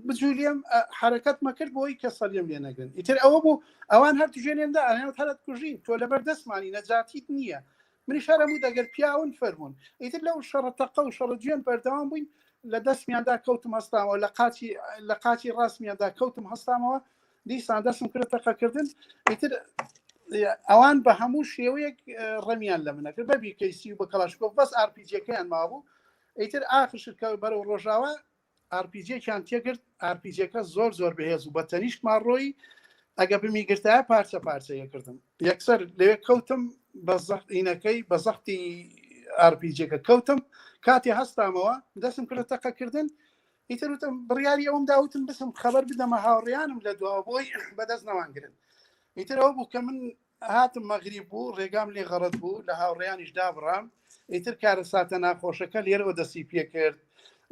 بجوولیم حرەکەتمە کرد بۆی کە سەلیەم لێ نەگرن ئیتر ئەوە بوو ئەوان هەر توژێنێندا ئەیان هەرت کوژین تۆ لەبەر دەستمانی نەجاتیت نییە منیش هەر هەموو دەگەر پیاون فەرموون ئیتر لەو شەڕە تەقە و شەڕە جوێن بەردەوام بووین لە دەستمیاندا کەوتم هەستامەوە لە قاچی لە قاچی ڕاستمیاندا کەوتم هەستامەوە دیسان دەستم کرد تەقەکردن ئیتر ئەوان بە هەموو شێوەیەک ڕەمیان لە منە کرد بە بیکەیسی و بە کەڵاشکۆف بەس ئارپیجەکەیان مابوو ئیتر ئاخر شت کە بەرەو ڕۆژاوا ئارپیجێکیان تێکرد ئارپیجەکە زۆر زۆر بەهێز و بە تەنیشتمان ڕۆی ئەگە بمیگرتایە پارچە پارچە یەکردم یەکسەر لەوێ کەوتم بە زەختینەکەی بە زەختی ئارپیجەکە کەوتم کاتێ هەستامەوە دەستم کردە تەقەکردن ئیتر وتم بڕیاری ئەوم داوتم بسم خەبەر بدەمە هاوڕیانم لە دواوە بۆی بەدەست نەوانگرن ئیتر ئەوە بوو کە من هاتم مەغریب بوو ڕێگام لێ غەڵەت بوو لە هاوڕێیانیش دابڕام ئیتر کارەساتە ناخۆشەکە لێرەوە دەستی پێکرد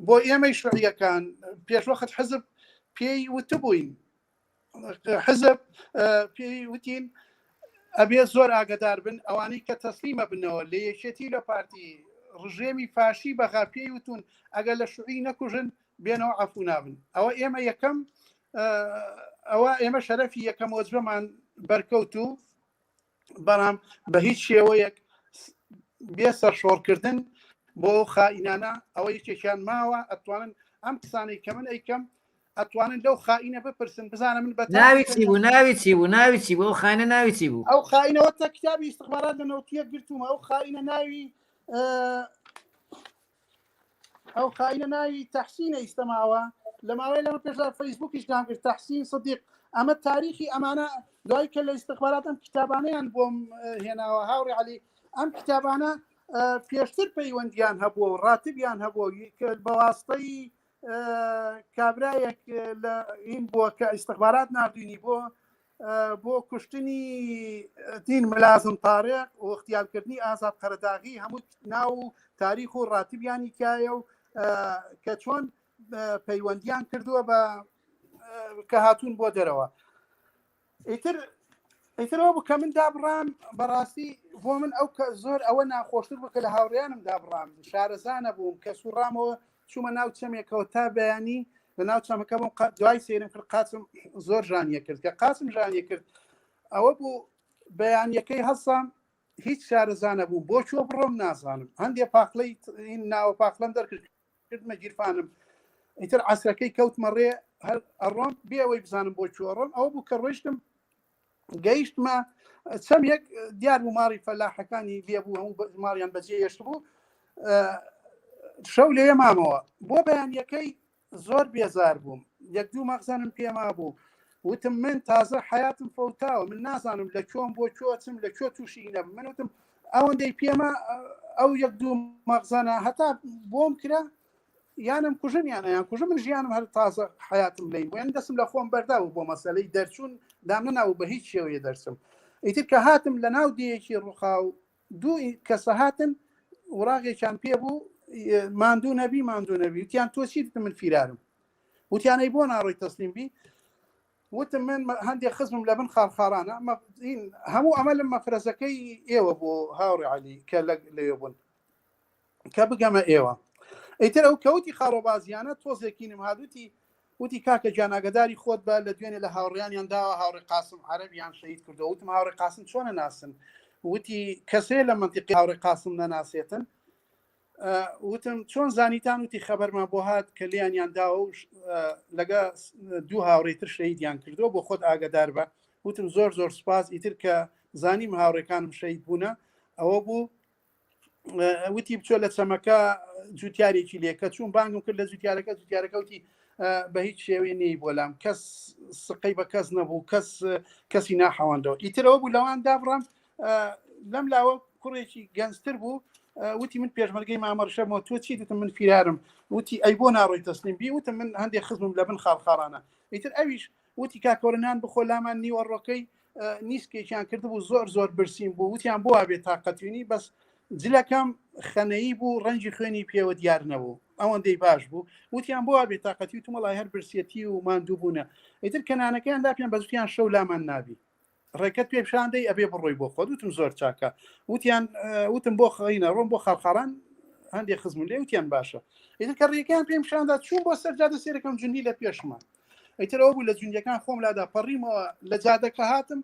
بۆ ئێمەی شوعیەکان پێشوەخت حزب پێی وتبووین حزب پێی وتین ئەبێ زۆر ئاگدار بن ئەوانەی کە تەسلیمە بنەوە لە یەکێتی لە پارتی ڕژێمی فاشی بەغا پێی وتون ئەگەر لە شوعی نەکوژن بێنەوە عەفو نابن ئەوە ئێمە یەکەم ئەوە ئێمە شەرەفی یەکەم وەجبەمان بەرکەوت و بەڵام بە هیچ شێوەیەک بێ سەرشۆڕکردن بۆ خائینانە ئەوە یەکێکیان ماوە ئەتوانن ئەم قسانەی کە من ئەیکەم ئەتوانن لەو خائینە بپرسن بزانە من بە ناوی چی بوو ناوی چی بوو ناوی چی بوو ئەو خائینە ناوی چی بوو ئەو خائینەوە تا کتابی استخبارات لە نەوتیە گرتوومە ئەو خائینە ناوی ئەو خائینە ناوی تەحسینە ئیستە ماوە لە ماوەی لەمە پێشدا فەیسبوکیش دامکرد تەحسین سدیق ئەمە تاریخی ئەمانە دوای کە لە ئیستخبارات ئەم کتابانەیان بۆم هێناوە هاوڕێ عەلی ئەم کتابانە پێشتر پەیوەندیان هەبووە و ڕاتبیان هەبووە بە واستەی کابرایەک لە هین بووە کە ئیستخبارات نردوینی بۆ بۆ کوشتنی دین ملازم تارێق و اختیالکردنی ئازاد قەرەداغی هەموو ناو و تاریخ و ڕاتبیانی تایە و کە چۆن پەیوەندیان کردووە بە کە هاتوون بۆ دەرەوە ئیتر ئیترەوە بوو کە من دابڕام بەڕاستی بۆ من ئەو کە زۆر ئەوە ناخۆشتر بوو کە لە هاوڕیانم دابڕام شارەزانە بووم کە سوڕامەوە چوومە ناو چەمێکەوە تا بەیانی لە ناو چەمەکە بووم دوای سەیرم کرد قاچم زۆر ژانیە کرد کە قاچم ژانیە کرد ئەوە بوو بەیانیەکەی هەڵسام هیچ شارەزانە بوو بۆ کوێ بڕۆم نازانم هەندێ پاقلەی ناوە پاقلەم دەرکرد کردمە گیرفانم ئیتر عسرەکەی کەوتمە ڕێ هەر ئەڕۆم بێ ئەوەی بزانم بۆ کوێ ئەڕۆم ئەوە بوو کە ڕۆیشتم گەیشتمە چەمێک دیار بوو ماڵی فەلاحەکانی لێبوو هەموو ماڵیان بەجێ هێشت بوو شەو لێ مامەوە بۆ بەیانیەکەی. زۆر بێزار بووم یەک دوو مەخزەنم پێما بوو وتم من تازە حیاتم فەوتاوە من نازانم لە کۆم بۆ کۆچم لە کۆ تووشی نەبم من وتم ئەوەندەی پێمە ئەو یەک دوو مەخزەنە هەتا بۆم کرا یانم کوژن یان ئەیان کوژم من ژیانم هەر تازە حیاتم لی وێن دەسم لە خۆم بەردا بوو بۆ مەسەلەی دەرچوون دامنەناو بە هیچ شێوەیە دەرچم ئیتر کە هاتم لە ناو دێیەکی ڕوخا و دوو کەسە هاتن وراغێکیان پێ بوو ماندوو نەبی ماندوو نەبی وتیان تۆ چیت من فیرارم وتیانەی بۆ ناڕۆی تەسلیم بی وتم من هەندێک خزمم لە بن خاڵخاڵانە هەموو ئەمە لە مەفرەزەکەی ئێوە بۆ هاوڕێ علی کە لەوێ بوون کە بگەمە ئێوە ئیتر ئەو کەوتی خاڕۆبازیانە تۆزێکینم هادوتی وتی کاکە گیان ئاگداری خۆت بە لە دوێنێ لە هاوڕیانیان داوە هاوڕێ قاسم عەرەبیان شەهید کردەوە وتم هاوڕێ قاسم چۆنە ناسن وتی کەسێ لە منتیقی هاوڕێ قاسم نەناسێتن وتم چۆن زانیتان وتی خەبەرمان بۆ هات کە لیانیان داوە و لەگە دوو هاوڕێ تر شەهیدیان کردووە بۆ خۆت ئاگدار بە وتم زۆر زۆر سپاس ئیتر کە زانیم هاوڕێکانم شەهید بوونە ئەوە بوو وتی بچۆ لە چەمەکە جوتیارێکی لێکە چوون بانگم کرد لە جوتیارەکە جوتیارەکە وتی بە هیچ شێوەیە نەی بۆ لام کەس سقەی بە کەس نەبوو کەس کەسی ناحەواندەوە ئیترەوە بوو لەوان دابڕام لەم لاوە کوڕێکی گەنجتر بوو وتی من پێشمەرگەی مامەڕشەمەوە تۆ چی دتم من فیرارم وتی ئەی بۆ ناڕۆی تەسلیم بی وتم من هەندێک خزمم لە بن خاڵخاڵانە ئیتر ئەویش وتی کاکەوەرە نان بخۆ لامان نیوەڕۆکەی نیسکێکیان کردبوو زۆر زۆر برسیم بوو وتیان بۆ بێ تاقەتوینی بەس جلەکەم خەنەیی بوو ڕەنجی خوێنی پێوە دیار نەبوو ئەوەندەی باش بوو وتیان بۆ بێ تاقەتی و تومەڵای هەر برسیەتی و ماندوو بوونە ئیتر کەنانەکەیان داپیان بەزوتیان شەو لامان نابی ڕێکەت پێ پیشاندەی ئەبێ بڕۆی بۆ خۆت وتم زۆر چاکە وتیان وتم بۆ خەینە ڕۆم بۆ خاڵخاڵان هەندێک خزم لێ وتیان باشە ئیتر کە ڕێکیان پێم پیشاندا چوون بۆ سەر جادە سێرەکەم جوندی لە پێشمە ئیتر ئەوە بوو لە جوندیەکان خۆم لادا پەڕیمەوە لە جادەکە هاتم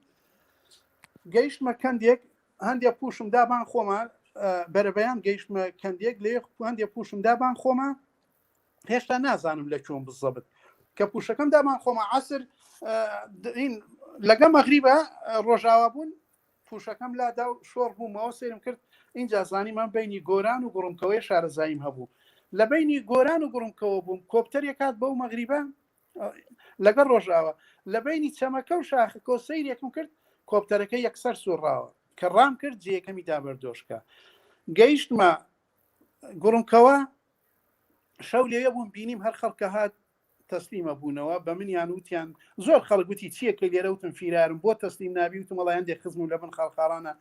گەیشتمە کەندێک هەندێک پوشم دابان خۆما بەرەبەیان گەیشتمە کەندێک لێ هەندێک پوشم دابان خۆما هێشتا نازانم لە کوێم بزەبت کە پوشەکەم دامان خۆمە عسر لەگە مەغریبە ڕۆژاوا بوون پوشەکەم لادا و شۆڕ بوومەوە سێرم کرد اینجا زانی من بینی گۆران و گوڕمکەوەی شارەزاییم هەبوو لە بینی گۆران و گوڕمکەوە بووم کۆپتەرێک هات بەو مەغریبە لەگەڵ ڕۆژاوە لە بینی چەمەکە و شاخەکە و سەیرێکم کرد کۆپتەرەکە یەکسەر سوڕاوە کە ڕام کرد جێیەکەمی دابەردۆشکە گەیشتمە گوڕمکەوە شەو لەوێ بووم بینیم هەر خەڵکە هات تەسلیمە بوونەوە بە منیان وتیان زۆر خەڵک وتی چییە کە لێرە وتم فیرارم بۆ تەسلیم نابی وتم وەڵای هەندێک خزمم لە بن خاڵخاڵانە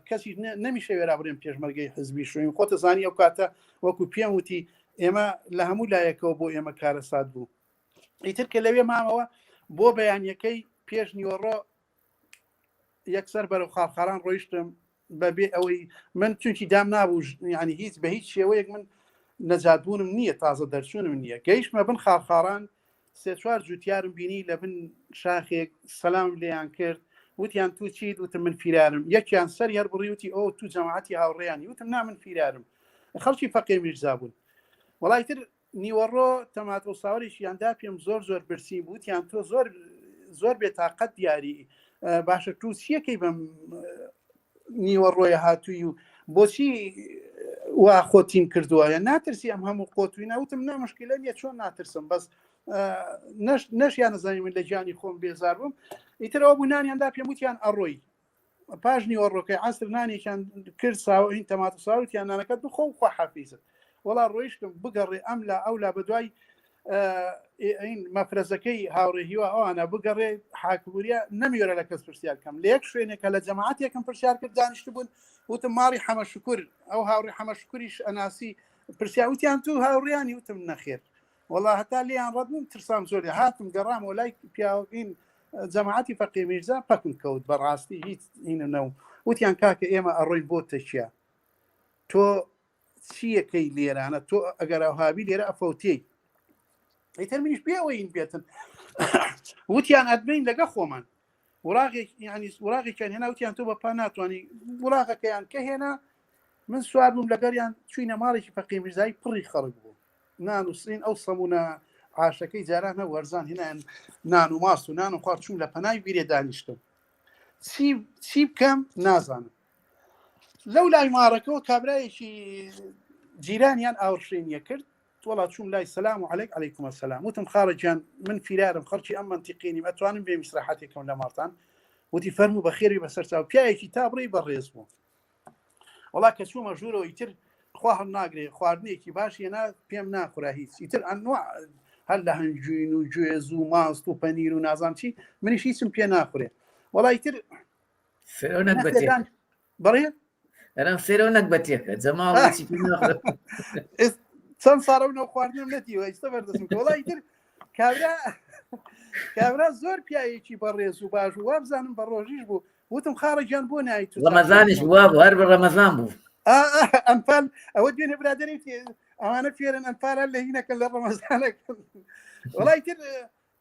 کەسی نەمیشە وێرا بڕێم پێشمەرگەی حزبی شوین خۆتە زانی ئەو کاتە وەکو پێم وتی ئێمە لە هەموو لایەکەوە بۆ ئێمە کارەسات بوو ئیتر کە لەوێ مامەوە بۆ بەیانیەکەی پێش نیوەڕۆ یەکسەر بەرەو خاڵخاڵان ڕۆیشتم بەبێ ئەوەی من چونکی دام نابوو ینی هیچ بە هیچ شێوەیەک من نەجات بوونم نییە تازە دەرچوونم نییە گەیشتمە بن خاڵخاڵان سێ چوار جوتیارم بینی لە بن شاخێک سەلام لێیان کرد وتیان تو چیت وتم من فیرارم یەکیان سەری هەر بڕی وتی ئەو تو جەماعەتی هاوڕێیانی وتم نا من فیرارم خەڵکی فەقێ میرزا بوون وەڵای تر نیوەڕۆ تەماتە و ساوەرێکیان دا پێم زۆر زۆر برسیم بوو وتیان تۆ زۆر زۆر بێتاقەت دیاری باشە تو چیەکەی بەم نیوەڕۆیە هاتووی و بۆچی وا خۆتین کردووە یا ناترسی ئەم هەموو قۆتوی ناوتم نا مشکلە نیە چۆن ناترسم بەس نەشیان نەزانی من لە گیانی خۆم بێزار بووم ئیترەوە بوو نانیان دا پێم وتیان ئەڕۆی پاش نیوەڕۆکەی عەسر نانێکیان کرد ساوەین تەماتە ساوتیان نانەکەت بخۆ و خوا حافیزت وەڵا ڕۆیشتم بگەڕێ ئەم لا ئەو لا بەدوای ئین مەفرەزەکەی هاوڕێ هیوا ئەوانە بگەڕێ حاکبوریا نەمیۆرە لە کەس پرسیار کەم لە یەک شوێنێکە لە جەماعەتێکم پرسیار کرد دانیشت بوون وتم ماڵی حەمە شکر ئەو هاوڕێ حەمە شکریش ئەناسی پرسیار وتیان تو هاوڕیانی وتم نەخێر وەڵا هەتا لێیان ڕەت بووم ترسام زۆری هاتم گەڕامەوە لای پیاوەکەین جەماعەتی فەقێ میرزا پەکم کەوت بەڕاستی هیچ هینە نەو وتیان کاکە ئێمە ئەڕۆین بۆ تەکیا تۆ چیەکەی لێرانە تۆ ئەگەر ئەوهابی لێرە ئەفەوتێی ئیتر منیش پێوەین بێتن وتیان ئەدبین لەگە خۆمان وراغێک ینی وراغێکیان هێنا وتیان تۆ بە پا ناتوانانی وراغەکەیان کە هێنا من سوار بووم لەگەریان چوینە ماڵێکی فەقی میرزایی پڕی خەڵک بوو نان و سرین ئەو سەمونە عاشەکەی جاران هەبوو هەرزان هێنایان نان و ماست و نان و خوارد چوون لە پەنای بیرێ دانیشتم چی چی بکەم نازانم لەو لای مارەکەەوە کابرایەکی جیرانیان ئاوڕشێنیە کرد. وەڵا چووم لای سەلام و عەلەیک عەلەیکم السلام وتم خاڵە گیان من فیرارم خەڵکی ئەم مەنتیقەی نیم ئەتوانم بێم ئیسراحەتێکم لە ماڵتان وتی فەرموو بەخێری بەسەر چاو پیاوێکی تا بڕی بەڕێز بوو وەڵا کە چوومە ژوورەوە ئیتر خوا هەڵ ناگرێ خواردنێکی باش هێنا پێم ناخورا هیچ ئیتر ئەنوا هەر لە هەنجوین و گوێز و ماست و پەنیر و نازام چی منیش هیچم پێ ناخورێ وەڵا ئیتر سەرەوە نەگبەتێ بەڵێ ئەرام سێرەوە نەگبەتێکە جەماڵ چەند ساڵە و نەخواردنم نەتیوە ئیستا بەردەستم وەڵا ئیتر کابرا کابرا زۆر پیاوێکی بەڕێز و باش و وابزانم بە ڕۆژیش بوو وتم خاڵە گیان بۆ نایت ڕەمەزانیش وا بوو هەر بە ڕەمەزان بوو ئەمپال ئەوە دوێنێ برادێتی ئەوانە فێرن ئەمپالە لە هینەکە لە ڕەمەزانەکە وەڵای تر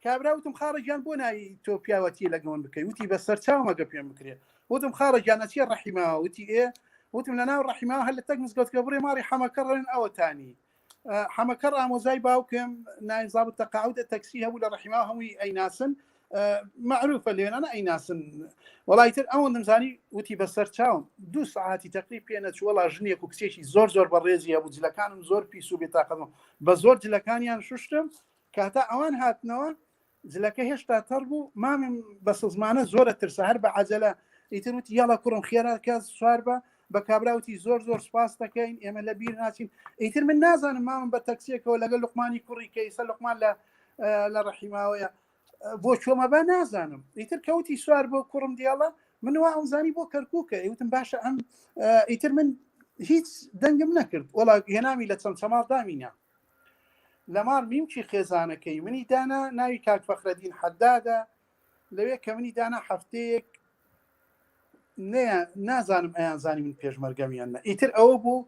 کابرا وتم خاڵە گیان بۆ نایی تۆ پیاوەتی لەگەڵم بکەی وتی بە سەر چاوم ئەگە پێم بکرێ وتم خاڵە گیان ئەچیە ڕەحیماوە وتی ئێ وتم لە ناو ڕەحیماوە هەر لە تەک مزگەوتکە بڕێ ماڵی حەمەکەڕن ئەوەتانی حەمەکەڕ ئامۆزای باوکم ناوی زابط تەقاعودە تەکسی هەبوو لە ڕەحیماوە هەمووی ئەیناسن معروفە لێنانە ئەیناسن وەڵای تر ئەوەندم زانی وتی بەسەر چاوم دوو سعاتی تەقریب پێ نەچوو وەڵا ژنێک و کچێکی زۆر زۆر بەڕێزی هەبوو جلەکانم زۆر پیس و بێتاقەتم بە زۆر جلەکانیان شوشتم کاتا ئەوان هاتنەوە جلەکە هێشتا تەڕ بوو مامم بە سزمانە زۆرە ترسە هەر بە عجلە ئیتر وتی یاڵا کوڕم خێرا کە سوار بە بە کابرا وتی زۆر زۆر سپاس دەکەین ئێمە لە بیر ناچین ئیتر من نازانم مامم بە تەکسیەکەوە لەگەڵ لوقمانی کوڕی کە ئیسە لوقمان لە لە ڕەحیماوەیە بۆ چۆمە با نازانم ئیتر کەوتی سوار بۆ کوڕم دیاڵە من وا ئەمزانی بۆ کەرکووکە وتم باشە ئەم ئیتر من هیچ دەنگم نەکرد وەڵا هێنامی لە چەند چەماڵ دامینە لە ماڵ میمکی خێزانەکەی منی دانا ناوی کاک فەخرەدین حەدادە لەوێ کە منی دانا هەفتەیەک نازانم ئەیان زانی من پێشمەرگەمیان نە ئیتر ئەوە بوو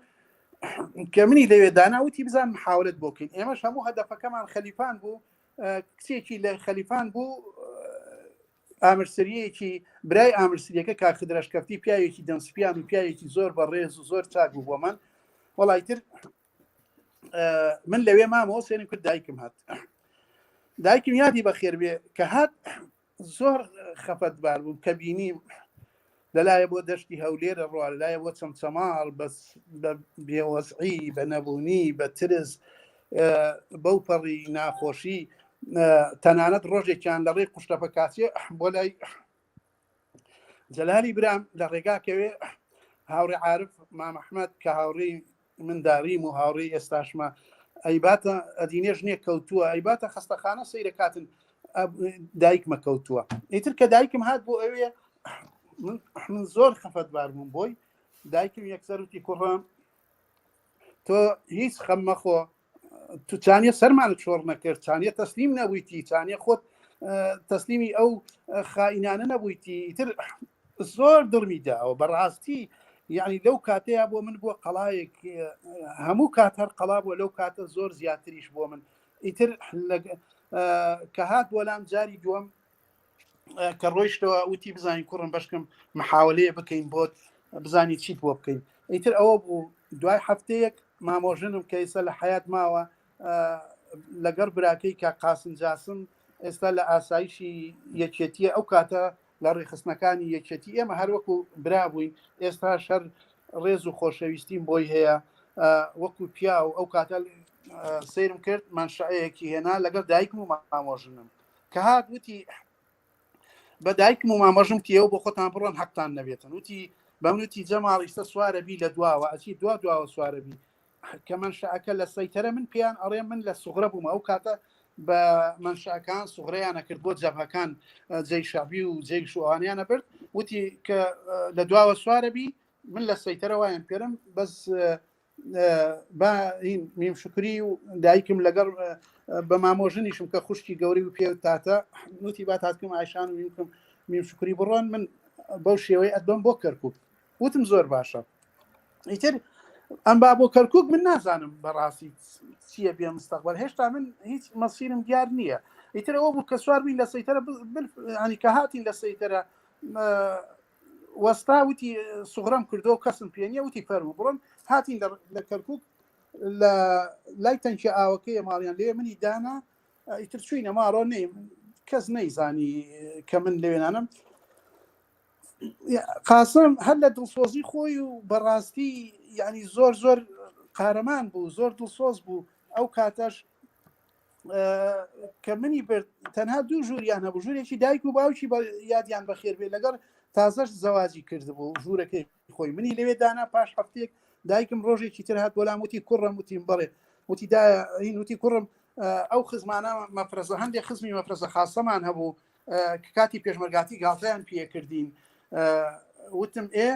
کە منی لەوێ دانا وتی بزان محاولت بۆ بکەین ئێمەش هەموو هەدەفەکەمان خەلیفان بوو کچێکی لە خەلیفان بوو ئامرسریەکی برای ئامرسریەکە کاک خدرەشکەفتی پیاوێکی دەمسپیان و پیاوێکی زۆر بەڕێز و زۆر چاک بوو بۆ من وەڵای تر من لەوێ مامەوە سێنم کرد دایکم هات دایکم یادی بەخێر بێ کە هات زۆر خەفەتبار بووم کە بینیم لەلایە بۆ دەشتی هەولێرە ڕوا لەلایە بۆ چەمچەماڵ بەس بە بێوەزعی بە نەبوونی بە ترس بەو پەڕی ناخۆشی تەنانەت ڕۆژێکیان لە ڕێی قوشتەپە کاسیە بۆ لای جەلالی برام لە ڕێگاکەوێ هاوڕێ عارف مامەحمەد کە هاوڕێی منداریم و هاوڕێی ئێستاشمە ئەیباتە ئەدینێ ژنێک کەوتووە ئەیباتە خەستەخانە سەیرە کاتن دایکمە کەوتووە ئیتر کە دایکم هات بۆ ئەوێ من زۆر خەفەتبار بووم بۆی دایکم یەکسەر وتی کوڕم تۆ هیچ خەم مەخۆ تو چانیە سەرمانت شۆڕ نەکرد چانیە تەسلیم نەبوویتی چانیە خۆت تەسلیمی ئەو خائینانە نەبوویتی ئیتر زۆر دڵمی داوە بەڕاستی یعنی لەو کاتەیە بۆ من بووە قەڵایەک هەموو کات هەر قەڵا بووە لەو کاتە زۆر زیاتریش بۆ من ئیتر کە هات بۆ لام جاری دووەم کە ڕۆیشتەوە وتی بزانین کوڕم بەشکم محاولەیە بکەین بۆت بزانی چیت بۆ بکەین ئیتر ئەوە بوو دوای هەفتەیەک مامۆژنم کە ئێستا لە حیات ماوە لەگەڵ براکەی کە قاسم جاسم ئێستا لە ئاسایشی یەکێتیە ئەو کاتە لە ڕێخستنەکانی یەکێتی ئێمە هەروەکو برا بووین ئێستا شەر ڕێز و خۆشەویستیم بۆی هەیە وەکو پیا و ئەو کاتە سەیرم کرد مانشەیەکی هێنا لەگەڵ دایکم و مامۆژنم کە هات وتی بە دایکم و مامەژم تیەوە بۆ خۆتان بڕۆن حەقتان نەبێتن وتی بەم وتی جەماڵ ئیستا سوارە بی لە دواوە ئەچی دوا دواوە سوارە بی کە منشەکە لە سەیتەرە من پێیان ئەڵێ من لە سوغرە بووم ئەو کاتە بە منشەکان سوغرەیانە کرد بۆ جەبهەکان جەی شەعبی و جەی شوانیانە برد وتی کە لە دواوە سوارە بی من لە سەیتەرە وایان پێرم بەس با هین میم شکری و دایکم لەگەڵ بە مامۆژنیشم کە خوشکی گەوری و پێ تاتە نوتی با تاتکم ئایشان و میمکم میم شکری بڕۆن من بەو شێوەی ئەدبم بۆ کەرکک وتم زۆر باشە ئیتر ئەم با بۆ کەرکک من نازانم بەڕاستی چییە بێ مستەقبل هێشتا من هیچ مەسیرم دیار نییە ئیتر ئەوە بوو کە سوار بین لە سەیتەرە ینی کە هاتین لە سەیتەرە وەستا وتی سوغرەم کردو کەسم پێ نیە وتی فەرموو بڕۆن هاتین لە کەرکک لە لای تەنکیە ئاوەکەی ماڵیان لێ منی دانا ئیتر چوینە ماڵەوە نەی کەس نەیزانی کە من لەوێنانم قاسم هەر لە دڵسۆزی خۆی و بەڕاستی ینی زۆر زۆر قارەمان بوو زۆر دڵسۆز بوو. ئەو کاتەش کە منی برد تەنها دوو ژووریان هەبوو ژوورێکی دایک و باوکی یادیان بەخێر بێ لەگەڵ تازەش زەواجی کردبوو ژوورەکەی خۆی منی لەوێ دانا پاش هەفتێک دایکم ڕۆژێکی تر هات بۆلام وتی کوڕم وتیم بەڵێ وتی دا هین وتی کوڕم ئەو خزمانە مەفرەزە هەندێک خزمی مەفرەزە خاصەمان هەبوو کە کاتی پێشمەرگاتی گاڵتەیان پێکردین وتم ئێ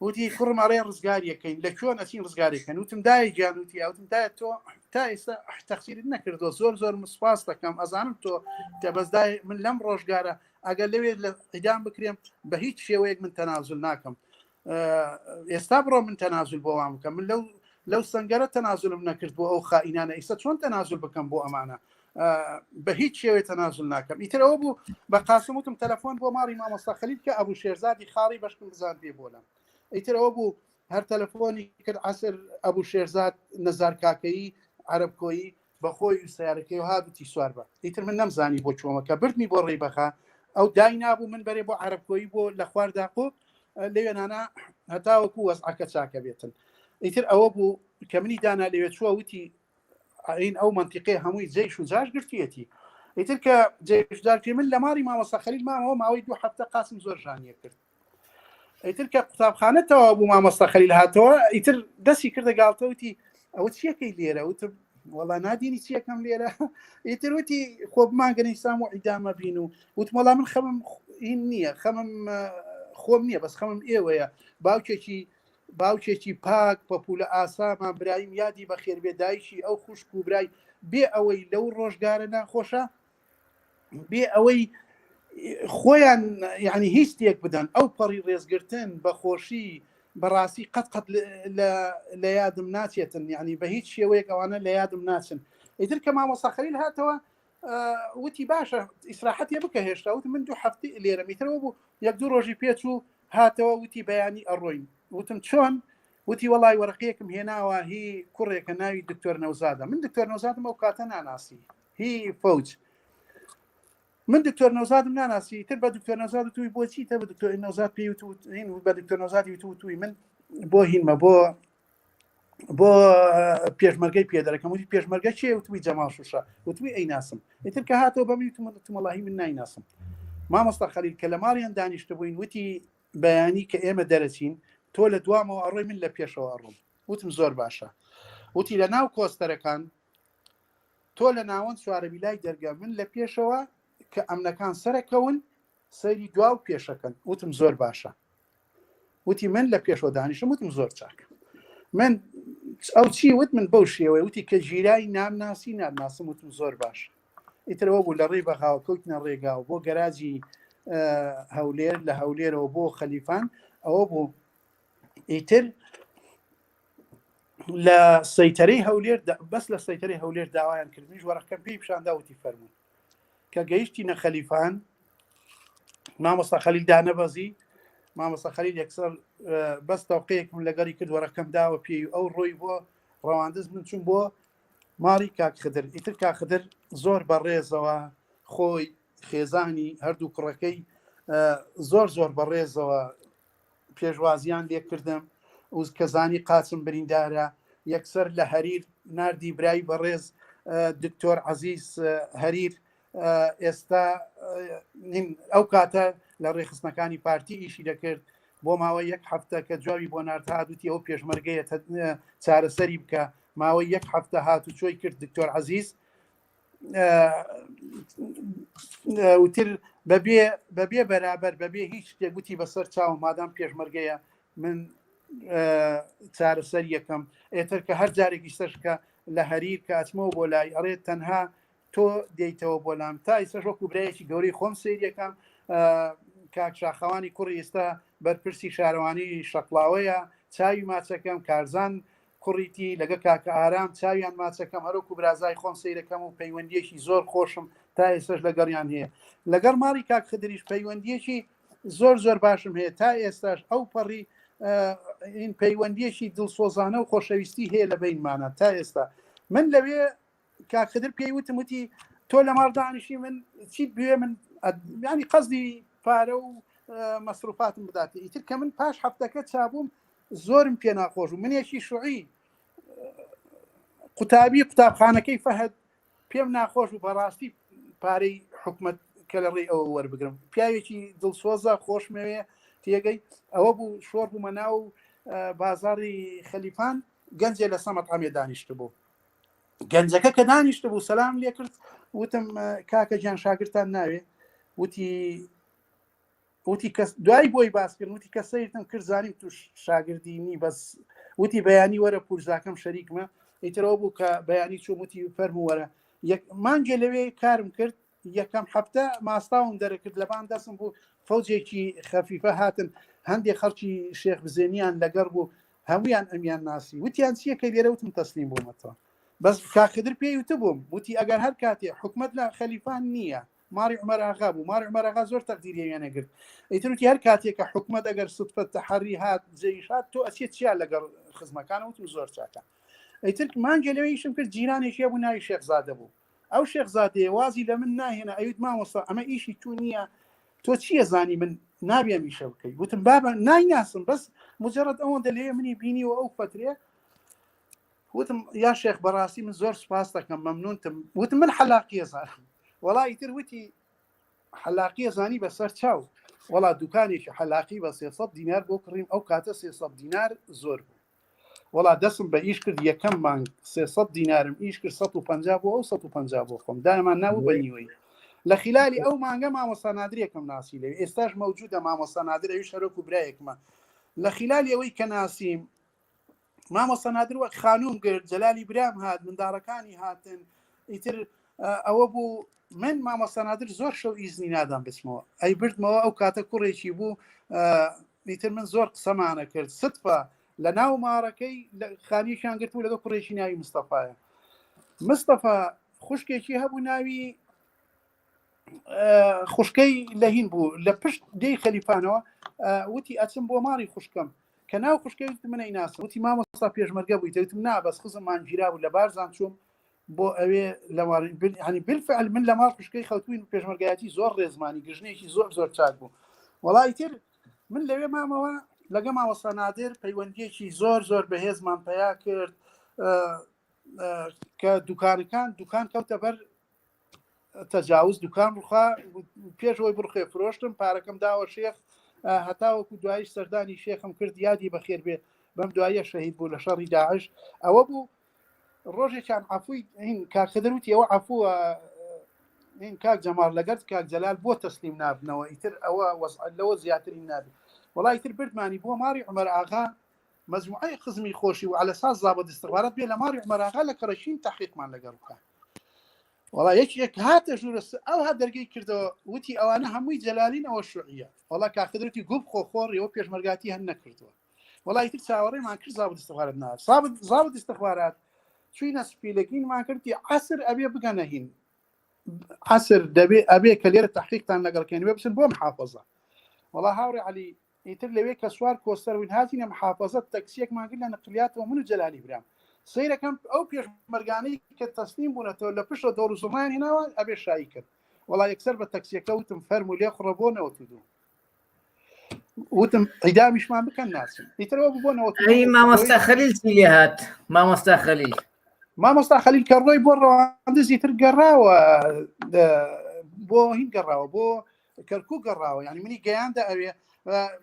وتی کوڕم ئەڵێ ڕزگاریەکەین لە کوێ نەچین ڕزگاریەکەن وتم دایە گیان وتی وتم دایە تۆ تا ئێستا تەقسیرت نەکردووە زۆر زۆر سپاس دەکەم ئەزانم تۆ کە بەس دای من لەم ڕۆژگارە ئەگەر لەوێ لە ئیدام بکرێم بە هیچ شێوەیەک من تەنازل ناکەم ئێستا بڕۆ من تەنازل بۆ وان بکەم من لەو لەو سنگەرە تەنازلم نەکرد بۆ ئەو خائینانە ئیستا چۆن تەنازل بکەم بۆ ئەمانە بە هیچ شێوێ تەنازل ناکەم ئیترەوە بوو بە قاسم وتم تەلەفۆن بۆ ماڵی مامۆستا خەلیل کە ئەبوو شێرزادی خاڵی بەشکم بزان پێ بۆلم ئیترەوە بوو هەر تەلەفۆنی کرد عسر ئەبوو شێرزاد نەزار کاکەیی عەرەب کۆیی بە خۆی و سیارەکەی و هات وتی سوار بە ئیتر من نەمزانی بۆ چۆمە کە بردمی بۆ ڕێی بەخا ئەو دای نابوو من بەرێ بۆ عەرەبکۆیی بۆ لە خوار داقۆ لەوێنانە هەتاوەکو وەزعەکە چاکە بێتن ئیتر ئەوە بوو کە منی دانا لەوێ چووە وتی ئەین ئەو منتیقی هەمووی جەیش و جاش گرتویەتی ئیتر کە جەیشدار من لە ماڵی مامۆستا خەلیل مامەوە ماوەی دوو هەفتە قاسم زۆر ژانیە کرد ئیتر کە قوتابخانە تەواو بوو مامۆستا خەلیل هاتەوە ئیتر دەستی کردە گاڵتە وتی ئەوە چیەکەی لێرە وتم وەڵا نادینی چیەکەم لێرە ئیتر وتی خۆ بمانگەنی سام و ئیدامە بین و وتم وەڵا من خەمم هین نییە خەمم خۆم نییە بەس خەمم ئێوەیە باوکێکی باوکێکی پاک پەپولە ئاسامان برایم یادی بەخێربێ دایکی ئەو خوشک و برای بێ ئەوەی لەو ڕۆژگارە ناخۆشە بێ ئەوەی خۆیان یعنی هیچ تێک بدەن ئەو پەڕی ڕێزگرتن بە خۆشی بەڕاستی قەت قەت لە یادم ناچێتن یعنی بە هیچ شێوەیەک ئەوانە لە یادم ناچن ئیتر کە مامۆستا خەلیل هاتەوە وتی باشە ئیسراحەتێ بکە هێشتا وت من دوو هەفتی لێرە میترەوە بوو یەک دوو ڕۆژی پێچوو هاتەوە وتی بەیانی ئەڕۆین وتم چۆن وتی وەڵای وەرەقەیەکم هێناوە هی کوڕێکە ناوی دکتۆر نەوزادە من دکتۆر نەوزادم ئەو کاتە ناناسی هی فەوج من دکتۆر نەوزادم ناناسی تر بە دکتۆر نەوزاد توی بۆچی تە بە دکتۆر نەوزاد پێی وتین بە دکتۆر نەوزادی وتو توی من بۆ هینمە بۆ بۆ پێشمەرگەی پێدەرەکەم وتی پێشمەرگە چێ وتوی جەماڵ شوشە وتوی ئەی ناسم ئیتر کە هاتەوە بەمی وتم وتم وەڵاهی من نایناسم مامۆستا خەلیل کە لە ماڵیان دانیشتبووین وتی بەیانی کە ئێمە دەرەچین تۆ لە دوامەوە ئەڕۆی من لە پێشەوە ئەڕۆم وتم زۆر باشە وتی لە ناو کۆستەرەکان تۆ لە ناوەند سوارەبیلای دەرگا من لە پێشەوە کە ئەمنەکان سەرەکەون سەیری دوا و پێشەکەن وتم زۆر باشە وتی من لە پێشەوە دانیشم وتم زۆر چاک من ئەو چی وت من بەو شێوەیە وتی کە ژیرای نامناسی نامناسم وتم زۆر باش ئیترەوە بوو لە ڕێی بەغاوە کەوتنە ڕێگا و بۆ گەراجی هەولێر لە هەولێرەوە بۆ خەلیفان ئەوە بوو ئیتر لە سەیتەرەی هەولێر بەس لە سەیتەرەی هەولێر داوایان کردنیش وەرەقەکەم پێی پیشاندا وتی فەرموون کە گەیشتینە خەلیفان مامۆستا خەلیل دانەبەزی مامۆستا خەلیل یەکسەر بەس تەوقەیەکم لەگەڵی کرد وەرەقەکەم داوە پێی و ئەو ڕۆی بۆ ڕەواندز من چوون بۆ ماڵی کاک خدر ئیتر کاک خدر زۆر بەڕێزەوە خۆی خێزانی هەردوو کوڕەکەی زۆر زۆر بەڕێزەوە پێشوازیان لێکردم و کە زانی قاچم بریندارە یەکسەر لە هەریر ناردی برای بەڕێز دکتۆر عەزیز هەریر ئێستا ئەو کاتە لە ڕێخستنەکانی پارتی ئیشی دەکرد بۆ ماوەی یەک هەفتە کە جوابی بۆ نارد هات وتی ئەو پێشمەرگەیە چارەسەری بکە ماوەی یەک هەفتە هات و چۆی کرد دکتۆر عەزیز وتر بەبێ بەبێ بەرابەر بەبێ هیچ شتێک وتی بەسەر چاو مادام پێشمەرگەیە من چارەسەر یەکەم ئێتر کە هەر جارێکی سەرکە لە هەریر کە ئەچمەوە بۆ لای ئەڵێ تەنها تۆ دێیتەوە بۆ لام تا ئیسەش وەکو برایەکی گەورەی خۆم سەیریەکەم کاک شاخەوانی کوڕی ئێستا بەرپرسی شارەوانی شەقڵاوەیە چاوی ماچەکەم کارزان کوڕیتی لەگە کاکە ئارام چاویان ماچەکەم هەروەکو برازای خۆم سەیرەکەم و پەیوەندیەکی زۆر خۆشم تا ئێستاش لەگەڵیان هەیە لەگەڵ ماڵی کاک خدریش پەیوەندیەکی زۆر زۆر باشم هەیە تا ئێستاش ئەو پەڕی این پەیوەندیەکی دڵسۆزانە و خۆشەویستی هەیە لە بینمانە تا ئێستا من لەوێ کاک خدر پێی وتم وتی تۆ لە ماڵ دانیشی من چیت بوێ من ینی قەزدی پارە و مەسروفاتم بدات ئیتر کە من پاش هەفتەکە چابووم زۆرم پێ ناخۆش و منێکی شوعی. قوتابی قوتابخانەکەی فەهد پێم ناخۆش بوو بەڕاستی پارەی حکومت کە لە ڕێی ئەوە وەربگرم پیاوێکی دڵسۆزە خۆشمەوێ تێگەی ئەوە بوو شۆڕ بوومە ناو بازاری خەلیفان گەنجێ لە سەمەت ئەمێ دانیشت بوو گەنجەکە کە دانیشت بوو سەلام لێ کرد وتم کاکە گیان شاگرتان ناوێ وتی وتی کەس دوای بۆی باسکردن وتی کە سەیرتم کرد زانیم تو شاگردی نی بەس وتی بەیانی وەرە پورزاکەم شەریکمە ئیترەوە بوو کە بەیانی چوم وتی فەرموو وەرە یەک مانگێ لەوێ کارم کرد یەکەم هەفتە ماستاوم دەرەکرد لەبان دەستم بوو فەوجێکی خەفیفە هاتن هەندێک خەڵکی شێخ بزێنیان لەگەڕ بوو هەمویان ئەمیان ناسی وتیان چییە کە لێرە وتم تەسلیم بوومەتەوە بەس کاخدر پێی وتبووم وتی ئەگەر هەر کاتێ حکومت لە خەلیفان نییە ماڵی عومەر ئاغا بوو ماڵی عومەر ئاغا زۆر تەقدیری ئەویان ئەگرت ئیتر وتی هەر کاتێک کە حکومەت ئەگەر سوتفە تەحەری هات جێیش هات تۆ ئەچێت چیا لەگەڵ خزمەکان وتم زۆر چاکە ئیتر مانگێ لەوێ ئیشم کرد جیرانێکی هەبوو ناوی شێخزادە بوو ئەو شێخزادەیە وازی لە من ناهێنا ئەیوت مامۆستا ئەمە ئیشی تو نییە تۆ چییە زانی من نابێ ئەم ئیشە بکەی وتم بابە نایناسم بەس مجرد ئەوەندە لەوێ منی بینیوە ئەو فترەیە وتم یا شێخ بەڕاستی من زۆر سوپاس دەکەم مەمنونتم وتم من حەلاقیە زانم وەڵا ئیتر وتی حەلاقیە زانی بەسەر چاو وەڵا دوکانێکی حەلاقی بە 300 دینار بۆ کڕیم ئەو کاتە 300 دینار زۆر بوو وەڵا دەسم بە ئیش کرد یەکەم مانگ 300 دینارم ئیش کرد 150 بۆ ئەو 150 بۆ خۆم دامان ناو بە نیوەی لە خلالی ئەو مانگە مامۆستا نادرێکم ناسی لەوێ ئێستاش مەوجودە مامۆستا نادر ئەویش هەرۆک و برایەکمە لە خلالی ئەوەی کە ناسیم مامۆستا نادر وەک خانوم گرت جەلالی برام هات منداڵەکانی هاتن ئیتر ئەوە بوو من مامۆستا نادر زۆر شەو ئیزنی نادام بچمەوە ئەی بردمەوە ئەو کاتە کوڕێکی بوو ئیتر من زۆر قسەمانە کرد ستفە لە ناو مارەکەی خانیشیان گرت و لەگەڵ کوڕێکی ناوی مستەفاە مستەفا خوشکێکی هەبوو ناوی خوشکەی لە هین بوو لە پشت دێی خەلیفانەوە وتی ئەچم بۆ ماڵی خوشکم کە ناو خوشکەی وتم من ئەیناسم وتی مامۆستا پێشمەرگە بوویت وتم نا بەس خزممان گیرا بوو لە بارزان چووم بۆ ئەوێ لە هەنی بالفعل من لە ماڵ خوشکەی خەوتوین پێشمەرگایەتی زۆر ڕێزمانی گژنێکی زۆر زۆر چاک بوو وەڵی تر من لەوێ مامەوە لەگە مامۆستا نادر پەیوەندیەکی زۆر زۆر بەهێزمان پەیا کرد کە دوکانەکان دوکان کەوتە بەر تەجاوز دوکان ڕوخا پێش ئەوەی بڕخێ فرۆشتم پارەکەم داوە شێخ هەتاوەکو دوایش سەردانی شێخم کرد یادی بەخێر بێ بەم دوایە شەهید بوو لە شەڕی داعش ئەوە بوو ڕۆژێکیان عفوی هین کاکەدەر وتی ئەوە عفووە هین کاک جەماڵ لەگەر کاک جەلال بۆ تەسلیم نابنەوە ئیتر ئەوە لەوە زیاتری نابێت وەڵی تر بردمانی بۆ ماڵی عمر ئاغا مەجموعەی خزمی خۆشی و عەلەساس زابط استخبارات بێ لە ماڵی عمر ئاغا لە کەڕەشین تحقیقمان لەگەڵ بکە وەڵا یەکێک هاتە ژوورە ئەو ها دەرگەی کردەوە وتی ئەوانە هەمووی جەلالین ئەوە شوعیە وەڵا کاخدرەتی گوب خۆ خۆڕیەوە پێشمەرگاتی هەر نەکردووە وەڵا ئیتر چاوەڕێمان کرد زابط استخبارات نار زابط زابط استخبارات چوینە سپیلەکینمان کردی عسر ئەبێ بگەنە هین عسر دەبێ ئەبێ کە لێرە تحقیقتان لەگەڵ کەین وێ بچن بۆ محافظە وەڵا هاوڕێ عەلی ئیتر لەوێ کە سوار کۆستەر بووین هاتینە محافەزە تەکسیەکمان گرت لە نقلیاتەوە من و جەلالی برام سەیرەکەم ئەو پێشمەرگانەی کە تەسلیم بوونەتەوە لە پشتەوە دۆڕ و زوڕنایان هێناوە ئەبێ شایی کرد وەڵا یەکسەر بە تەکسیەکە وتم فەرموو لێ خوڕە بۆ 92 وتم عیدامیشمان بکەن ناچم ئیترەوە بوو بۆ 92 ئەی مامۆستا خەلیل چی لێ هات مامۆستا خەلیل مامۆستا خەلیل کە ڕۆی بۆ ڕەواندز ئیتر گەڕاوە بۆ هین گەڕاوە بۆ کەرکوک گەڕاوە یعنی منی گەیاندە ئەوێ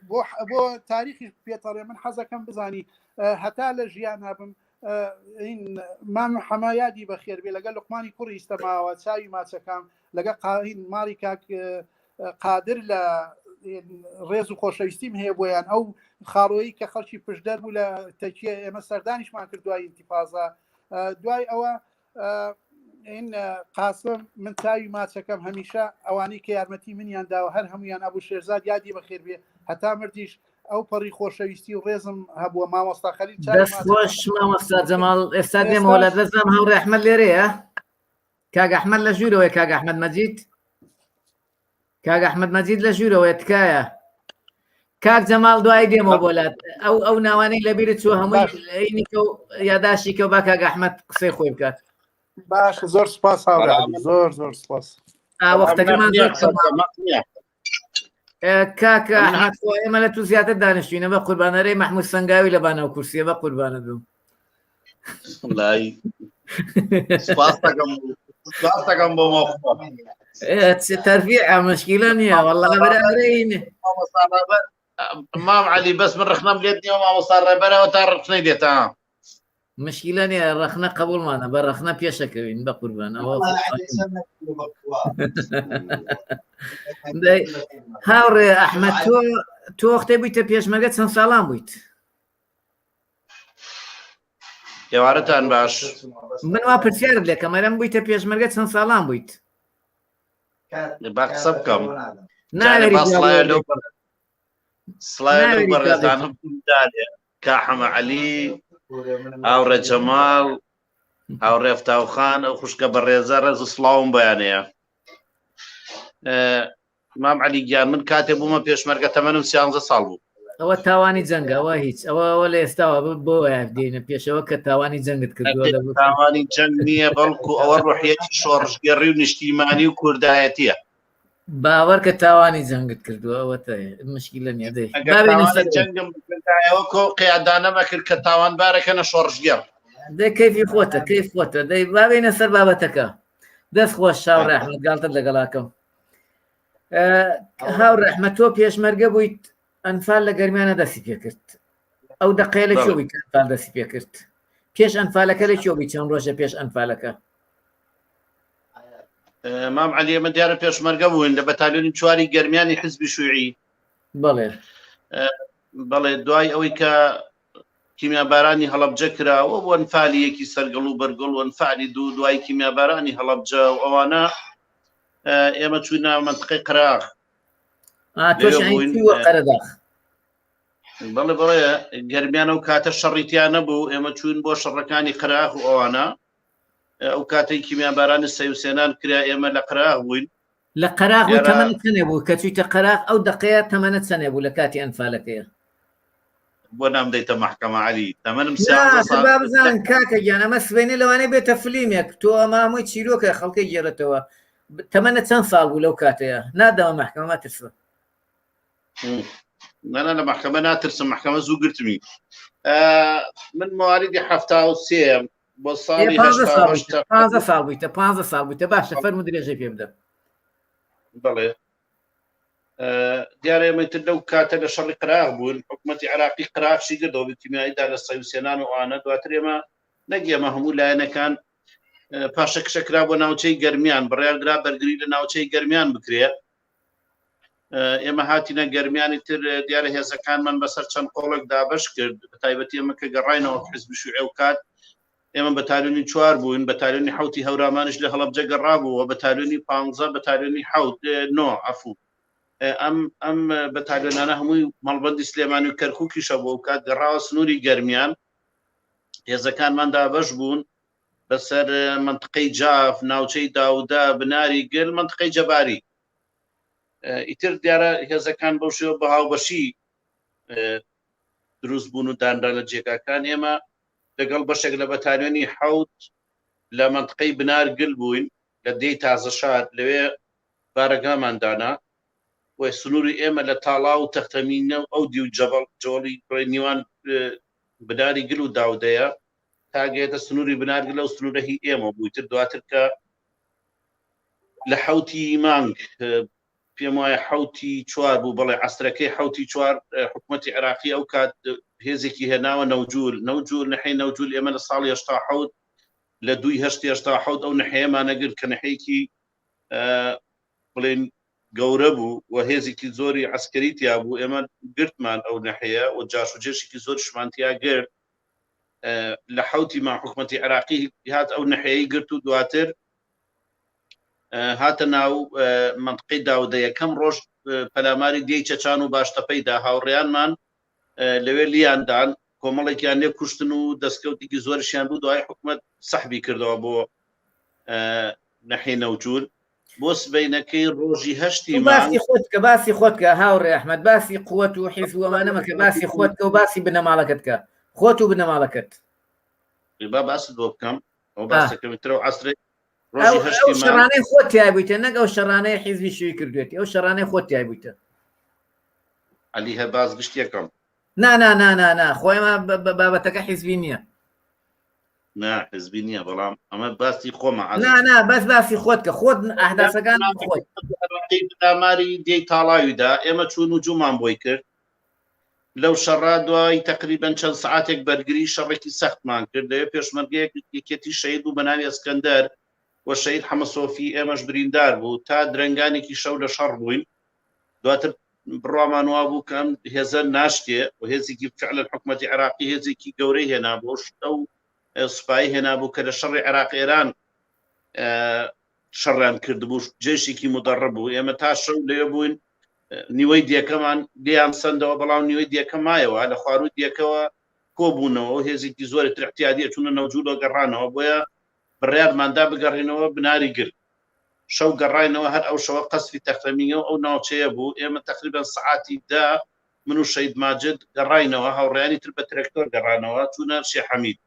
بۆ بۆ تاریخی پێتەڵێ من حەزەکەم بزانی هەتا لە ژیان نابم مام حەما یادی بەخێر بێ لەگەڵ لقمانی کوڕی ئیستەماوە چاوی ماچەکان لەگە قاهین ماڵی کاک قادر لە ڕێز و خۆشەویستیم هەیە بۆیان ئەو خاڵۆیی کە خەڵکی پشدەر بوو لە تەکیە ئێمە سەردانیشمان کرد دوای ئینتیفازە دوای ئەوە این قاسم من چاوی ماچەکەم هەمیشە ئەوانەی کە یارمەتی منیان داوە هەر هەمویان ئەبوو شێرزاد یادی بەخێر بێ هەتا مردیش ئەو پەڕی خۆشەویستی و ڕێزم هەبووە مامۆستا خەلیل دەست خۆش مامۆستا جەماڵ ئێستا دێمەوە لە دەستم هاوڕێ ئەحمەد لێرەیە کاک ئەحمەد لە ژوورەوەی کاک ئەحمەد مەجید کاک ئەحمەد مەجید لە ژوورەوەیە تکایە کاک جەماڵ دوای دێمەوە بۆ لات ئەو ئەو ناوانەی لەبیرت چووە هەمووی ئەینیکە و یاداشی کە با کاک ئەحمەد قسەی خۆی بکات باش زۆر سپاس هاوڕێ زۆر زۆر سپاس وەختەکەمان زۆر کاک ئەحمەد خۆ ئێمە لە تو زیاتر دانیشتوینە بە قوربانەرەی مەحموود سەنگاوی لە بانەوە کورسیە بە قوربانە بم وڵی. سپاس دەکەم سپاس دەکەم بۆ مۆخۆ تەرفیع مشکلە نییە والله برارین مامۆستا ڕێبەر مام عەلی بەس من ڕخنەم لێت نییە مامۆستا ڕێبەرەوە تا ڕخنەی دێتە مشکلە نییە ڕەخنە قبوڵمانە بە ڕەخنە پێشەکەوین بە قوربان ئەوە هاوڕێ ئەحمەد تۆ تۆ وەختێ بوویتە پێشمەرگە چەند ساڵان بوویت ئێوارەتان باش من وا پرسیارت لێکەم ئەرم بوویتە پێشمەرگە چەند ساڵان بوویت با قسە بکەم سڵاوی لەو بەڕێزانم دارێ کا حەمە عەلی هاوڕێ جەماڵ هاوڕێ فتاوخان ئەو خوشکە بەڕێزە ڕێز و سڵاوم بەیانەیە مام عەلی گیان من کاتێ بوومە پێشمەرگە تەمەنم سیانزە ساڵ بوو ئەوە تاوانی جەنگە ئەوە هیچ ئەوە ئەوە لە ئێستاوە بۆ دێنە پێشەوە کە تاوانی جەنگت کردووە تاوانی جەنگ نییە بەڵکو ئەوە ڕۆحیەتی شۆڕشگێڕی و نیشتیمانی و کوردایەتیە باوەڕ کە تاوانی جەنگت کردووە ئەوە مشکلە نیە دەی جەنگم بکردایەوە کۆ قیادانەمە کرد کە تاوانبارەکە نە شۆڕشگێڕ دەی کەیفی خۆتە کەیف خۆتە دەی بابینە سەر بابەتەکە دەست خۆش شاو ڕەحمەت گاڵتە لەگەڵاکەم هاو ڕەحمە تۆ پێشمەرگە بوویت ئەنفال لە گەرمیانە دەستی پێکرد ئەو دقەیە لە کوێ بووی ئەنفال دەستی پێکرد پێش ئەنفالەکە لە کوێ بووی چەند ڕۆژە پێش ئەنفالەکە مام علی ئێمە دیارە پێشمەرگە بووین لە بەتالیۆنی چواری گەرمیانی حزبی شوعی بەڵێ بەڵێ دوای ئەوەی کە کیمیابارانی هەڵەبجە کراوە بۆ ئەنفالیەکی سەرگەڵ و بەرگڵ و ئەنفالی دوو دوای کیمیابارانی هەڵەبجە و ئەوانە ئێمە چووینە منطقەی قەراغ قەرەداخ بەڵێ بەڵێ گەرمیانە و کاتە شەڕیتیان نەبوو ئێمە چوین بۆ شەڕەکانی قەراغ و ئەوانە ئەو کاتەی کیمیابارانی سەیوسێنان کرا ئێمە لە قەراغ بووین لە قەراغ بووی تەمەنت چەنێ بوو کە چوویتە قەراغ ئەو دەقەیە تەمەنت چەنێ بوو لە کاتی ئەنفالەکەیە بۆ نام دەیتە مەحکەمە عەلی تەمەنم با بزانن کاکە گیان ئەمە سبەینێ لەوانەیە بێتە فلیمێک تۆ ئەمە هەمووی چیرۆکە خەڵکە گێڕێتەوە تەمەنە چەند ساڵ بوو لەو کاتەیە نادەمە مەحکەمە مەترسە نانا لە مەحکەمە ناترسم مەحکەمە زوو گرتمی من موالیدی 73 بۆ ساڵی پازە ساڵ بوویتە پازە ساڵ بوویتە باشە فەرمو درێژەی پێ بدە بەڵێ دیارە ئێمە تر لەو کاتە لە شەڕی قراغ بوون حکوومەتتی عراقی قراغشی گردەوە بە کیمیاییدا لە سەیوسێنان و ئەوانە دواتر ئێمە نەک ئێمە هەموو لایەنەکان پاشەکشە کرا بۆ ناوچەی گەرمیان بڕیاردرا بەرگری لە ناوچەی گەرمیان بکرێ ئێمە هاتینە گەرمیانی تر دیارە هێزەکانمان بەسەر چەند قۆڵێک دابش کرد بە تایبەتی ئێمە کە گەڕاینەوە حزب شوعی و کات ئێمە بەتالیۆنی چوار بووین بەتالیۆنی حوتی هەورامانش لە هەڵەبجە گەڕابووە بەتالیۆنی پانزە بەتالیۆنی حوت نۆ عفو ئەم ئەم بەتالیۆنانە هەمووی مەڵبندی سلێمانی و کەرکووکیشە بۆ کات گەڕاوە سنووری گەرمیان هێزەکانمان دابەش بوون بەسەر منطقەی جاف ناوچەی داودا بناری گل منطقەی جەباری ئیتر دیارە هێزەکان بەو شێوە بە هاوبەشی دروست بوون و دانرا لە جێگاکان ئێمە لەگەڵ بەشێک لە بەتالیۆنی حەوت لە منطقەی بنار گل بووین لە دێی تازە شار لەوێ بارەگامان دانا و سنووری ئێمە لە تاڵا و تەختەمینە و ئەو دیو جەبەڵ جۆڵی نێوان بناری گل و داودەیە تا گەیتە سنووری بنارگل ئەو سنوورە هی ئێمە بووی تر دواتر کە لە حوتی مانگ پێم وایە حوتی چوار بوو بەڵێ عسرەکەی حوتی چوار حکوومەتتی عراقی ئەو کات هێزێکی هێناوە نەوجول نەوجول نەحی نەوجول ئێمە لە ساڵی هشتا حوت لە دوی هەشت هێشتا حوت ئەو نەحەیەمانەگرت کە نەحەیەکی بڵێن گەورە بوو و هێزێکی زۆری عسکەری تیا بوو ئێمە گرتمان ئەو نەحەیە و جاش و جێشێکی زۆر شمانتیا گرت لە حوتی ما حکوومەتتی عراقی هات ئەو نەحەیەی گرت و دواتر هاتە ناو منطقەی داودە یەکەم ڕۆژ پەلاماری دێی چەچان و باشتەپەیدا هاوڕێیانمان لەوێ لیاندان کۆمەڵێکیان لێ کوشتن و دەستکەوتێکی زۆرشیان بوو دوای حکومت سەحبی کردەوە بۆ نەحی نەوجول بۆ سبەینەکەی ڕۆژی هەشتی باسی خۆت کە باسی خۆت کە هاوڕێ ئەحمد باسی قوت و حیز وەمانە مەکە باسی خۆت کە و باسی بنەماڵەکەت کە خۆت و بنەماڵەکەت با باست بۆ بکەم ئەو باسەکەم ترە و عسرێ ڕۆژی هەشتی شەڕانەی خۆت تیای بوویتە نەک ئەو شەڕانەی حیزبی شوی کردوێتی ئەو شەڕانەی خۆت تیای بوویتە علی هەر باس گشتیەکەم نا نا نا نا نا خۆی بابەتەکە حیزبی نییە. نا حزبی نییە بەڵام ئەمە باسی خۆمە نا نا بەس باسی خۆت کە خۆت ئەحداسەکان خۆت پەلاماری دێی تاڵاویدا ئێمە چوون و جومان بۆی کرد لەو شەڕا دوای تقریبا چەند سعاتێک بەرگری شەڕێکی سەختمان کرد لەوێ پێشمەرگەیەک یەکێتی شەهید بوو بە ناوی ئەسکەندەر و شەهید حەمەسۆفی ئێمەش بریندار بوو تا درەنگانێکی شەو لە شەڕ بووین دواتر بڕوامان وابوو کە ئەم هێزە ناشتێ و هێزێکی فعلا حکوومەتی عراقی هێزێکی گەورەی هێنا بۆ ئەو سوپایی هێنابوو کە لە شەڕی عێراق ئێران شەڕیان کردبوو جێشێکی مدەڕە بوو ئێمە تا شەو لەوێ بووین نیوەی دیەکەمان لیان سندەوە بەڵام نیوەی دیەکە مایەوە لە خواروی دیەکەوە کۆبوونەوە هێزێکی زۆری تر احتیادیە چوونە نەوجوولەوە گەڕانەوە بۆیە بڕیارماندا بگەڕینەوە بناری گرت شەو گەڕاینەوە هەر ئەو شەوە قەسفی تەختەمینە و ئەو ناوچەیە بوو ئێمە تقریبا سەعاتی دا من و شەید ماجد گەڕاینەوە هاوڕێیانی تر بە ترەکتۆر گەڕانەوە چوونە شێ حەمید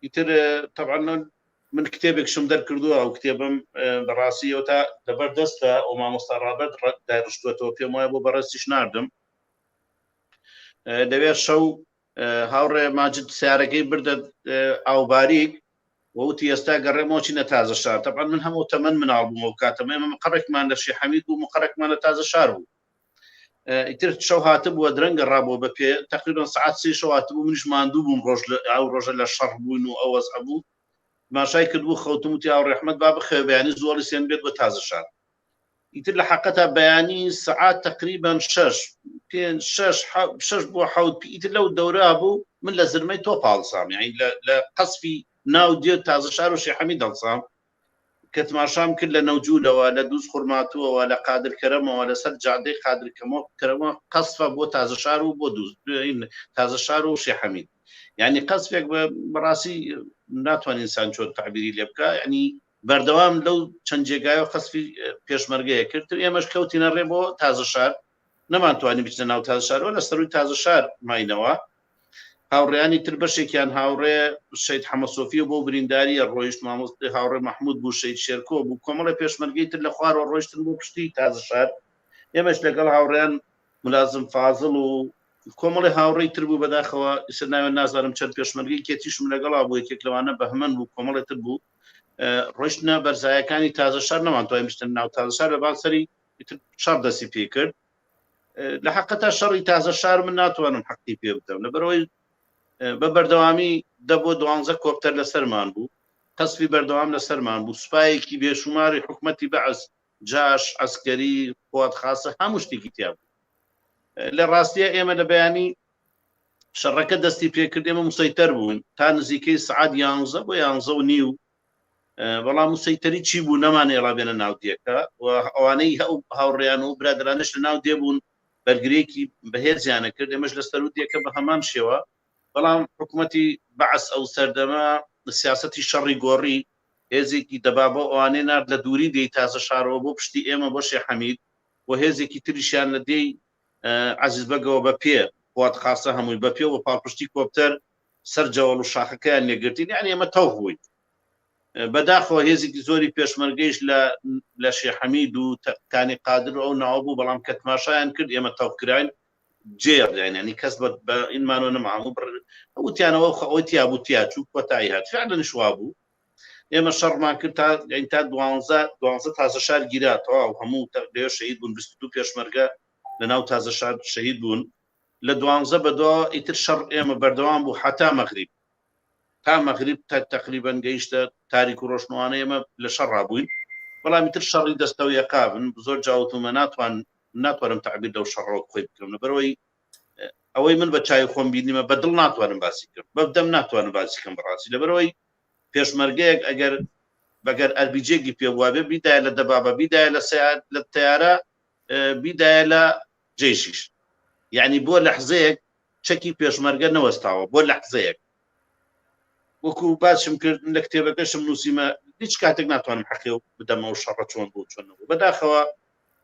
ئیتر تەبعەن من کتێبێکشم دەرکردووە ئەو کتێبم بەڕاستی ئەو تا لەبەر دەستە ئەو مامۆستا ڕابەت دایڕشتووەتەوە پێم وایە بۆ بەڕێزیش ناردم لەوێ شەو هاوڕێ ماجد سیارەکەی بردە ئاوباریک وتی ئێستا گەڕێمەوە چینە تازە شار تەبعەن من هەموو تەمەن مناڵ بووم ئەو کاتەمە ئێمە مقەڕێکمان لە شێ حەمید بوو مقەڕێکمان لە تازە شار بوو ئیتر شەو هاتبووە درەنگە ڕابووە بە پێ تقریبا سعات سێ شەو هاتبوو منیش ماندوو بووم ڕۆژ ئەو ڕۆژە لە شەڕ بووین و ئەو وەزعە بوو ماشای کردبوو خەوتم وتی ئاو ڕەحمەت با بخەوێ بەیانی زۆڵی سێن بێت بۆ تازە شار ئیتر لە حقەتا بەیانی سعات تقریبا شەش پێ شەش شەش بۆ حەوت ئیتر لەو دەورا بوو من لە زرمەی تۆ پاڵسام یعنی لە قەسفی ناو دێ تازە شار و شێحەمی دەڵسام کە تماشام کرد لە نەوجولەوە، لە دوز خورماتووەوە، لە قادر کەرەمەوە، لەسەر جادەی قادر کەرەمەوە قەسفە بۆ تازەشار و بۆ دوز تازەشار و شێخ حەمید. یعنی قەسفێک بەڕاستی ناتوانین ئینسان چۆن تعبیری لێ بکا، یعنی بەردەوام لەو چەند جێگایەوە قەسفی پێشمەرگەیە کرد. ئێمەش کەوتینە ڕێ بۆ تازەشار، نەمانتوانی بچنە ناو تازەشارەوە، لە سەروی تازەشار ماینەوە. هاوڕێیانی تر بەشێکیان هاوڕێ شەید حەمەسۆفیە بۆ برینداریە ڕۆیشت، مامۆستا هاوڕێ مەحمود بوو، شەید شێرکۆ بوو، کۆمەڵی پێشمەرگەی تر لە خوارەوە ڕۆیشتن بۆ پشتی تازەشار. ئێمەش لەگەڵ هاوڕێیان ملازم فازڵ و کۆمەڵی هاوڕێی تر بوو، بەداخەوە ئیسر ناوێن نازانم چەند پێشمەرگەی کێتیشم لەگەڵا بوو، یەکێک لەوانە بەهمەن بوو، کۆمەڵی تر بوو، ڕۆیشتنە بەرزایەکانی تازەشار، نەمانتوانی بچنە ناو تازەشار، لەبان سەری ئیتر شەڕ دەستی پێ کرد. لە حقەتا شەڕی تازە شار من ناتوانم حەقی پێ بدەم، لەبەرەوەی بە بەردەوامی دە بۆ دوانزە کۆپتەر لەسەرمان بوو، قەسفی بەردەوام لەسەرمان بوو، سوپایەکی بێشوماری حکومەتی بەعس، جاش، عەسکەری، قوات خاسە، هەموو شتێکی تیا بوو. لە ڕاستیە ئێمە لە بەیانی شەڕەکە دەستی پێکرد ئێمە مسەیتەر بوون تا نزیکەی سعات یانزە بۆ یانزە و نیو، بەڵام مسەیتەری چی بوو نەمانێڵا بێنە ناو دێکە و ئەوانەی ئەو هاوڕێیان و برادرانش لە ناو دێ بوون بەرگرێکی بەهێزیانە کرد، ئێمەش لە سەرو دێکە بە هەمان شێوە. بەڵام حکوومەتی بەعس ئەو سەردەمە سیاسەتی شەڕی گۆڕی، هێزێکی دەبابە ئەوانەی نارد لە دووری دێی تازە شارەوە بۆ پشتی ئێمە بۆ شێخ حەمید و هێزێکی تریشیان لە دێی عەزیز بەگەوە بە پێ قوات خاسە هەمووی بە پێ و پاڵپشتی کۆپتەر سەر جەوەڵ و شاخەکەیان لێگرتین، یعنی ئێمە تەوق بووین. بەداخەوە هێزێکی زۆری پێشمەرگەیش لە لە شێخ حەمید و کانی قادر و ئەو ناوە بوو، بەڵام کە تماشایان کرد ئێمە تەوق کراین جێ ینی کەس بە ئینمانەوە نەما، هەموو بڕ وتیانەوە خۆ ئەوەی تیا بوو تیا چوو کۆتایی هات. فعلا وا بوو. ئێمە شەڕمان کرد تا یعنی تا دوانزە تازە شار گیرا تەواو، هەموو لەوێ شەهید بوون، 22 پێشمەرگە لە ناو تازە شار شەهید بوون. لە دوانزە بەدواوە ئیتر شەڕ ئێمە بەردەوام بوو حتا مەغریب، تا مەغریب تا تقریبا گەیشتە تاریک و ڕۆشنوانە ئێمە لە شەڕا بووین. بەڵام ئیتر شەڕی دەستە و یەقا بن زۆر جاوتومە ناتوان ناتوانم تعبیر لەو شەڕەوە خۆی بکەم، لەبەرەوەی ئەوەی من بە چای خۆم بینیمە بە دڵ ناتوانم باسی کەم، بە دەم ناتوانم باسی کەم بەڕاستی. لەبەرەوەی پێشمەرگەیەک ئەگەر بەگەر ئەربیجێکی پێ بووە بێ بیدایە لە دەبابە، بیدایە لە سیار لە تەیارە، بیدایە لە جەیشیش، یعنی بۆ لەحزەیەک چەکی پێشمەرگە نەوەستاوە بۆ لەحزەیەک. وەکو باسم کرد لە کتێبەکەشم نووسیمە هیچ کاتێک ناتوانم حەقی بدەمەوە شەڕە چۆن بوو چۆن نەبوو. بەداخەوە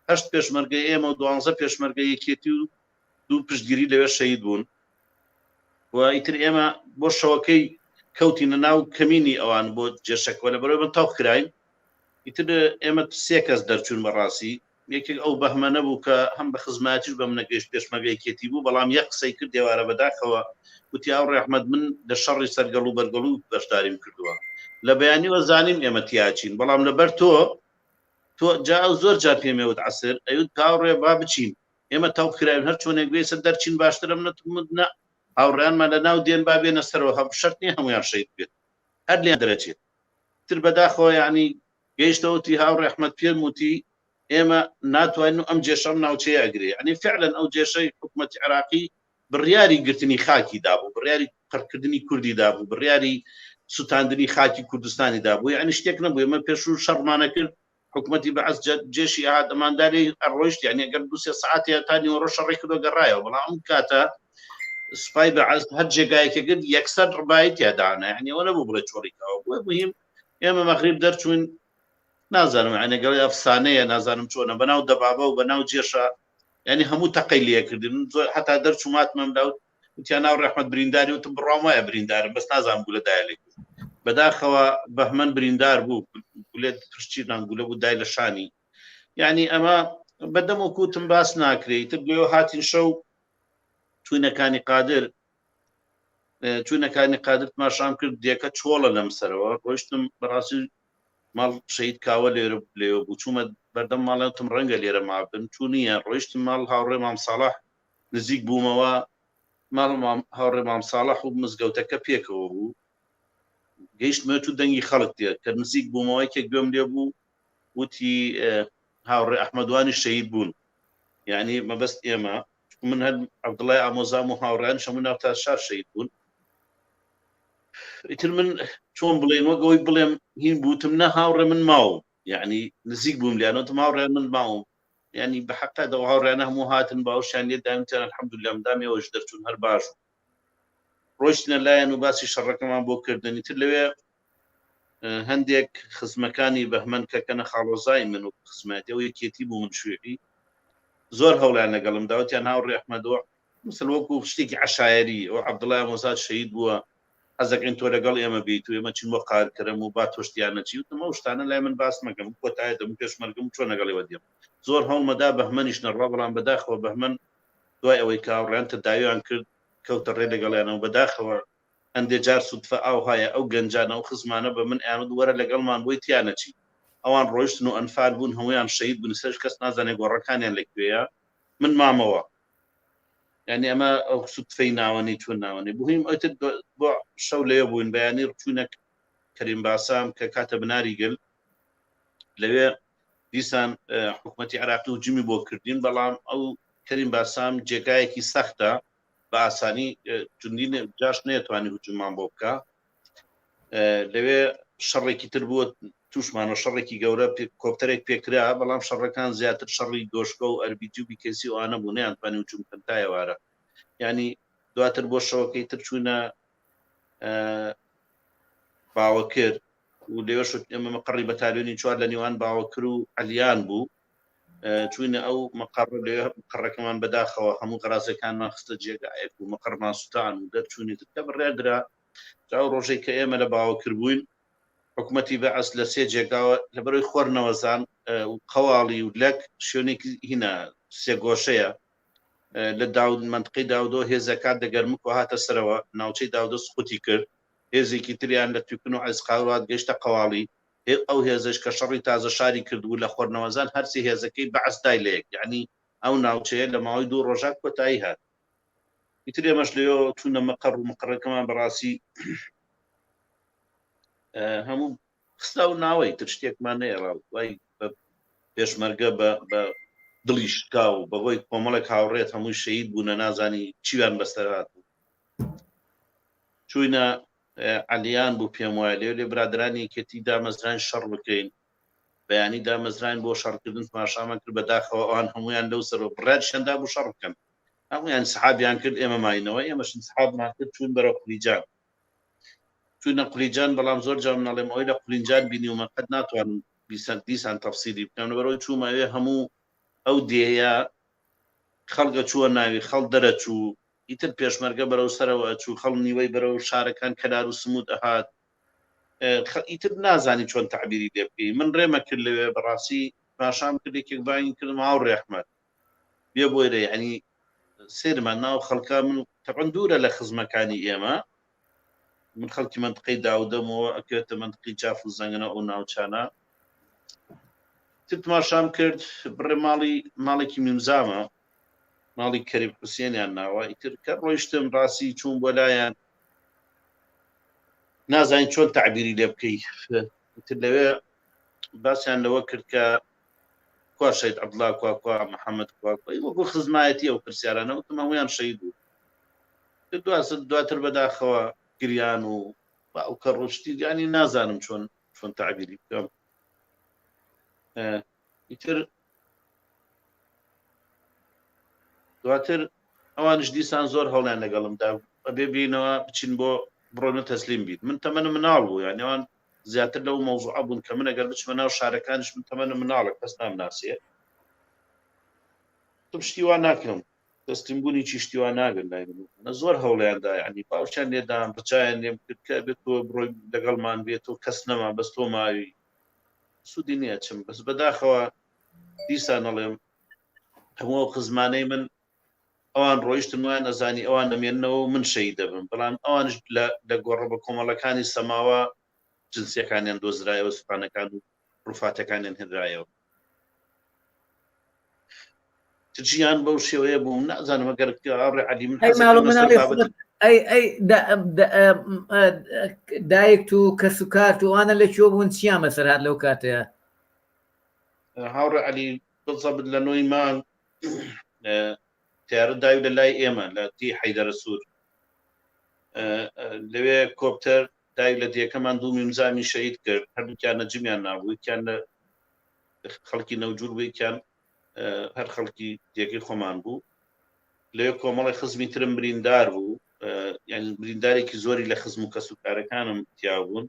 هەشت پێشمەرگە ئێمە و دوانزە پێشمەرگە یەکێتی و دوو پشتگیری لەوێ شەهید بوون و ئیتر ئێمە بۆ شەوەکەی کەوتینە ناو کەمینی ئەوان بۆ جێشەکەوە لە بەرەوە من تاو کراین. ئیتر ئێمە سێ کەس دەرچوون بەڕاستی. یەکێک ئەو بەهمەنە بوو کە هەم بە خزمایەتیش بە منە گەیشت پێشمەرگە یەکێتی بوو بەڵام یەک قسەی کرد ئێوارە بەداخەوە وتی هاوڕێ ئەحمەد من لە شەڕی سەرگەڵ و بەرگەڵ و بەشداریم کردووە لە بەیانیوە زانیم ئێمە تیاچین بەڵام لەبەر تۆ تۆ جا ئەو زۆر جار پێم وت عەسر ئەیوت هاوڕێ با بچین ئێمە تەو کراوین هەر چۆنێک بێ سەر دەرچین باشترە منە نە هاوڕێیانمان لە ناو دێن با بێنە سەرەوە هەم شەرت نییە هەمویان شەهید بێت هەر لێیان دەرەچێت تر بەداخەوە یعنی گەیشتەوە وتی هاوڕێ ئەحمەد پێم وتی ئێمە ناتوانین و ئەم جێشە ئەم ناوچەیە ئەگرێ یعنی فعلا ئەو جێشەی حکوومەتی عێراقی بڕیاری گرتنی خاکی دابوو بڕیاری قڕکردنی کوردی دابوو بڕیاری سوتاندنی خاکی کوردستانی دابوو یعنی شتێک نەبوو ئێمە پێشوو شەڕمانە کرد حکوومەتی بەعس جێشی ئەهات ئەماندا لێی ئەڕۆیشت یعنی ئەگەر دوو سێ سەعاتێ تا نیوەڕۆ شەڕی کردو گەڕایەوە بەڵام ئەم کاتە سوپای بەعس هەر جێگایەکە گرت یەکسەر ڕبایی تیادانە یعنی ئەوە نەبوو بڵێ چۆڵی کاوە بۆیە مهم ئێمە مەغریب دەرچوین نازانم یعنی گەڵی ئەفسانەیە نازانم چۆنە بەناو دەبابە و بەناو جێشە یعنی هەموو تەقەی لێکردن زۆر حتا دەرچوو ماتمەم داوت وتیان ناو ڕەحمەت برینداری وتم بڕوام وایە بریندارم بەس نازانم گولە دایە لێ بەداخەوە بەهمەن بریندار بوو گولێت پشتی نان گولە بوو دای لە شانی یعنی ئەمە بەدەم و کوتم باس ناکرێت تر لێ هاتین شەو چوینەکانی قادر چوینەکانی قادر تماشام کرد دێکە چۆڵە لەم سەرەوە ڕۆیشتم بەڕاستی ماڵ شەید کاوە لێرە لێوە بوو چوومە بەردەم ماڵیان وتم ڕەنگە لێرە مابن چوو نییە ڕۆیشتم ماڵ هاوڕێ مام ساڵح نزیک بوومەوە ماڵ هاوڕێ مام ساڵح و مزگەوتەکە پێکەوە بوو گەیشتمە تو دەنگی خەڵک دێت کە نزیک بوومەوە یەکێک گوێم لێ بوو وتی هاوڕێ ئەحمەدوانی شەهید بوون یعنی مەبەست ئێمە من هەر عەبدوڵای ئامۆزام و هاوڕیان هەموو ناو تا شار شەهید بوون ئیتر من چۆن بڵێن وەک ئەوەی بڵێم هین بوتم نە هاوڕێ من ماوم یعنی نزیک بووم لیانەوتم هاوڕێ من ماوم یعنی بە حەقا دەوە هاوڕێیانە هەموو هاتن باوەشیان لێ دایم وتیان الحمدلله مدام ئێوەش دەرچوون هەر باش بوو ڕۆیشتنە لایەن و باسی شەڕەکەمان بۆ کردن ئیتر لەوێ هەندێک خزمەکانی بەهمەن کە کەنە خاڵۆزای من و خزمەتی ئەو یەکێتی بوو من شوێعی زۆر هەوڵیان لەگەڵم داوتیان هاوڕێ ئەحمەدۆ مثل وەکو شتێکی عەشایەری ئەو عەبدوڵای ئامۆزات شەهید بووە حەزەکەین تۆ لەگەڵ ئێمە بیت و ئێمە چین بۆ قارکەرەم و با تۆشتیان نەچی وتم ئەو شتانە لای من باس مەکەم کۆتایە دەم پێشمەرگم چۆن لەگەڵیوە دێم زۆر هەوڵمەدا بەهمەنیش نەڕوا بەڵام بەداخەوە بەهمەن دوای ئەوەی کە هاوڕێیان تەداویان کرد کەوتە ڕێ لەگەڵیانەوە بەداخەوە هەندێ جار سودفە ئاوهایە ئەو گەنجانە ئەو خزمانە بە من ئەیانوت وەرە لەگەڵمان بۆی تیا نەچی ئەوان ڕۆیشتن و ئەنفال بوون هەموویان شەهید بوون ئێستاش کەس نازانێ گۆڕەکانیان لە کوێیە من مامەوە یعنی ئەمە ئەو سودفەی ناوەنی چۆن ناوەنی بوویم ئەوتر بۆ شەو لەوێ بووین بەیانی ڕچوونە کەریم باسام کە کاتە بناری گل لەوێ دیسان حکوومەتی عراقی و جمی بۆ کردین بەڵام ئەو کەریم باسام جێگایەکی سەختە بە ئاسانی جوندی جاش نەیەتوانی هجووممان بۆ بکە لەوێ شەڕێکی تر بووە توشمانەوە شەڕێکی گەورە کۆپتەرێک پێکرا بەڵام شەڕەکان زیاتر شەڕی دۆشکە و ئەربیجی و بیکەسی و ئانە بوو نەیانتوانی هجووم بکەن تا ئێوارە یعنی دواتر بۆ شەوەکەی تر چوونە باوەکر و لەوێش ئێمە مەقەڕی بەتالیۆنی چوار لە نێوان باوەکر و عەلیان بوو چوینە ئەو مەقەڕ لێ مەقەڕەکەمان بەداخەوە هەموو غەرازەکانمان خستە جێگایەک و مەقەڕمان سوتان و دەرچوونی تر کە بڕیار درا جا ئەو ڕۆژەی کە ئێمە لە باوەکر بووین حکوومەتی بەعس لە سێ جێگاوە لەبەرەوەی خۆر نەوەزان و قەواڵی و لەک شوێنێکی هینا سێگۆشەیە لە داود منطقی داودۆ هێزەکات دەگەرمک و هاتە سەرەوە ناوچەی داودۆ سقوتی کرد هێزێکی تریان لە توکن و عیزقاوات گەشتە قەواڵی ئەو هێزەش کە شەڕی تازە شاری کردبوو لە خۆرنەوەزان هەرسی هێزەکەی بەعس دای لە یەک یەعنی ئەو ناوچەیە لە ماوەی دوو ڕۆژا کۆتایی هات ئیتر ئێمەش لەوێ چوونە مەقەڕ و مەقەڕەکەمان بەڕاستی هەموو خستا و ناوەی تر شتێکمان نەیەڵا وای پێشمەرگە بە بە دڵی شکا و بەهۆی کۆمەڵێک هاوڕێت هەمووی شەهید بوونە نازانی چیان بەسەر هات چوینە عەلیان بوو پێم وایە لێ لێ برادرانی یەکێتی دامەزراین شەڕ بکەین بەیانی دامەزراین بۆ شەڕکردن تماشامان کرد بەداخەوە ئەوان هەمویان لەو سەرەوە بڕیاریشیان دابوو شەڕ بکەن هەمویان سحابیان کرد ئێمە ماینەوە ئێمەش انسحابمان کرد چوون بەرەو قلیجان چوونە قلیجان بەڵام زۆر جار من ئەڵێم ئەوەی لە قولینجان بینیومە قەت ناتوانم بیسەر دیسان تەفسیلی بکەم لەبەرەوەی چوومە ئەوێ هەموو ئەو دێیە خەڵگە چووە ناوی خەڵ دەرەچوو ئیتر پێشمەرگە بەرەو سەرەوە ئەچوو، خەڵک نیوەی بەرەو شارەکان کەلار و سموت ئەهات، ئیتر نازانی چۆن تەعبیری لێ بکەی. من ڕێمە کرد لەوێ بەڕاستی. تماشام کرد یەکێک بانگی کردم هاوڕێ ئەحمەد بێ بۆیرە یعنی سێرمان ناو خەڵکە من تەبعەن دوورە لە خزمەکانی ئێمە من خەڵکی منطقەی داودەمەوە ئەکەوێتە منطقی جاف و زەنگەنە ئەو ناوچانە تر تماشام کرد بڕێ ماڵی ماڵێکی میمزامە ماڵی کەریم حوسێنیان ناوە ئیتر کە ڕۆیشتم ڕاستی چوون بۆ لایەن نازانین چۆن تعبیری لێ بکەی تر لەوێ باسیان لەوە کرد کە کوا شەید عەبدوڵا کوا کوا محەممەد کوا کوا وەکو خزمایەتی ئەو پرسیارانە وتم هەموویان شەید بوو دواتر دواتر بەداخەوە گریان و ئەو کە ڕۆشتی ینی نازانم چۆن چۆن تعبیری بکەم ئیتر دواتر ئەوانش دیسان زۆر هەوڵیان لەگەڵمدا ئەبێ بینەوە بچین بۆ بڕۆنە تەسلیم بیت من تەمەنم مناڵ بوو یان ئەوان زیاتر لەو مەوزوعە بوون کە من ئەگەر بچمە ناو شارەکانیش من تەمەنم مناڵە کەس نامناسێ تم شتی وا ناکەم تەسلیم بوونی چی شتی وا نابێت لای من نە زۆر هەوڵیاندا یعنی باوکیان لێدام ڕجایان لێم کرد کە بێت تۆ بڕۆی لەگەڵمان بێت تۆ کەس نەما بەس تۆ ماوی سوودی نییە چم بەس بەداخەوە دیسان ئەڵێم هەموو ئەو خزمانەی من ئەوان ڕۆیشتن وایان ئەزانی ئەوان ئەمێننەوە و من شەهید دەبم بەڵام ئەوانش لە لە گۆڕە بە کۆمەڵەکانی سەماوە جنسیەکانیان دۆزرایەوە سوپانەکان و ڕوفاتەکانیان هێنرایەوە ژیان بەو شێوەیە بوو نازانم ئەگەر هاوڕێ عەلی من ئەی ماڵ و حەزەکەم لەسەر مناڵی بابەتی خۆت ئەی ئەی دا- دا- دایکت و کەس و کارت و ئەوانە لە کوێ بوون چیان بەسەر هات لەو کاتەیە هاوڕێ عەلی بزەبت لە نۆی مانگ تیارە داوی لە لای ئێمە لە تی حەیدەرە سوور لەوێ کۆپتەر دای لە دێکەمان دوو میمزامی شەهید کرد هەردووکیان نەجمیان نابوو یەکیان لە خەڵکی نەوجور بوو یەکیان هەر خەڵکی دێکەی خۆمان بوو لەوێ کۆمەڵی خزمی ترم بریندار بوو یعنی بریندارێکی زۆری لە خزم و کەس و کارەکانم تیا بوون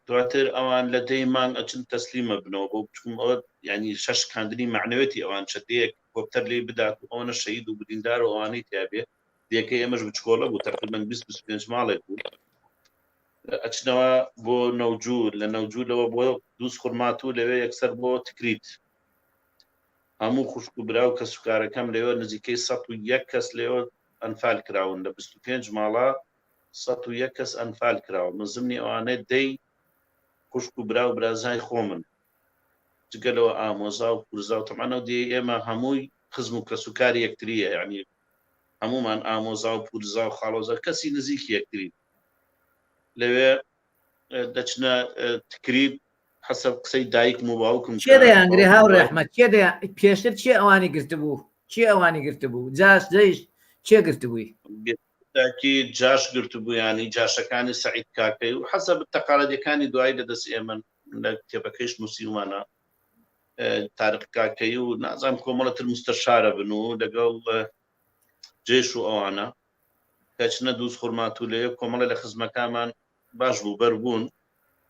دواتر ئەوان لە دەی مانگ ئەچن تەسلیمە بنەوە بۆ بچکم ئەوە ینی شەشکاندنی معنەوێتی ئەوان چەدەیەک کۆپتەر لی بدات و ئەوەنە شەید و بریندار و ئەوانەی تیاابێ دێکە ئێمەش بچکۆڵە بوو تقریبا 25 ماڵێک بوو ئەچنەوە بۆ نەوجور لە نەوجورەوە بۆ دووس خورماتوو لەوێ یەکسەر بۆ تکریت هەموو خوشک و برا و کەسوکارەکەم لەوێ نزیکەی 101 کەس لەوێ ئەنفال کراون لە 25 ماڵە 101 کەس ئەنفال کراوە من زمنی ئەوانە دەی خوشک و برا و برازای خۆمن جگە لەوە ئامۆزا و پورزا و تەمانەوە دێ ئێمە هەمووی خزم و کەسوکاری یەکتریە یعنی هەمومان ئامۆزا و پورزا و خاڵۆزا کەسی نزیکی یەکترین لەوێ دەچنە تکریت حەسەب قسەی دایکم و باوکم کێ دەیانگرێ هاوڕێ ئەحمەد کێ دەیان پێشتر کێ ئەوانی گرتبوو کێ ئەوانی گرتبوو جاش جەیش کێ گرتبووی تاکی جاش گرتبوویانی جاشەکانی سەعید کاکەی و حەسەب تەقالەدەکانی دوایی لە دەست ئێمە لە کتێبەکەیش نووسیومانە تارق کاکەی و نازانم کۆمەڵەتر مستەشارە بن و لەگەڵ جێش و ئەوانە کەچنە دووز خورماتوو لەوێ کۆمەڵێ لە خزمەکانمان باش بوو بەر بوون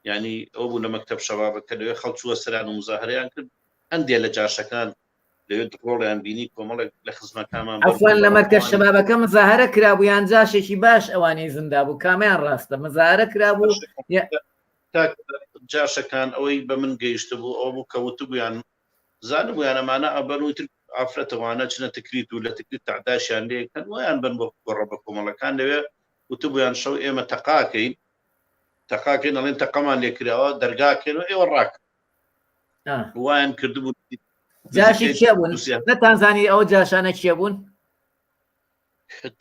یعنی ئەو بوو لە مەکتەب شەبابە کە لەوێ خەڵک چووە سەران و مزاهرەیان کرد هەندێ لە جاشەکان لەوێ ڕۆڵیان بینی کۆمەڵێک لە خزمەکانمان بەر عەفوەن بوون لە بەڵام مەرکەز ئەوانی شەبابەکە مزاهرە کرابوو یان جاشێکی باش ئەوانەی زندا بوو کامیان ڕاستە مزاهرە کرابوو یا کاک جاشەکان ئەوەی بە من گەیشتبوو ئەوە بوو کە وتبوویان زانبوویان ئەمانە ئەبەن و تر ئافرەتەوانە چنە تکریت و لە تکریت تەعداشیان لێ کەن وایان بن بۆ گۆڕە بە کۆمەڵەکان لەوێ وتبوویان شەو ئێمە تەقاکەین تەقاکەین ئەڵێن تەقەمان لێ کراوە دەرگاکەین و ئێوە ڕاک وایان کردبوو جاشی کێ بوون نەتانزانی ئەو جاشانە کێ بوون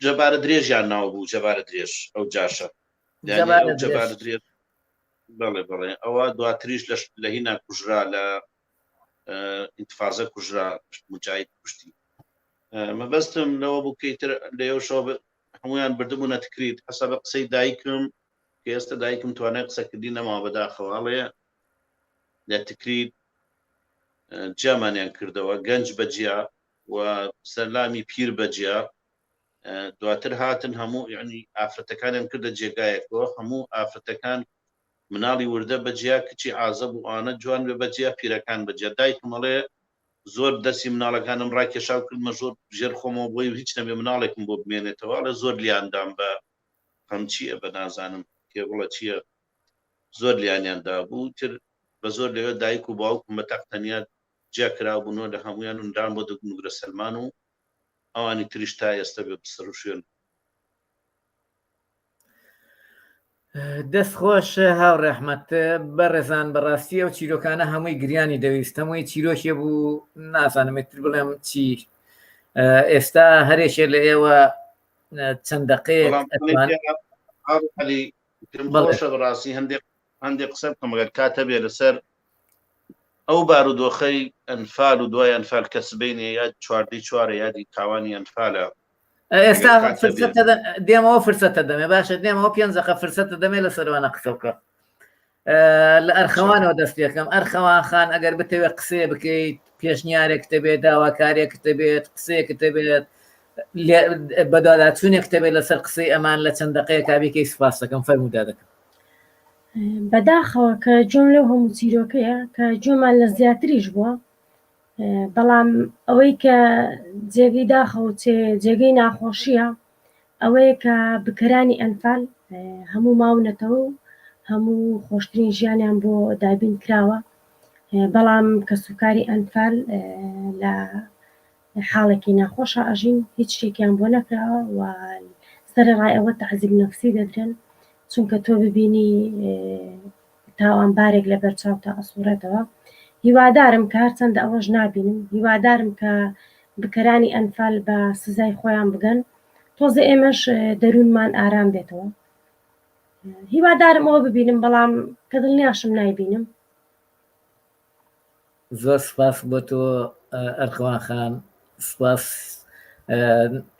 جەبارە درێژیان ناو بوو جەبارە درێژ ئەو جاشە جەبارە درێژ بەڵێ بەڵێ ئەوە دواتریش لە لە هینا کوژرا لە ئینتفازە کوژرا مجاهید کوشتی مەبەستم لەوە بوو کەیتر لەێوشەوە هەمویان بردبوونە تکریت حەسە بە قسەی دایکم کە ئێستا دایکم توانای قسەکردنی نەماوە بەداخەوە ئەڵێ لە تکریت جیامانیان کردەوە گەنج بەجیا و سەلامی پیر بەجیا دواتر هاتن هەموو یعنی ئافرەتەکانیان کردە جێگایەکەوە هەموو ئافرەتەکان مناڵی وردە بەجیا کچی عازەب و ئانە جوان بێ بەجیا پیرەکان بەجیا دایکم ئەڵێ زۆر دەستی مناڵەکانم ڕاکێشا و کردمە زۆر ژێر خۆمەوە بۆی هیچ نەبێ مناڵێکم بۆ بمێنێتەوە ئەڵێ زۆر لیاندام بە قەمچیە بە نازانم کێبڵە چییە زۆر لیانیان دابوو تر. بە زۆر لەوێ دایک و باوکم بە تەق تەنیا جیا کرابوونەوە لە هەموویان و نران بۆ نوگرە سەلمان و ئەوانی تریش تا ئێستا بێ بسەر و شوێن. دەست خۆش هاوڕێ ئەحمەد بەڕێزان بەڕاستی ئەو چیرۆکانە هەمووی گریانی دەویست هەمووی چیرۆکێ بوو نازانم ئیتر بڵێم چی ئێستا هەرێکێ لە ئێوە چەند دەقەیەک خۆشە بەڕاستی هەندێک هەندێک قسە بکەم گەر کات هەبێ لەسەر ئەو بارودۆخەی ئەنفال و دوای ئەنفال کە سبەینێ یاد چواردەی چوارە یادی تاوانی ئەنفالە ئێستا دێمەوە فرسەتە دەمێ باشە دێمەوە پێنج دەقە فرسەتە دەمێ لە سەروانە قسە بکە لە ئەرخەوانەوە دەست پێکەم ئەرخەوان خان ئەگەر بتەوێت قسەیە بکەیت پێشنیارێک دەبێت داواکارێک دەبێت قسەیەک دەبێت بەدواداچوونێک دەبێت لەسەر قسەی ئەمان لە چەند دقەیەکا بیکەی سپاس دەکەم فەرموو دادەکەم. بەداخەوە کە گوێم لەو هەموو چیرۆکەیە کە گوێمان لە زیاتریش بووە بەڵام ئەوەی کە جێگەی داخە و جێگەی ناخۆشیە ئەوەیە کە بکەرانی ئەنفال هەموو ماونەتەوە و هەموو خۆشترین ژیانیان بۆ دابین کراوە بەڵام کەسوکاری ئەنفال لە حاڵێکی ناخۆشا ئەژین هیچ شتێکیان بۆ نەکراوە و سەرەڕای ئەوە تەعزیب نەفسی دەدرێن چونکە تۆ ببینی تاوانبارێک لەبەر چاوتا ئەسوڕێتەوە هیوادارم کە هەرچەندە ئەوەش نابینم هیوادارم کە بکەرانی ئەنفال بە سزای خۆیان بگەن تۆزێ ئێمەش دەروونمان ئارام بێتەوە هیوادارم ئەوە ببینم بەڵام کە دڵنیاشم نایبینم. زۆر سپاس بۆ تۆ ئەرخەوان خان سپاس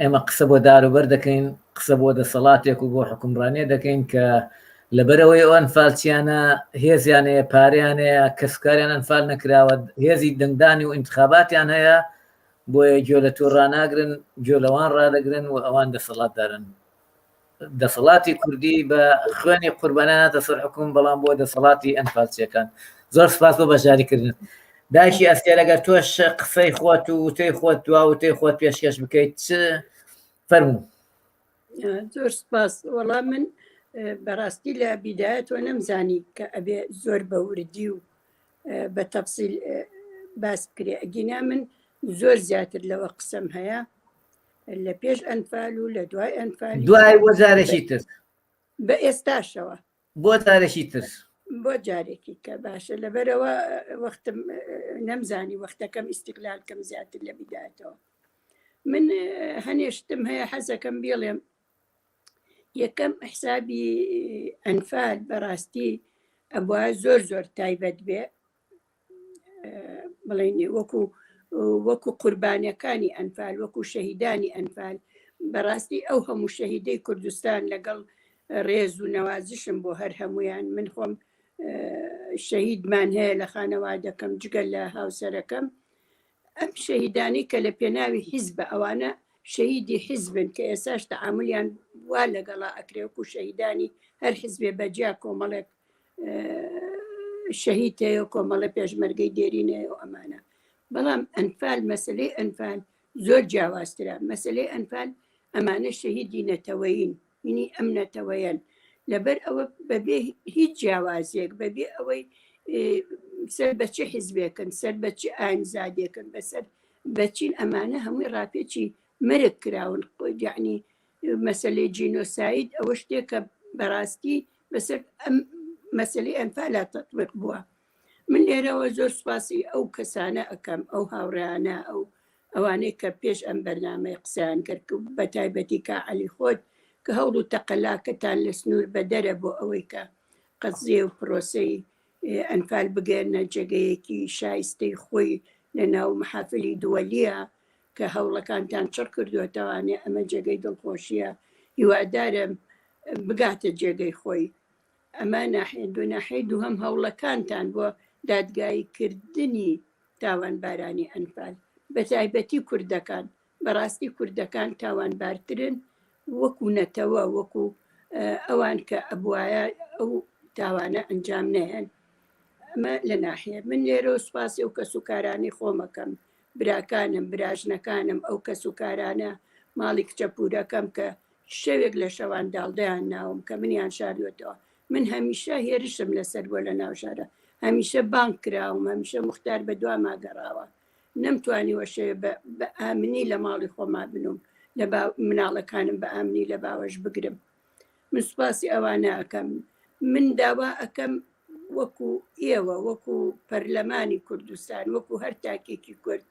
ئێمە قسە بۆ داروبەر دەکەین قسە بۆ دەسەڵاتێک و بۆ حکومڕانیە دەکەین کە لەبەرەوەی ئەو ئەنفالچیانە هێزیان هەیە پارەیان هەیە کەسوکاریان ئەنفال نەکراوە هێزی دەنگدانی و ئینتخاباتیان هەیە بۆیە گوێ لە تۆ ڕاناگرن گوێ لەوان ڕادەگرن و ئەوان دەسەڵاتدارن دەسەڵاتی کوردی بە خوێنی قوربانیان هاتە سەر حکوم بەڵام بۆ دەسەڵاتی ئەنفالچیەکان زۆر سپاس بۆ بەشداریکردن دایکی ئەستێر ئەگەر تۆش قسەی خۆت و وتەی خۆت دوا وتەی خۆت پێشکەش بکەیت چ فەرموو زۆر سپاس وەڵام من بەڕاستی لە بیدایەتەوە نەمزانی کە ئەبێ زۆر بە وردی و بە تەفسیل باس بکرێ ئەگینا من زۆر زیاتر لەوە قسەم هەیە لە پێش ئەنفال و لە دوای ئەنفال دوای بۆ جارێکی تر بە ئێستاشەوە بۆ جارێکی تر بۆ جارێکی کە باشە لەبەرەوە وەختم نەمزانی وەختەکەم ئیسیقلال کەم زیاتر لە بیدایەتەوە من هەنێشتم هەیە حەزەکەم بێڵێم یەکەم حسابی ئەنفال بەڕاستی ئەبووە زۆر زۆر تایبەت بێ بڵێن وەکو وەکو قوربانیەکانی ئەنفال وەکو شەهیدانی ئەنفال بەڕاستی ئەو هەموو شەهیدەی کوردستان لەگەڵ ڕێز و نەوازشم بۆ هەر هەمویان من خۆم شەهیدمان هەیە لە خانەوادەکەم جگە لە هاوسەرەکەم ئەم شەهیدانی کە لە پێناوی حیزبە ئەوانە شەهیدی حیزبن کە ئێساش تەعاملیان وا لەگەڵا ئەکرێ وەکو شەهیدانی هەر حیزبێ بەجیا کۆمەڵێک شەهید هەیە و کۆمەڵە پێشمەرگەی دێرین هەیە و ئەمانە بەڵام ئەنفال مەسلەی ئەنفال زۆر جیاوازترە مەسلەی ئەنفال ئەمانە شەهیدی نەتەوەین منی ئەم نەتەوەیەن لەبەر ئەوە بەبێ هیچ جیاوازێک بەبێ ئەوەی سەر بە چ حیزبێکن سەر بە چ ئاینزادێکن بەسەر بەچین ئەمانە هەمووی ڕاپێچی مەرگ کراون یعنی مەسەلەی جینۆساید ئەوە شتێکە بەڕاستی بەسەر ئەم مەسەلەی ئەنفالا تەتبیق بووە من لێرەوە زۆر سوپاسی ئەو کەسانە ئەکەم ئەو هاوڕیانە ئەو ئەوانەی کە پێش ئەم بەرنامەی قسەیان کرد بە تایبەتی کا عەلی خۆت کە هەوڵ و تەقەلاکەتان لە سنوور بەدەرە بۆ ئەوەی کە قەزیە و پرۆسەی ئەنفال بگەێنە جێگەیەکی شایستەی خۆی لە ناو محافلی دووەلیە کە هەوڵەکانتان چڕ کردووەتەوانێ ئەمە جێگەی دڵخۆشیە هیوادارم بگاتە جێگەی خۆی ئەمە ناحیە دوو ناحیەی دووهەم هەوڵەکانتان بۆ دادگایی کردنی تاوانبارانی ئەنفال بە تایبەتی کوردەکان بەڕاستی کوردەکان تاوانبارترن وەکو نەتەوە وەکو ئەوان کە ئەبواە ئەو تاوانە ئەنجام نەیەن ئەمە لە ناحیە من لێرە سوپاسی و کەس و کارانی خۆمەکەم براکانم، براژنەکانم، ئەو کەس و کارانە، ماڵی کچە پوورەکەم کە شەوێک لە شەوان داڵدەیان ناوم کە منیان شاردووەتەوە. من هەمیشە هێرشم لەسەر بووە لە ناو شارە. هەمیشە بانگ کراوم، هەمیشە موختار بە دواما گەڕاوە. نەمتوانیوە شەوێ بە ئامنی لە ماڵی خۆما بنوم، لە مناڵەکانم بە ئامنی لە باوەش بگرم. من سوپاسی ئەوانە ئەکەم. من داوا ئەکەم وەکو ئێوە، وەکو پەرلەمانی کوردستان، وەکو هەر تاکێکی کورد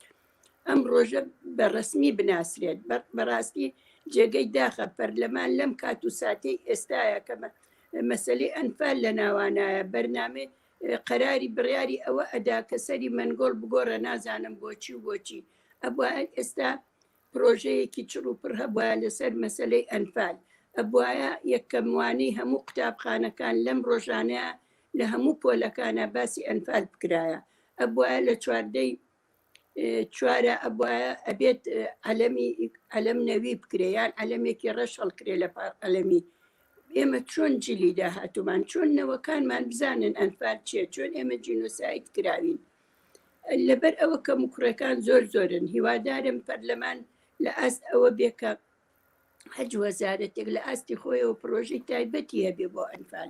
ئەم ڕۆژە بە ڕەسمی بناسرێت. بەڕاستی جێگەی داخە پەرلەمان لەم کات و ساتەی ئێستاە کە مەسەلەی ئەنفال لە ناوانایە، بەرنامەی قەراری بڕیاری ئەوە ئەدا کە سەری مەنگۆڵ بگۆڕە نازانم بۆچی و بۆچی. ئەبوایە ئێستا پرۆژەیەکی چڕ و پڕ هەبوایە لەسەر مەسەلەی ئەنفال. ئەبوایە یەکەم وانەی هەموو قوتابخانەکان لەم ڕۆژانەیە لە هەموو پۆلەکانە باسی ئەنفال بکرایە. ئەبوایە لە چواردەی چوارە ئەبوایە ئەبێت عەلەمی عەلەم نەوی بکرێ یان عەلەمێکی ڕەش هەڵکرێ لە پاڵ عەلەمی ئێمە چۆن جیلی داهاتوومان چۆن نەوەکانمان بزانن ئەنفال چییە چۆن ئێمە جینۆساید کراوین لەبەر ئەوە کەم و کوڕەکان زۆر زۆرن هیوادارم پەرلەمان لە ئاست ئەوە بێ کە هەج وەزارەتێک لە ئاستی خۆیەوە پرۆژەی تایبەتی هەبێ بۆ ئەنفال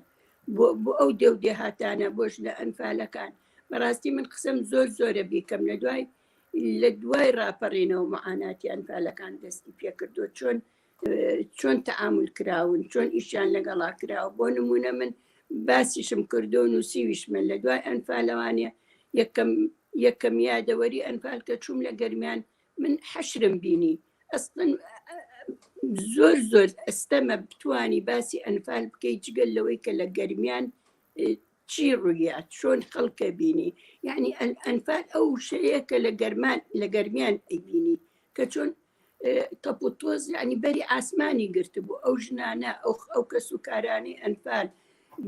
بۆ بۆ ئەو دێو دێهاتانە بۆ ژنە ئەنفالەکان بەڕاستی من قسەم زۆر زۆرە بیکەم لە دوای لە دوای راپەڕینەوە معاناتی ئەنفالەکان دەستی پێکردو چۆن چۆن تەعامول کراون چۆن ئیشیان لەگەڵا کراوە بۆ نمونە من باسیشم کردو و نووسیویشمە لە دوای ئەنفالەوانە یەکەم یەکەم یادەوەری ئەنفال کە چووم لە گەرمیان من حەشرم بینی ئەسڵەن زۆر زۆر ئەستەمە بتانی باسی ئەنفال بکەیت جگەل لەوەی کە لە گەرمیان چی ڕوویا چۆن خەڵکە بینی یعنی ئەنفال ئەو شەیە کە لە گەرمان لە گەرمیان ئەیبینی کە چۆن تەپ و تۆز یعنی بەری ئاسمانی گرتبوو ئەو ژنانە ئەو ئەو کەس و کارانی ئەنفال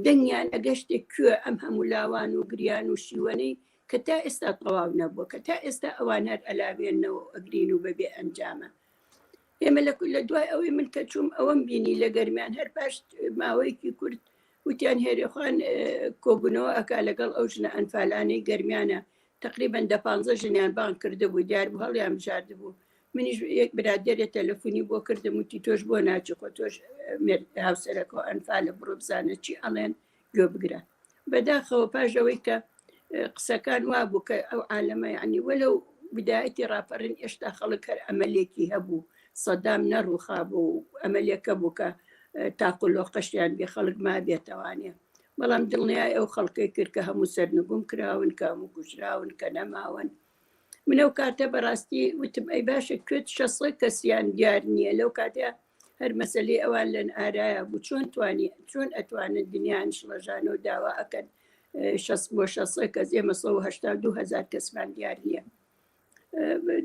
دەنگیان ئەگەشتێک کوێ ئەم هەموو لاوان و گریان و شیوەنەی کە تا ئێستا تەواو نەبووە کە تا ئێستا ئەوان هەر ئەلاوێنەوە ئەگرین و بەبێ ئەنجامە ئێمە لە لە دوای ئەوەی من کە چووم ئەوەم بینی لە گەرمیان هەر پاش ماوەیەکی کورت وتیان هێرێخوان کۆبوونەوە ئەکا لەگەڵ ئەو ژنە ئەنفالانەی گەرمیانە تقریبا دە پانزە ژنیان بانگ کردبوو دیار بوو هەڵیان بژاردبوو منیش یەک برادێرێ تەلەفۆنی بۆ کردم وتی تۆش بۆ ناچی خۆ تۆش هاوسەرەکە ئەنفالە بڕۆ بزانە چی ئەڵێن گوێ بگرە بەداخەوە پاش ئەوەی کە قسەکان وابوو کە ئەو عالەمە یعنی وەلو بدایەتی ڕاپەڕین ئێشتا خەڵک هەر ئەمەلێکی هەبوو سەدام نەڕوخا بوو ئەمەلێکە بوو کە تاقلۆقەشیان بێ خەڵک ما بێتەوانێ بەڵام دڵنیای ئەو خەڵکەی کرد کە هەموو سەرنگوم کراون کە هەموو کوژراون کە نەماون من ئەو کاتە بەڕاستی وتم ئەی باشە کوێت شەسە کەسیان دیار نییە لەو کاتە هەر مەسەلەی ئەوان لەن ئارایا بوو چۆن توانی چۆن ئەتوانن دنیان شڵەژانە و داوا ئەکەن شەست بۆ شەسە کەس ئێمە 182 هزار کەسمان دیار نییە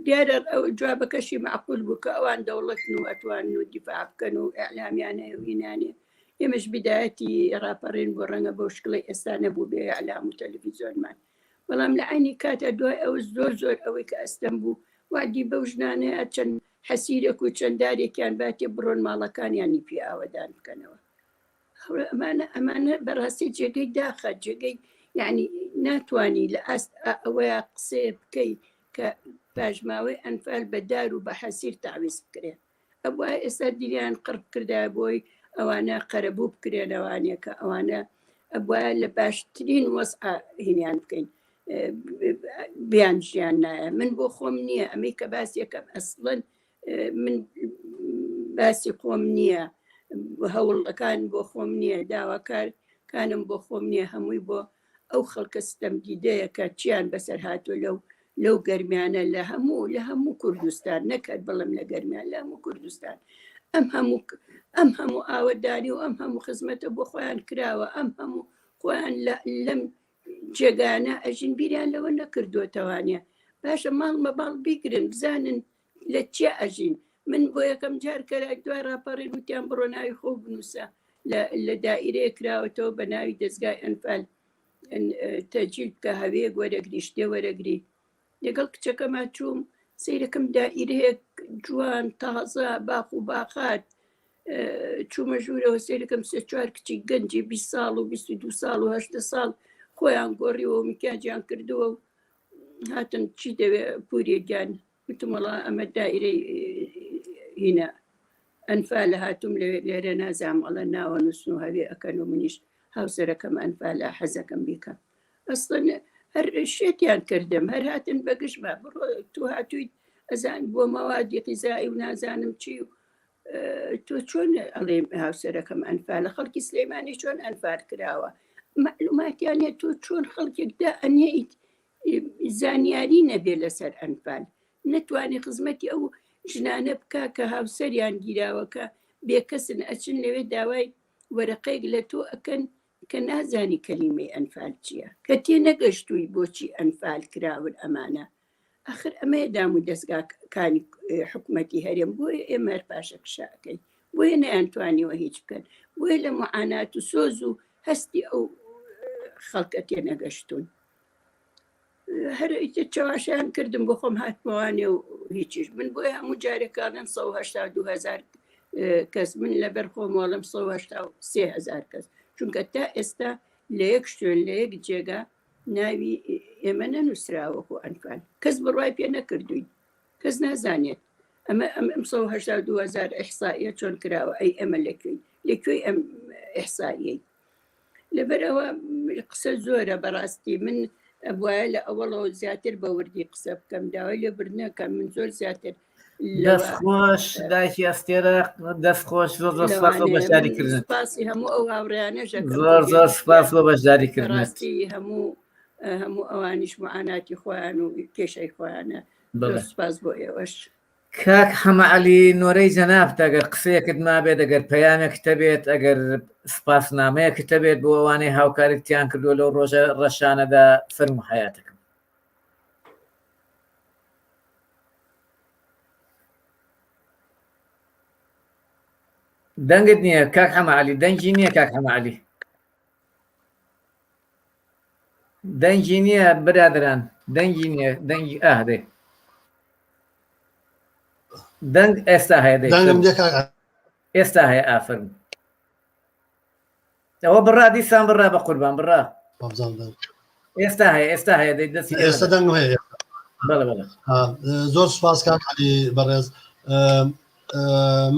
دیارە ئەو جوابەکەشی معقول بوو کە ئەوان دەوڵەتن و ئەتوانن و دیفاع بکەن و ئەعلامیانە و هینانێ ئێمەش بدایەتی ڕاپەڕین بۆ ڕەنگە بەو شکڵی ئێستا نەبوو بێ ئەعلام و تەلەڤیزیۆنمان بەڵام لە عینی کاتە دوای ئەوە زۆر زۆر ئەوەی کە ئەستەم بوو وادی بەو ژنانەیە چەند حەسیرێک و چەند دارێکیان باتێ بڕۆن ماڵەکانیانی پێ ئاوەدان بکەنەوە. ئەمانە ئەمانە بەڕاستی جێگەی داخە جێگەی یعنی ناتوانی لە ئاست ئەوەیە قسەیە بکەی کە پاشماوەی ئەنفال بە دار و بە حەسیر تاویز بکرێ ئەبوایە ئێستا دیلیان قڕ بکردایە بۆی ئەوانە قەرەبوو بکرێنەوانە کە ئەوانە ئەبوایە لە باشترین وەزع هینیان بکەین بیان ژیان نایە من بۆ خۆم نییە ئەمەی کە باس یەکەم ئەسڵەن من باسی خۆم نییە هەوڵەکان بۆ خۆم نییە داواکار کانم بۆ خۆم نییە هەمووی بۆ ئەو خەڵکە ستەمدیدەیە کە چیان بەسەر هاتووە لەو لەو گەرمیانە لە هەموو لە هەموو کوردستان نەکەت بڵم لە گەرمیان لە هەموو کوردستان ئەم هەموو ئەم هەموو ئاوەدانی و ئەم هەموو خزمەتە بۆ خۆیان کراوە ئەم هەموو خۆیان لەم جێگانە ئەژین بیریان لەوە نەکردوێتەوانە باشە ماڵ مەباڵ بیگرن بزانن لە چیا ئەژین من بۆ یەکەم جار کە دوای ڕاپەڕین وتیان بڕۆ ناوی خۆ بنووسە لە دائیرەیە کراوەتەوە بە ناوی دەستگای ئەنفال تەجیل بکە هەوەیەک وەرەگری شتێ وەرەگری لەگەڵ کچەکەما چووم سیرەکەم دائیرەیەک جوان تازە باخ و باخات چوومە ژوورەوە سیرەکەم سێ چوار کچی گەنجی 20 ساڵ و 22 ساڵ و هەشتە ساڵ خۆیان گۆڕیوە و میکاجیان کردووە و هاتن چی دەوێ پوریە گیان وتم وەڵا ئەمە دائیرەی هینە ئەنفالە هاتووم لەوێ لێرە نازانم ئەڵێن ناوە نووسن و هەوێ ئەکەن و منیش هاوسەرەکەم ئەنفالە حەزەکەم بیکەم. ئەسڵەن هەر شێتیان کردم هەر هاتن بەگژما بڕۆ تۆ هاتوویت ئەزان بۆ مەوادی غیزایی و نازانم چی و تۆ چۆن ئەڵێ هاوسەرەکەم ئەنفالە خەڵکی سلێمانی چۆن ئەنفال کراوە معلوماتیان نیە تۆ چۆن خەڵکێک دا ئەنێیت زانیاری نەبێ لەسەر ئەنفال نەتوانێ خزمەتی ئەو ژنانە بکە کە هاوسەریان گیراوە کە بێکەسن ئەچن لەوێ داوای وەرەقەیەک لە تۆ ئەکەن کە نازانی کەلیمەی ئەنفال چییە کە تێ نەگەشتووی بۆچی ئەنفال کراون ئەمانە ئەخر ئەمەیە دام و دەستگاکانی حکوومەتی هەرێم بۆیە ئێمە هەر پاشەکشە ئەکەین بۆیە نەیانتوانیوە هیچ بکەن بۆیە لە معانات و سۆز و هەستی ئەو خەڵکە تێنەگەشتون هەر ئیتر چەواشیان کردم بۆ خۆم هاتمەوانێ و هیچیش من بۆیە هەموو جارێکاڵێن 1970 هزار کەس من لەبەر خۆم وەڵم 1970 هزار کەس چونکە تا ئێستا لە یەک شوێن لە یەک جێگا ناوی ئێمە نەنووسراوەکو ئەنفال کەس بڕوای پێ نەکردوین کەس نازانێت ئەمە ئەم ئەم 1970 هزار ئیحسائیە چۆن کراوە ئەی ئەمە لەکوێی لەکوێی ئەم ئیحسائیەی لەبەرئەوە قسە زۆرە بەڕاستی من ئەبواە لە ئەوەڵەوە زیاتر بە وردی قسە بکەم داوای لێبوردنەکەم من زۆر زیاتر دەست خۆش دایکی ئەستێرە دەست خۆش زۆر زۆر سپاس بۆ بەشداری کردن سپاسی هەموو ئەو هاوڕێیانەش ئەکەم زۆر زۆر سپاس بۆ بەشداری کردنت بەڕاستی هەموو هەموو ئەوانیش معاناتی خۆیان و کێشەی خۆیانە زۆر بەڵێ سپاس بۆ ئێوەش کاک حەمە عەلی نۆرەی جەنابت ئەگەر قسەیەکت مابێت ئەگەر پەیامێکت هەبێت ئەگەر سپاسنامەیەکت هەبێت بۆ ئەوانەی هاوکاریتیان کردووە لەو ڕۆژە ڕەشانەدا فەرموو حەیاتەکەم. دەنگت نییە کاک حەمە عەلی دەنگی نییە کاک حەمە عەلی دەنگی نییە برادران دەنگی نییە دەنگی ئاه دێ دەنگ ئێستا هەیە دەی دەنگم دێ کاک ئێستا هەیە ئافرم ئەوە بڕا دیسان بڕا بە قوربان بڕا وابزانم دەنگ ئێستا هەیە ئێستا هەیە دەی دەستی لێ ئێستا مەدە دەنگم هەیە بەڵێ بەڵێ ها، زۆر سوپاس کاک عەلی بەڕێز ئەم، ئەم،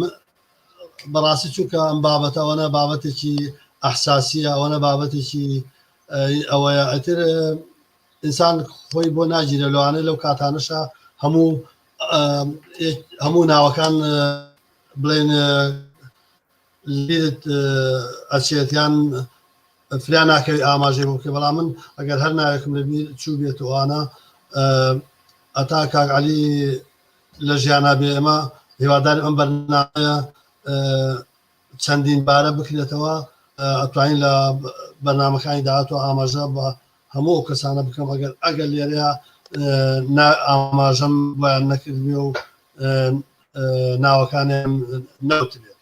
بەڕاستی چونکە ئەم بابەتە ئەوەنە بابەتێکی ئەحساسیە ئەوەنە بابەتێکی ئەوەیە ئەتر ئینسان خۆی بۆ ناگیرێ لەوانەیە لەو کاتانەشا هەموو هەموو ناوەکان بڵێن بیرت ئەچێت یان فریا ناکەوی ئاماژەی بۆ بکەی بەڵام من ئەگەر هەر ناوێکم لەبیر چوو بێت و ئەوانە ئەتا کاک عەلی لە ژیانا بێ ئێمە هیوادارم ئەم بەرنامەیە چەندین بارە بکرێتەوە ئەتوانین لە بەرنامەکانی داهاتوە ئاماژە بە هەموو ئەو کەسانە بکەم ئەگەر ئەگەر لێرەیە ئاماژەم بۆیان نەکردبێ و ناوەکانیان نەوتبێ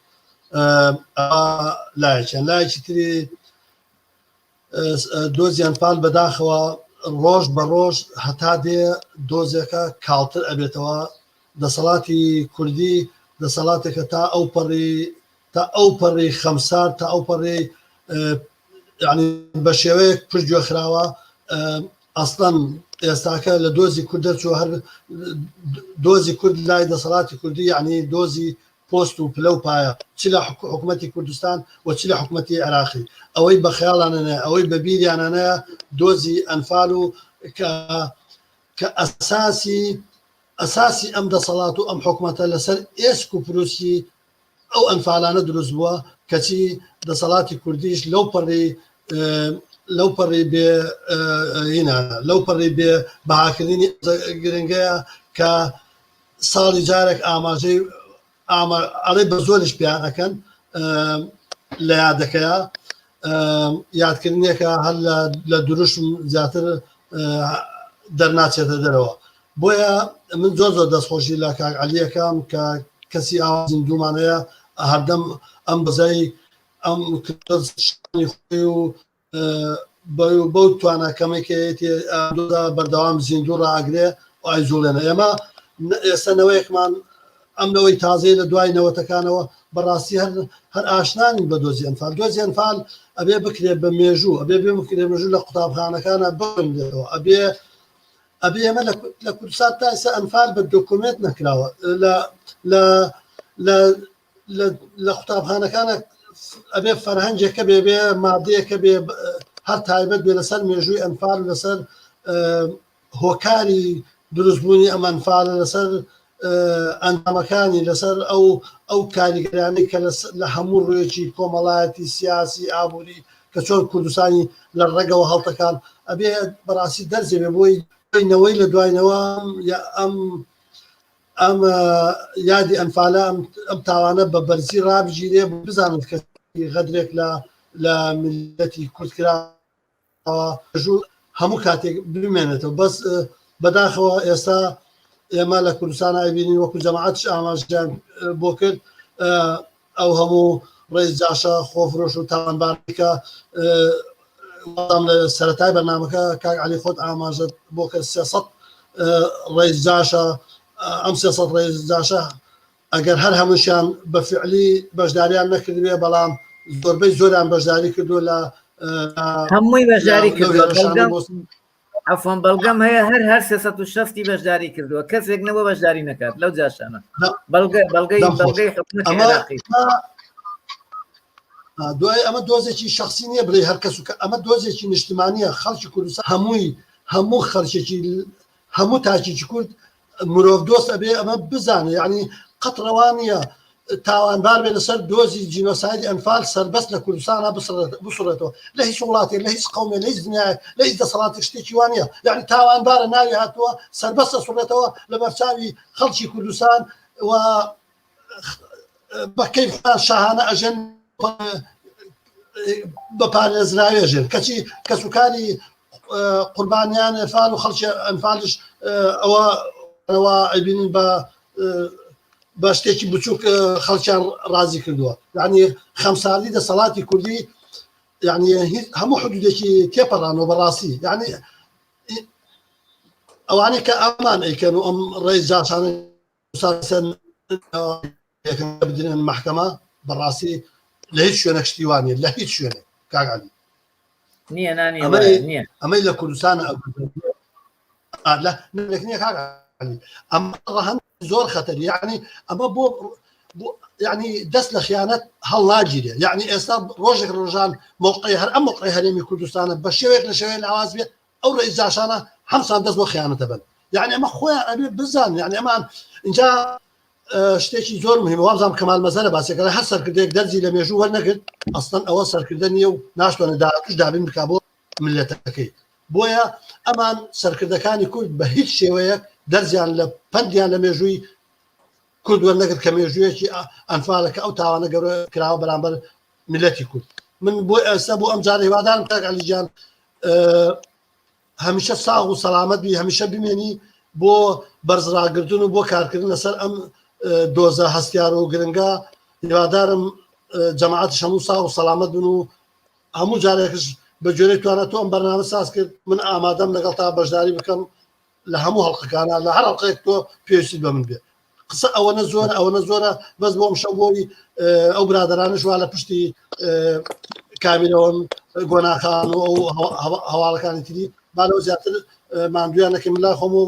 لایەکیان لایەکی تری دۆزی ئەنفال بەداخەوە ڕۆژ بە ڕۆژ هەتا دێ دۆزێکە کاڵتر ئەبێتەوە دەسەڵاتی کوردی دەسەڵاتێکە تا ئەو پەڕی تا ئەو پەڕی خەمسار تا ئەو پەڕی یعنی بە شێوەیەک پشت گوێ خراوە ئەسڵەن ئێستاکە لە دۆزی کورد دەرچووە هەر دۆزی کورد لای دەسەڵاتی کوردی یعنی دۆزی پۆست و پلە و پایە چ لە حکومەتی کوردستان و چ لە حکومەتی عێراقی ئەوەی بە خەیاڵانە نایە ئەوەی بە بیریانە نایە دۆزی ئەنفال و کە کە ئەساسی ئەساسی ئەم دەسەڵات و ئەم حکومەتە لەسەر ئێسک و پروسکی ئەو ئەنفالانە دروست بووە کەچی دەسەڵاتی کوردیش لەو پەڕی لەو پەڕی بێ هینا لەو پەڕی بێ بەهاکردنی گرنگەیە کە ساڵی جارێک ئاماژەی ئامە ئەڵێ بە زۆریش پێیان ئەکەن لە یادەکەیە یادکردنێکە هەر لە دروشم زیاتر دەرناچێتە دەرەوە بۆیە من زۆر زۆر دەستخۆشی لە کاک عەلیەکەم کە کەسی ئاوا زیندوومان هەیە هەردەم ئەم بەزای ئەم خۆی و بەو توانا کەمەی کە هەیەتی ئەم بەردەوام زیندوو ڕائەگرێ و ئایجوڵێنە ئێمە ئێستا نەوەیەکمان ئەم نەوەی تازەی لە دوای نەوەتەکانەوە بەڕاستی هەر هەر ئاشنانین بە دۆزی ئەنفال دۆزی ئەنفال ئەبێ بکرێ بە مێژوو ئەبێ بێ بکرێ مێژوو لە قوتابخانەکانە بخوێندرێتەوە ئەبێ ئەبێ ئێمە لە کوردستان تا ئێستا ئەنفال بە دۆکۆمێنت نەکراوە لە لە لە لە قوتابخانەکانە ئەبێ فەرهەنگێکە بێ بێ مادەیەکە بێ. هەر تایبەت بێ لەسەر مێژووی ئەنفال و لەسەر هۆکاری دروستبوونی ئەم ئەنفالە لەسەر ئەندامەکانی لەسەر ئەو ئەو کاریگەرانەی کە لە هەموو ڕوویەکی کۆمەڵایەتی سیاسی ئابووری کە چۆن کوردستانی لە ڕەگەوە هەڵتەکان ئەبێ بەڕاستی دەرزێ بێ بۆی نەوەی لە دواینەوە ئەم ئەم یادی ئەنفالە ئەم تاوانە بە بەرزی ڕابگیرێ بزانن کە غەدرێک لە لە میللەتی کورد کراوە ژوو هەموو کاتێک بمێنێتەوە بەس بەداخەوە ئێستا ئێمە لە کوردستان ئایبینین وەکو جەماعەتش ئاماژیان بۆ کرد ئەو هەموو ڕێز جاشە خۆفرۆش و تاوانبارێکە لە سەرەتای بەرنامەکە کاک علی خۆت ئاماژەت بۆ کرد 300 ڕێز جاشە ئەم 300 ڕێز جاشە ئەگەر هەر هەمووشیان بە فعلی بەشداریان نەکردبێ بەڵام زۆربەی زۆریان بەشداری کردووە لە هەمووی بەشداری کردووە عەفوەن بەڵگەم هەیە هەر هەر 360 بەشداری کردووە کەسێک نەبوو بەشداری نەکات لەو جاشانە بەڵگە بەڵگەی بەڵگەی حکومەتی عێراقی دوای ئەمە دۆزێکی شخصی نییە بڵێ هەر کەس و کە ئەمە دۆزێکی نیشتمانیە خەڵکی کوردستان هەمووی هەموو خەڵکێکی هەموو تاکێکی کورد مرۆڤ دۆست ئەبێ ئەمە بزانێ یعنی قەت ڕەوا نییە تاوانبار بێ لەسەر دۆزی جینۆسایدی ئەنفال سەربەست لە کوردستانە بسڕێتەوە لە هیچ وڵاتێک لە هیچ قومێ لە هیچ دنیایەک لە هیچ دەسەڵاتێک شتێکی وان نییە یعنی تاوانبارە ناوی هاتووە سەربەستە سوڕێتەوە لە بەرچاوی خەڵکی کوردستان و بە کەیف خۆیان شاهانە ئەژێن بە پارێزراوێ ژێن کەچی کەسوکاری قوربانیان ئەنفال و خەڵکی ئەنفالش ئەوە ئەوە ئەیبینین بە بە شتێکی بچووک خەڵکیان ڕازی کردووە یعنی خەمساردی دەسەڵاتی کوردی یعنی هەموو حدودێکی تێپەڕانەوە بەڕاستی یعنی ئەوانەی کە ئەمان ئەیکەن و ئەم ڕێز جاشانە بدرێن مەحکەمە بەڕاستی لە هیچ شوێنێک شتی وا نیە لە هیچ شوێنێک کاک عەلی نییە نانی نییە ئەمەی لە کوردستان لە نییە کاک عەلی ئەمە ڕەهەند زۆر خەتەر یعنی ئەمە بۆ یعنی دەست لە خیانەت هەڵناگیرێ یعنی ئێستا ڕۆژێک ڕۆژان موقعی هەر ئەم موقعی هەرێمی کوردستانە بە شێوەیەک لە شێوەیە لاواز بێت ئەو ڕئیس جاشانە هەمسان دەست بۆ خیانەتە بن یعنی ئەمە خۆیان ئەبێ بزان یعنی ئەمان اینجا شتێکی زۆر مهمە وابزانم کەمال مەزەرە باسێکە هەر سەرکردەیەک دەرزی لە مێژوو وەرنەگرت ئەسڵەن ئەوە سەرکردە نییە و ناشتوانێت داهاتوش دابین بکا بۆ ملەتەکەی بۆیە ئەمان سەرکردەکانی کورد بە هیچ شێوەیەک دەرزیان لە پەندیان لە مێژووی کورد وەرنەگرت کە مێژوویەکی ئەنفالە کە ئەو تاوانە گەورە کراوە بەرامبەر میلەتی کورد من بۆ ئێستا بۆ ئەم جارە هیوادارم کاک عەلی گیان هەمیشە ساغ و سەلامەت بی هەمیشە بمێنی بۆ بەرزڕاگرتن و بۆ کارکردن لەسەر ئەم دۆزە هەستیار و گرنگە هیوادارم جەماعەتیش هەموو ساغ و سەلامەت بن و هەموو جارێکش بە گوێرەی توانا تۆ ئەم بەرنامە ساز کرد من ئامادەم لەگەڵ تا بەشداری بکەم لە هەموو هەڵقەکانە لە هەر هەڵقەیەک تۆ پێویستیت بە من بێ قسە ئەوەنە زۆرە ئەوەنە زۆرە بەس بۆ ئەمشەو بۆی ئەو برادەرانش وا لە پشتی کامیرەوەن گۆناخان و ئەو هەواڵەکانی تری با لەوە زیاتر ماندویان نەکەم لای خۆم و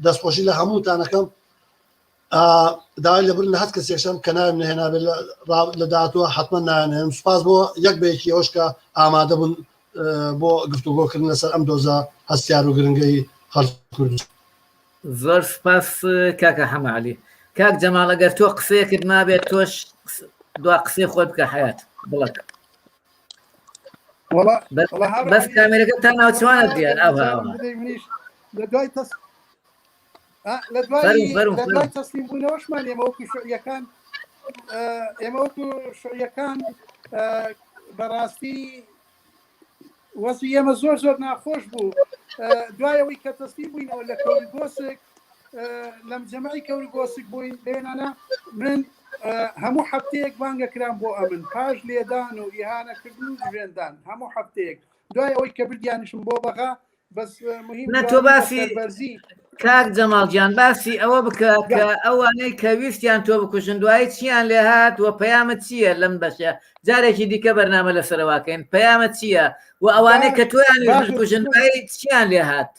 دەستخۆشی لە هەمووتانەکەم داوای لەبرن لە هەر کەسێکشم کە ناوم نەهێنابێت لە داهاتووە حتمما نایانهێنم سوپاس بۆ یەک بە یەکی ئەوش کە ئامادە بوون بۆ گفتوگۆکردن لەسەر ئەم دۆزە هەستیار و گرنگەی خەڵکی کوردستان. زۆر سپاس کاکە حەمە عەلی. کاک جەماڵ ئەگەر تۆ قسەیەکت مابێت تۆش دوا قسەی خۆت بکە حەیات بڵک. بەس کامێرەکە تا ناوچوانت دیار ئاوا ئاوا. لە دوای تەس لە دوای لە دوای تەسلیم بوونەوەشمان ئێمە وەکو شوعیەکان ئێمە وەکو شوعیەکان بەڕاستی وەزی ئێمە زۆر زۆر ناخۆش بوو دوای ئەوەی کە تەسلیم بووینەوە لە کەوری گۆسک لەم جەمعی کەوری گۆسک بووین لێنانە من هەموو هەفتەیەک بانگە کران بۆ ئەمن پاش لێدان و ئیهانەکردن و جوێندان هەموو هەفتەیەک دوای ئەوەی کە بردیانشم بۆ بەغا بەس مهم نە تۆ باسی کاک جەماڵ گیان باسی ئەوە بکە کە ئەوانەی کە ویستیان تۆ بکوژن دوایی چیان لێ هات و پەیامت چییە لەم بەشە جارێکی دیکە بەرنامە لەسەرەواکەین پەیامت چییە و ئەوانەی کە تۆیان ویست بکوژن دوایی چیان لێ هات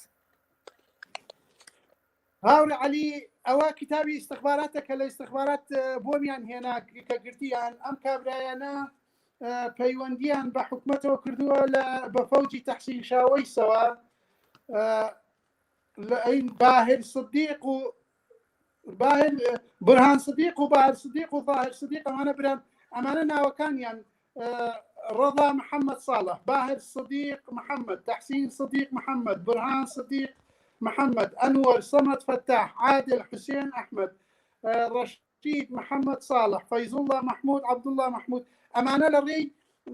هاوڕێ عەلی ئەوە کتابی ئیستخباراتە کە لە ئیستخبارات بۆمیان هێنا کە گرتیان ئەم کابرایانە. پەیوەندیان بە حکومەتەوە کردووە لە بە فەوجی تەحسین شاوەیسەوە لە ئەین باهر سدیق و باهر برهان سدیق و باهر سدیق و ظاهر سدیق ئەمانە بران ئەمانە ناوەکانیان ڕەضا محەممەد ساڵح باهر سدیق محەممەد تەحسین سدیق محەممەد برهان سدیق محەممەد ئەنوەر سەمەد فەتاح عادل حوسێن ئەحمەد ڕەشید محەممەد ساڵح فەیزوڵڵا مەحمود عەبدوڵڵا مەحمود ئەمانە لە ڕێی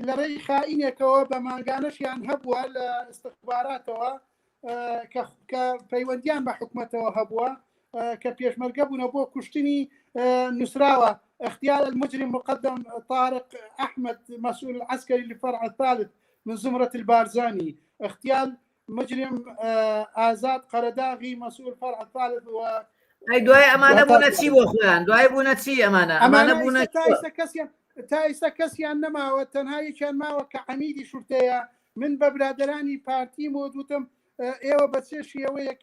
لە ڕێی خائینێکەوە بە مانگانەشیان هەبووە لە ئیستخباراتەوە کە پەیوەندیان بە حکومەتەوە هەبووە کە پێشمەرگە بوونە بۆ کوشتنی نووسراوە اغتيال المجرم مقدم طارق أحمد مسؤول العسكري للفرع الثالث من زمرة البارزاني اغتيال مجرم ئازاد قەرەداغی مسؤول فرع الثالث و ئەی دوای ئەمانە بوونە چی بۆ خۆیان دوای بوونە چی ئەمانە ئەمانە بوونە تا ئیستا کەسیان تا ئیستا کەسیان نەماوە تەنها یەکیان ماوە کە عەمیدی شورتەیە من بە برادەرانی پارتیم وت وتم ئێوە بە چێ شێوەیەک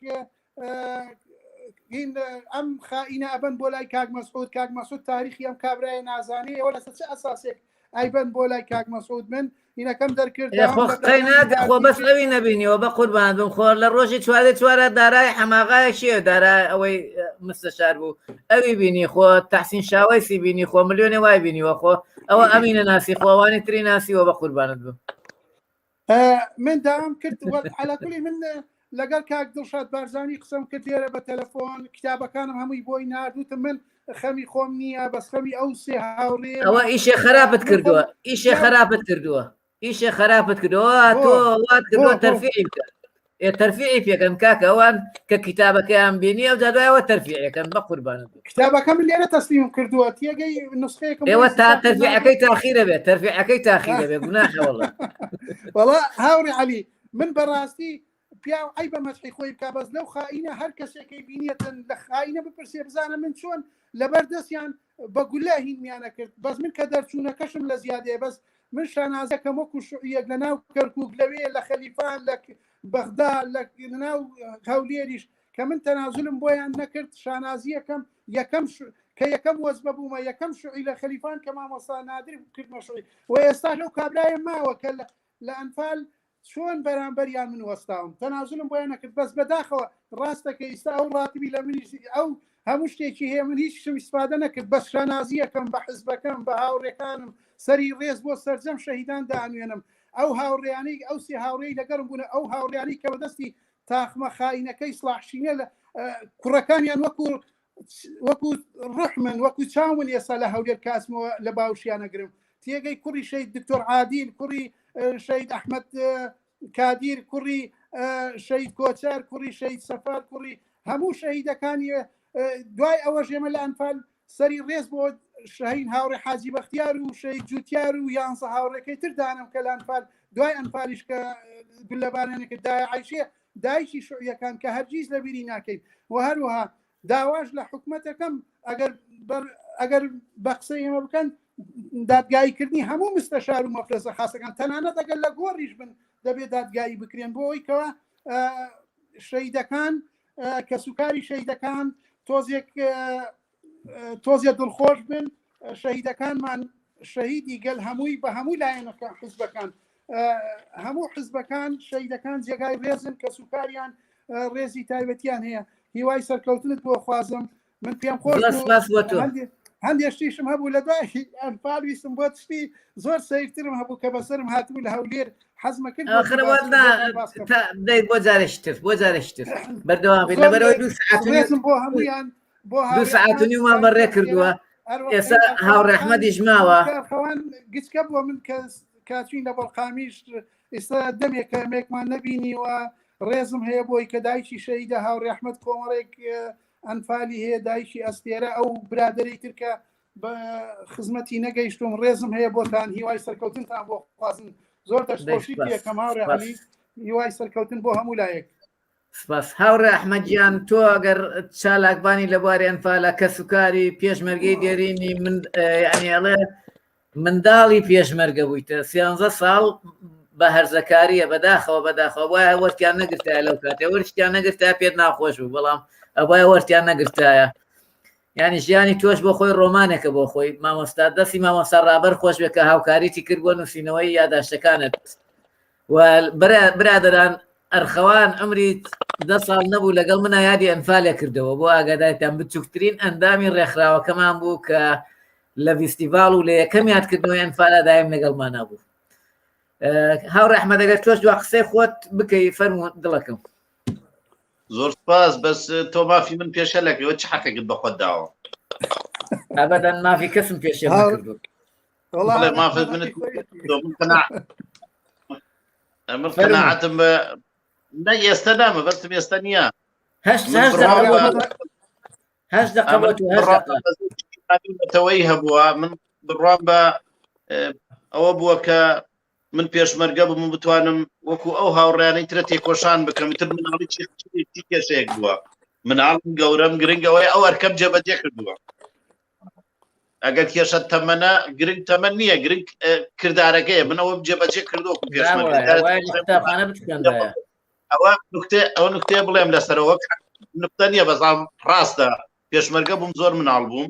ئەم خائینە ئەبەن بۆ لای کاک مەسعود کاک مەسعود تاریخی ئەم کابرایە نازانێ ئێوە لەسەر چ ئەساسێک ئەیبەن بۆ لای کاک مەسعود من هینەکەم دەرکرد خۆ بەس ئەوی نەبینیەوە بە قوربان بم خۆ لە ڕۆژی چوارێ چوارە دارای حەماغایە شێ دارای ئەوەی مستەشار بوو ئەوی بینی خۆ تحسین شاوەیسی بینی خۆ ملیۆنێ وای بینیوە خۆ ئەوە ئەمینە ناسی خۆوانی تری ناسیوە بە قوربانت بم من داوام کرد علاکولی من لەگەڵ کاک دڵشاد بارزانی قسەم کرد لێرە بە تەلەفۆن کتابەکانم هەمووی بۆی ناردوتم من خەمی خۆم نییە بەس خەمی ئەو سێ هاوڕێ ئەوە ئیشێ خراپت کردووە ئیشێ خراپت کردووە ئیشێ خراپت کردووە تۆ وات کردووە تەرفیعی بکە ئێ تەرفیعی پێکەن کاکە ئەوان کە کتابەکەیان بینی ئەو دوایەوە تەرفیعەکەن بە قوربانت کتابەکە من لێرە تەسلیم کردووە تێگەی نسخەیەکم ئێوە تا تەرفیعەکەی تاخیرە بێت تەرفیعەکەی تاخیرە بێت گوناحە وەڵا وەڵا هاوڕێ عەلی من بەڕاستی پیاو عەیبە مەدحی خۆی بکا بەس لەو خائینە هەر کەسێکەی بینیەتن لە خائینە بپرسێ بزانە من چۆن لەبەر دەستیان بە گولە هینمیانە کرد بەس من کە دەرچوونەکەشم لە زیادەیە بەس من شانازەکەم وەکو شوعیەک لە ناو کەرکک لەوێ لە خەلیفان لە بەغدا لە ناو هەولێریش کە من تەنازلم بۆیان نەکرد شانازیەکەم یەکەم کە یەکەم وەزبە بوومە یەکەم شوعی لە خەلیفان کە مامۆستا نادر کردمە شوعی و ئێستا لەو کابرایە ماوە کە لە ئەنفال چۆن بەرامبەریان من وەستاوم تەنازولم بۆیان نەکرد بەس بەداخەوە ڕاستە کە ئیستا ئەو ڕاتبی لە منیش ئەو هەموو شتێکی هەیە من هیچ شتم ئیسفادە نەکرد بەس شانازیەکەم بە حزبەکەم بە هاوڕێکانم سەری ڕێز بۆ سەرجەم شەهیدان دانوێنم ئەو هاوڕێیانەی ئەو سێ هاوڕێی لەگەڵم بوونە ئەو هاوڕیانەی کە بەدەستی تاخمە خاینەکەی سڵاحشینە لە کوڕەکانیان وەکو وەکو ڕحمن وەکو چاون ئێستا لە هەولێر کاسمەوە لە باوشیانەگرم تێگەی کوڕی شەید دکتۆر عادیل کوڕی شەید ئەحمد کادیر کوڕی شەید کۆچەر کوڕی شەید سەفەر کوڕی هەموو شەهیدەکانی دوای ئەوە ژێمە لە ئەنفال سەری ڕێز بۆ شەهین هاوڕێ حاجی بەختیار و شەید جوتیار و یانزە هاوڕێکەی تر دانم کە لە ئەنفال دوای ئەنفالیش کە گولەبارانێکە دایە عیشێ دایکی شوعیەکان کە هەرگیز لەبیری ناکەین و هەروەها داواش لە حکومەتەکەم ئەگەر ئەگەر بە قسەی ئێمە بکەن دادگاییکردنی هەموو مستەشار و مەفرەزە خاصەکان تەنانەت ئەگەر لە گۆڕیش بن دەبێت دادگایی بکرێن بۆ ئەوەی کەوا شەیدەکان کەسوکاری شەیدەکان تۆزێک تۆزێ دڵخۆش بن شەهیدەکانمان شەهیدی گەل هەمووی بە هەموو لایەنەکان حزبەکان هەموو حزبەکان شەیدەکان جێگای ڕێزن کە سوکاریان ڕێزی تایبەتیان هەیە هیوای سەرکەوتنت بۆ خوازم من پێم خۆش هەندێک شتیشم هەبوو لە دوای ئەنفال ویستم بۆ شتی زۆر سەیرترم هەبوو کە بەسەرم هاتبوو لە هەولێر حەزمە کرد دەی بۆ جارێکی تر بۆ جارێکی تر بەردەوام بین لەبەرەوەی دوو سەعات بۆ هەمویان دوو سەعات و نیومان بەڕێ کردووە ئێستا هاوڕێ ئەحمەدیش ماوە خەوان گچکە بووە من کە کاچین لە بەڵقامیش ئێستا دەمێکە مێکمان نەبینیوە ڕێزم هەیە بۆی کە دایکی شەیدە هاوڕێ ئەحمەد کۆمەڵێک ئەنفالی هەیە دایکی ئەستێرە ئەو برادری تر کە بە خزمەتی نەگەیشتوم ڕێزم هەیە بۆتان هیوای سەرکەوتنتان بۆ خوازن زۆر دەستخۆشی پێکەم هاوڕێ عەلی هیوای سەرکەوتن بۆ هەموو لایەک سپاس هاوڕێ ئەحمەد گیان تۆ ئەگەر چالاکبانی لە بواری ئەنفالە کەسوکاری پێشمەرگەی دێرینی من یعنی ئەڵێ منداڵی پێشمەرگە بوویتە سیانزە ساڵ بە هەرزەکاریە بەداخەوە بەداخەوە وایە وەرتیان نەگرتایە لەو کاتێ وەرشتیان نەگرتا پێت ناخۆش بوو بەڵام ئەوایە وەرتیان نەگرتایە. یعنی ژیانی تۆش بۆ خۆی ڕۆمانێکە بۆ خۆی مامۆستا دەستی مامۆستا ڕابەر خۆش بێ کە هاوکاریتی کرد بۆ نووسینەوەی یاداشتەکانت و برادران ئەرخەوان عمری دە ساڵ نەبوو لەگەڵ منە یادی ئەنفالێ کردەوە بۆ ئاگادایتان بچووکترین ئەندامی ڕێکخراوەکەمان بوو کە لە ڤیستیڤاڵ و لە یەکەم یادکردنەوەی ئەنفالا دایم لەگەڵمانە بوو هاوڕێ ئەحمەد ئەگەر تۆش دوا قسەی خۆت بکەی فەرموو دڵەکەم. زۆر سپاس بەس تۆ مافی من پێشە لەکەوە چ حەقێکت بە خۆت داوە؟ ئەبەدەن مافی کەسم پێشێ نەکردووە. بەڵێ مافت منت من قەناعەتم بە نە ئێستا نامە بەستم ئێستا نییە هەشت هەشت دقە بۆ تۆ هەشت دقە نەتەوەی هەبووە من بڕوام بە ئەوە بووە کە من پێشمەرگە بووم بتوانم وەکو ئەو هاوڕیانەی ترە تێکۆشان بکەم تر مناڵی چی کێشەیەک بووە مناڵم گەورەم گرنگەوەی ئەو ئەرکەم جێبەجێ کردووە ئەگەر کێشە تەمەنە گرنگ تەمەن نییە گرنگ کردارەکەیە منەوە جێبەجێ کردووە ئەوە نکتێ ئەو نکتێ بڵێم لەسەرەوە نکتە نییە بەزام ڕاستە پێشمەرگە بووم زۆر مناڵ بووم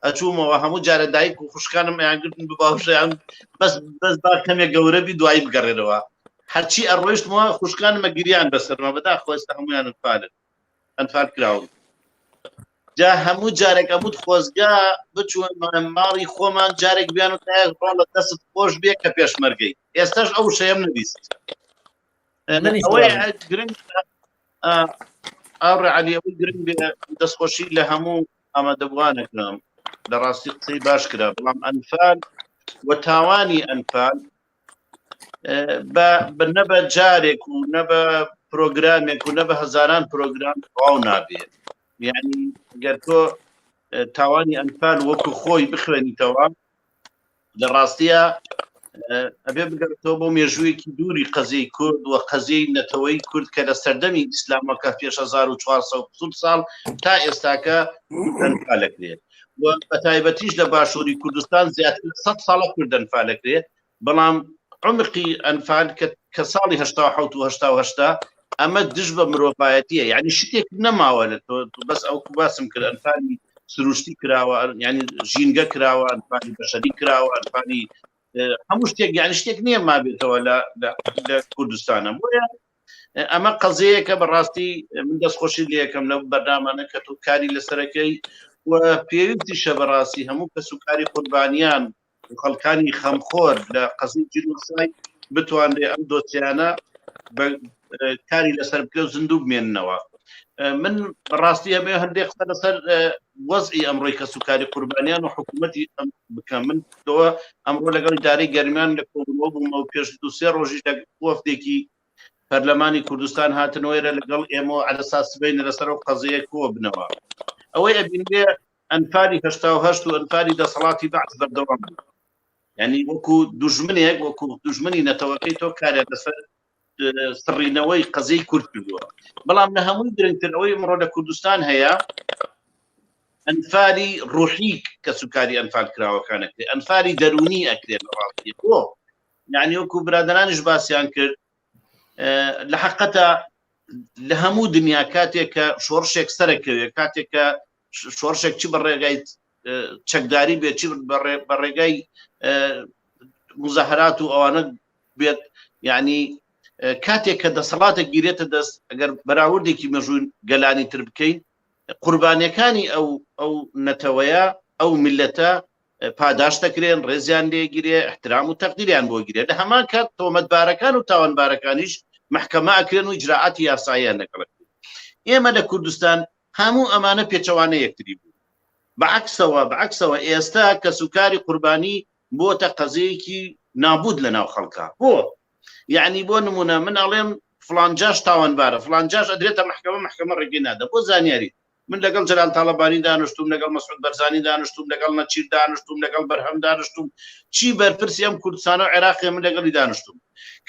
ئەچوومەوە هەموو جارە دایک و خوشکانم ئەیانگرتن بباوشیان بەس بەس با کەمێک گەورە بی دوایی بگەڕێنەوە هەرچی ئەڕۆیشتمەوە خوشکانمە گریان بەسەرمە بەداخەوە ئێستا هەمویان ئەنفالن ئەنفال کراون جا هەموو جارێک ئەموت خۆزگا بچوە ماڵی خۆمان جارێک بیان و تایە ڕۆڵە دەست خۆش بێ کە پێشمەرگەی ئێستاش ئەو شەیەم نەبیست ئەوەی گرنگ ئاڕێ علی ئەوەی گرنگ بێ دەستخۆشی لە هەموو ئامادەبووانەکەم لە ڕاستی قسەی باش کرا بەڵام ئەنفال و تاوانی ئەنفال بە نە بە جارێک و نە بە پرۆگرامێک و نە بە هەزاران پرۆگرام تەواو نابێت یعنی گەر تۆ تاوانی ئەنفال وەکو خۆی بخوێنیتەوە لە ڕاستیە ئەبێ بگەڕێتەوە بۆ مێژوویەکی دووری قەزیەی کورد و قەزیەی نەتەوەی کورد کە لە سەردەمی ئیسلامەکە پێش 1400 قسوور ساڵ تا ئێستاکە ئەنفالەکرێت و بە تایبەتیش لە باشووری کوردستان زیاتر لە 100 ساڵە کورد ئەنفالەکرێت بەڵام عمقی ئەنفال کە ساڵی 1970 و 88 ئەمە دژ بە مرۆڤایەتیە یعنی شتێک نەماوە لە تۆ بەس ئەو باسم کرد ئەنفالی سروشتی کراوە ینی ژینگە کراوە ئەنفالی بەشەری کراوە ئەنفالی هەموو شتێک یعنی شتێک نییە مابێتەوە لە لە کوردستانە بۆیە ئەمە قەزەیەکە بەڕاستی من دەستخۆشی لەکەم لەو بەرنامانە کە تۆ کاری لەسەرەکەی و پێویستیشە بەڕاستی هەموو کەس و کاری قوربانیان و خەڵکانی خەمخۆر لە قەزی جینۆساید بتوانرێ ئەم دۆسیانە بە کاری لەسەر بکرێ و زیندوو بمێننەوە من بەڕاستی هەمێ هەندێک قسە لەسەر وەزعی ئەمڕۆی کەسوکاری قوربانیان و حکوومەتی بکەم من دەوە ئەمڕۆ لەگەڵ ئیدارەی گەرمیان لە کۆبوونەوە بوومەوە پێش دو سێ ڕۆژیش لە وەفدێکی پەرلەمانی کوردستان هاتنەوەێرە لەگەڵ ئێمە عەلەسا سبەینە لەسەر ئەو قەزیە کۆ بنەوە ئەوەی ئەبینرێ ئەنفالی 88 و ئەنفالی دەسەڵاتی بەعس بەردەوام بوو یعنی وەکو دوژمنێک وەکو دوژمنی نەتەوەکەی تۆ کاریان لەسەر سڕینەوەی قەزیی کورد کردووە بەڵام لە هەمووی گرنگتر ئەوەی ئەمڕۆ لە کوردستان هەیە ئەنفالی ڕوحی کەسوکاری ئەنفال کراوەکان ئەکرێ ئەنفالی دەروونی ئەکرێ لە ڕاستی بۆ یعنی وەکو برادەرانیش باسیان کرد لە حقەتە لە هەموو دنیا کاتێک کە شۆڕشێک سەرەکەوێ کاتێک کە شۆڕشێک چی بە ڕێگای چەکداری بێت چی بە ڕێگای مزاهرات و ئەوانە بێت یعنی کاتێک کە دەسەڵاتێک گیرێتە دەست ئەگەر بەراوردێکی مێژووی گەلانی تر بکەین قوربانیەکانی ئەو ئەو نەتەوەیە ئەو میلەتە پاداش دەکرێن ڕێزیان لێگیرێ احترام و تەقدیریان بۆ گیرێ لە هەمان کات تۆمەتبارەکان و تاوانبارەکانیش محکەمە ئەکرێن و ئیجراعاتی یاساییان لەگەڵ ئێمە لە کوردستان هەموو ئەمانە پێچەوانە یەکتری بوو بەعکسەوە بەعکسەوە ئێستا کەسوکاری قوربانی بۆتە قەزیەیەکی نابود لە ناو خەڵکا بۆ یعنی بۆ نمونە من ئەڵێم فلان جاش تاوانبارە فلان جاش ئەدرێتە محکەمە محکەمە ڕێگەی نادا بۆ زانیاری من لەگەڵ جەلال تاڵەبانی دانیشتوم لەگەڵ مەسعود بەرزانی دانیشتوم لەگەڵ نەچیر دانیشتوم لەگەڵ بەرهەم دانیشتوم چی بەرپرسی ئەم کوردستانە و عێراقی من لەگەڵی دانیشتوم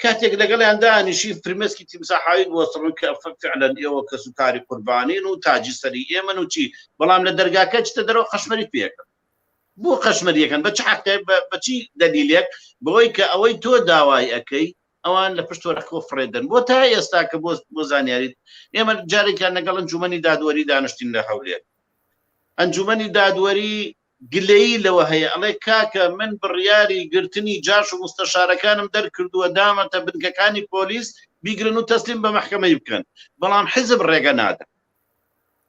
کاتێک لەگەڵیان دانیشی فرمێسکی تیمساحاوی بۆ سڕن کە فعلا ئێوە کەس و کاری قوربانین و تاجی سەری ئێمەن و چی بەڵام لە دەرگاکە چتە دەرەوە قەشمەریت پێەکەن بۆ قەشمەریەکەن بە چ حەقێ بە چی دەلیلێک بەوەی کە ئەوەی تۆ داوای ئەەکەی ئەوان لە پشت وەرەقەوە فڕێدەن بۆ تا ئێستا کە بۆ بۆ زانیاریت ئێمە جارێکیان لەگەڵ ئەنجومەنی دادوەری دانیشتین لە هەولێر. ئەنجومەنی دادوەری گلەیی لەوە هەیە ئەڵێ کاکە من بڕیاری گرتنی جاش و مستەشارەکانم دەرکردووە دامەتە بنکەکانی پۆلیس بیگرن و تەسلیم بە مەحکەمەی بکەن بەڵام حزب ڕێگە نادا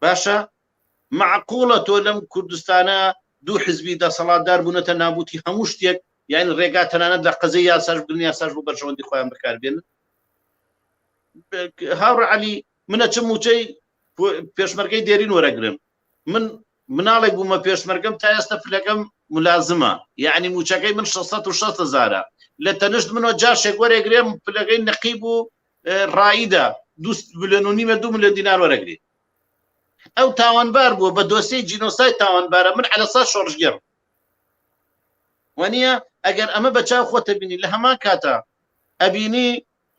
باشە معقوڵە تۆ لەم کوردستانە دوو حزبی دەسەڵاتدار بوونەتە نابوتی هەموو شتێک یان ڕێگا تەنانەت لە قەزەی یاساش بگرن یاساش بۆ بەرژەوەندی خۆیان بەکاربێنن هاوڕێ عەلی منە چ موچەی پێشمەرگەی دێرین وەرەگرم من مناڵێک بوومە پێشمەرگەم تا ئێستا پلەکەم ملازمە یعنی موچەکەی من 660 هزارە لە تەنشت منەوە جاشێک وەرەگرێم پلەکەی نەقیب و ڕائیدا دو ملیۆن و نیمە دو ملیۆن دینار وەرەگرێ ئەو تاوانبار بووە بە دۆسیەی جینۆساید تاوانبارە من عەلەسا شۆڕشگێڕ وانە ئەگەر ئەمە بە چاو خۆتە بینی لە هەمان کاتا ئەبینی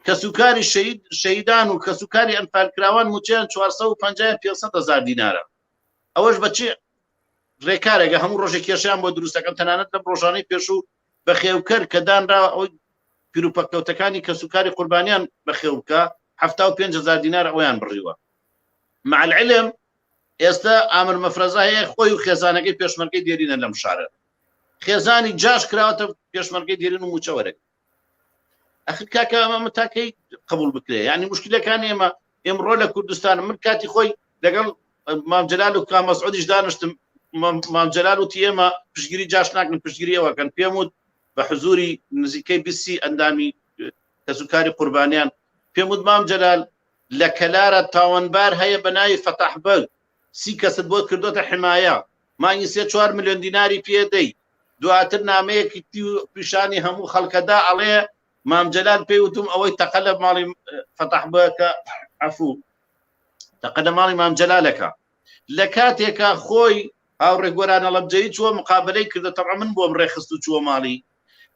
کەسوکاری شەهید شەهیدان و کەسوکاری ئەنفالکراوان موچەیان 450 500 هزار دینارە ئەوەش بە چی ڕێکارێکە هەموو ڕۆژێک کێشیان بۆ دروستەکەم تەنانەت لەم ڕۆژانەی پێشوو بەخێوکەر کە دانراوە ئەوەی پیروپەککەوتەکانی کەسوکاری قوربانیان بەخێو بکە 75 هزار دینار ئەویان بڕیوە مع العلم ئێستا ئامر مەفرەزە هەیە خۆی و خێزانەکەی پێشمەرگەی دێرینە لەم شارە خێزانی جاش کراوەتە پێشمەرگەی دێرین و موچە وەرەگرن ئەخر کاکە ئەمە تاکەی قبول بکرێ یعنی مشکلەکان ئێمە ئێمڕۆ لە کوردستان من کاتی خۆی لەگەڵ مام جەلال و کام مەسعودیش دانیشتم مام جەلال وتی ئێمە پشتگیری جاش ناکەن پشتگیری ئەوەکەن پێم وت بە حزوری نزیکەی بیسی ئەندامی کەسوکاری قوربانیان پێم وت مام جەلال لە کەلارە تاوانبار هەیە بە ناوی فەتاح بەگ سی کەست بۆ کردۆتە حمایە مانگی سێ چوار ملیۆن دیناری پێدەی دواتر نامەیەکی پیشانی هەموو خەڵکەدا ئەڵێ مام جەلال پێی وتم ئەوەی تەقە لە ماڵی فەتاح بەکە عەفوو تەقە لە ماڵی مام جەلالەکە لە کاتێکا خۆی هاوڕێ گۆران هەڵەبجەیی چووە مقابلەی کردە تەبعە من بۆم ڕێخست و چووە ماڵی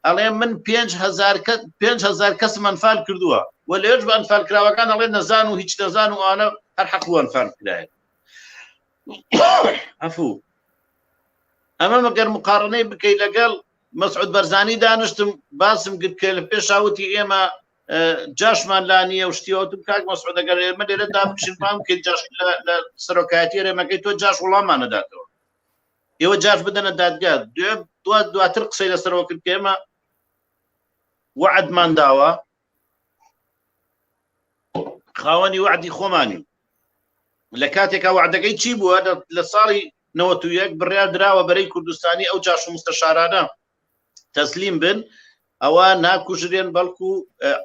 ئەڵێ من 5000 کەس 5000 کەسم ئەنفال کردووە و لەوێش بە ئەنفال کراوەکان ئەڵێ نەزان و هیچ نەزان و ئەوانە هەر حەق بوو ئەنفال کرایە عەفوو ئەمە مەگەر مقارنەی بکەی لەگەڵ مەسعود بەرزانی دانیشتم باسم کرد کە لە پێشاوتی ئێمە جاشمان لا نییە و شتیوتم کاک مەسعود ئەگەر ئێمە لێرە دابکشین بام کە جاش لە سەرۆکایەتی رێمەکەی تۆ جاش وڵامان نەداتەوە ئێوە جاش بدەنە دادگا دواتر قسەی لەسەرەوە کرد کە ئێمە وعدمان داوە خاوەنی وعدی خۆمانی لە کاتێکا وعدەکەی چی بووە لە ساڵی 91 بڕیار دراوە بەرەی کوردستانی ئەو جاش و مستەشارانە تەسلیم بن ئەوە ناکوژرێن بەڵکو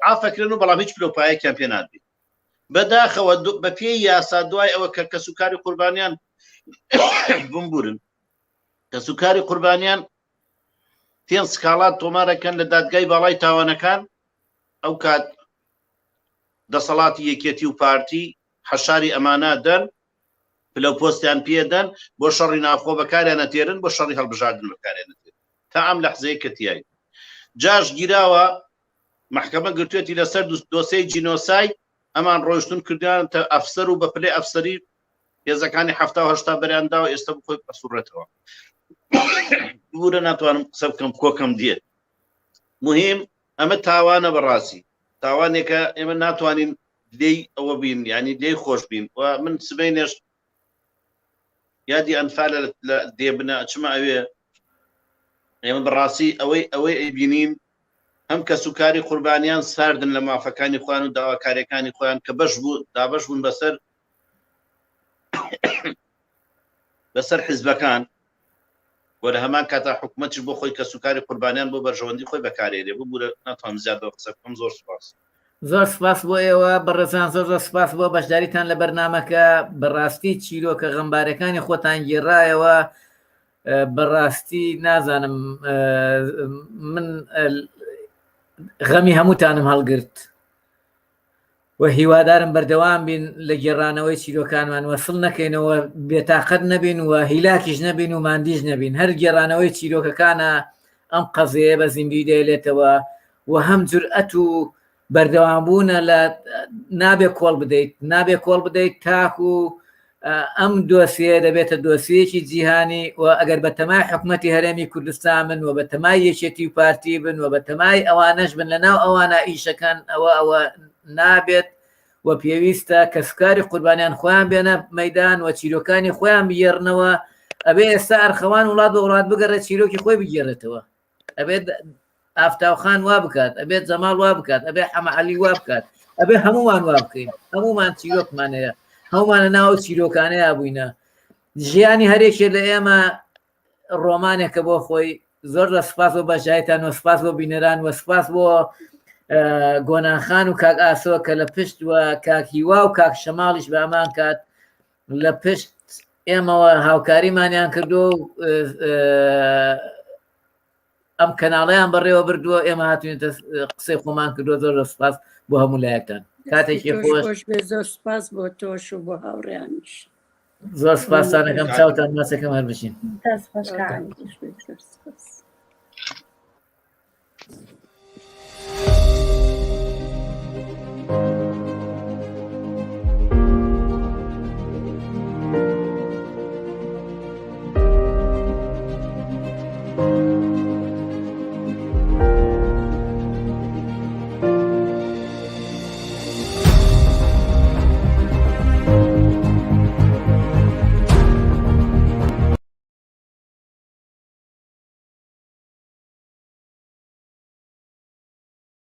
ئافەکرێن و بەڵام هیچ پلۆپایەکیان پێ نادرێت بەداخەوە بە پێی یاسا دوای ئەوە کە کەسوکاری قوربانیان بمبورن کەسوکاری قوربانیان تێن سکاڵات تۆمارەکەن لە دادگای باڵای تاوانەکان ئەو کات دەسەڵاتی یەکێتی و پارتی حەشاری ئەمانە دەن پلە و پۆستیان پێدەن بۆ شەڕی ناوخۆ بەکاریان نەتێرن بۆ شەڕی هەڵبژاردن بەکاریان نەتێرن تا ئەم لەحزەیە کە تیای جاش گیراوە محکمە گرتوێتی لەسەر دۆسێی جینۆساید ئەمان ڕۆیشتون کردیان تە ئەفسەر و بە پلەی ئەفسەری هێزەکانی حەفتا و هەشتا بەریان داوە ئێستا بخۆی ئەسوڕێتەوە بورە ناتوانم قسە بکەم کۆکەم دێت مهم ئەمە تاوانە بەڕاستی تاوانێکە ئێمە ناتوانین لێی ئەوە بین ینی لێی خۆش بین و من سبەینێش یادی ئەنفالە لە دێبنە ئەچمە ئەوێ ئێمە بەڕاستی ئەوەی ئەوەی ئەیبینین هەم کەسوکاری قوربانیان ساردن لە مافەکانی خۆیان و داواکاریەکانی خۆیان کە بەش بوو دابەش بوون بەسەر بەسەر حزبەکان و لە هەمان کاتا حکوومەتیش بۆ خۆی کەسوکاری قوربانیان بۆ بەرژەوەندی خۆی بەکارێنێ ببوورە ناتوانم زیاد بە قسە بکەم زۆر سوپاس. زۆر سپاس بۆ ئێوە بەڕێزان زۆر زۆر سپاس بۆ بەشداریتان لە بەرنامەکە بەڕاستی چیرۆکە غەمبارەکانی خۆتان گێڕایەوە بەڕاستی نازانم من غەمی هەمووتانم هەڵگرت و هیوادارم بەردەوام بین لە گێڕانەوەی چیرۆکانمان و سڵ نەکەینەوە بێتاقەت نەبین و هیلاکیش نەبین و ماندیش نەبین هەر گێڕانەوەی چیرۆکەکانە ئەم قەزەیە بە زیندوی دەێلێتەوە و هەم جورئەت و بەردەوامبوونە لە نابێ کۆڵ بدەیت نابێ کۆڵ بدەیت تاکو ئەم دۆسیە دەبێتە دۆسیەکی جیهانی و ئەگەر بە تەمای حکومەتی هەرێمی کوردستان بن و بە تەمای یەکێتی و پارتی بن و بە تەمای ئەوانەش بن لە ناو ئەوانە ئیشەکەن ئەوە ئەوە نابێت و پێویستە کەسوکاری قوربانیان خۆیان بێنە مەدان و چیرۆکانی خۆیان بگێڕنەوە. ئەبێ ئێستا ئەرخەوان وڵات بە وڵات بگەڕێت چیرۆکی خۆی بگێڕێتەوە ئەبێت ئافتاوخان وا بکات ئەبێت جەماڵ وا بکات ئەبێ حەمە عەلی وا بکات ئەبێ هەمومان وا بکەین هەمومان چیرۆکمان هەیە هەمومان لە ناو چیرۆکانەیە بووینە ژیانی هەرێکێ لە ئێمە ڕۆمانێکە بۆ خۆی زۆر لە سپاس بۆ بەشداریتان و سپاس بۆ بینەران و سپاس بۆ گۆناخان و کاک ئاسۆ کە لە پشت و کاک هیوا و کاک شەماڵیش بە ئەمان کات لە پشت ئێمەوە هاوکاریمانیان کردو و ئەم کەناڵیان بەڕێوە بردووە ئێمە هاتوینەتە قسەی خۆمان کردووە زۆر لە سپاس بۆ هەموو لایەکتان کاتێکی خۆش بێ زۆر سپاس بۆ تۆش و بۆ هاوڕێیانیش زۆر سپاستانەکەم چاوتان ماچەکەم هەر بژین دەست خۆش کاک. سپاس.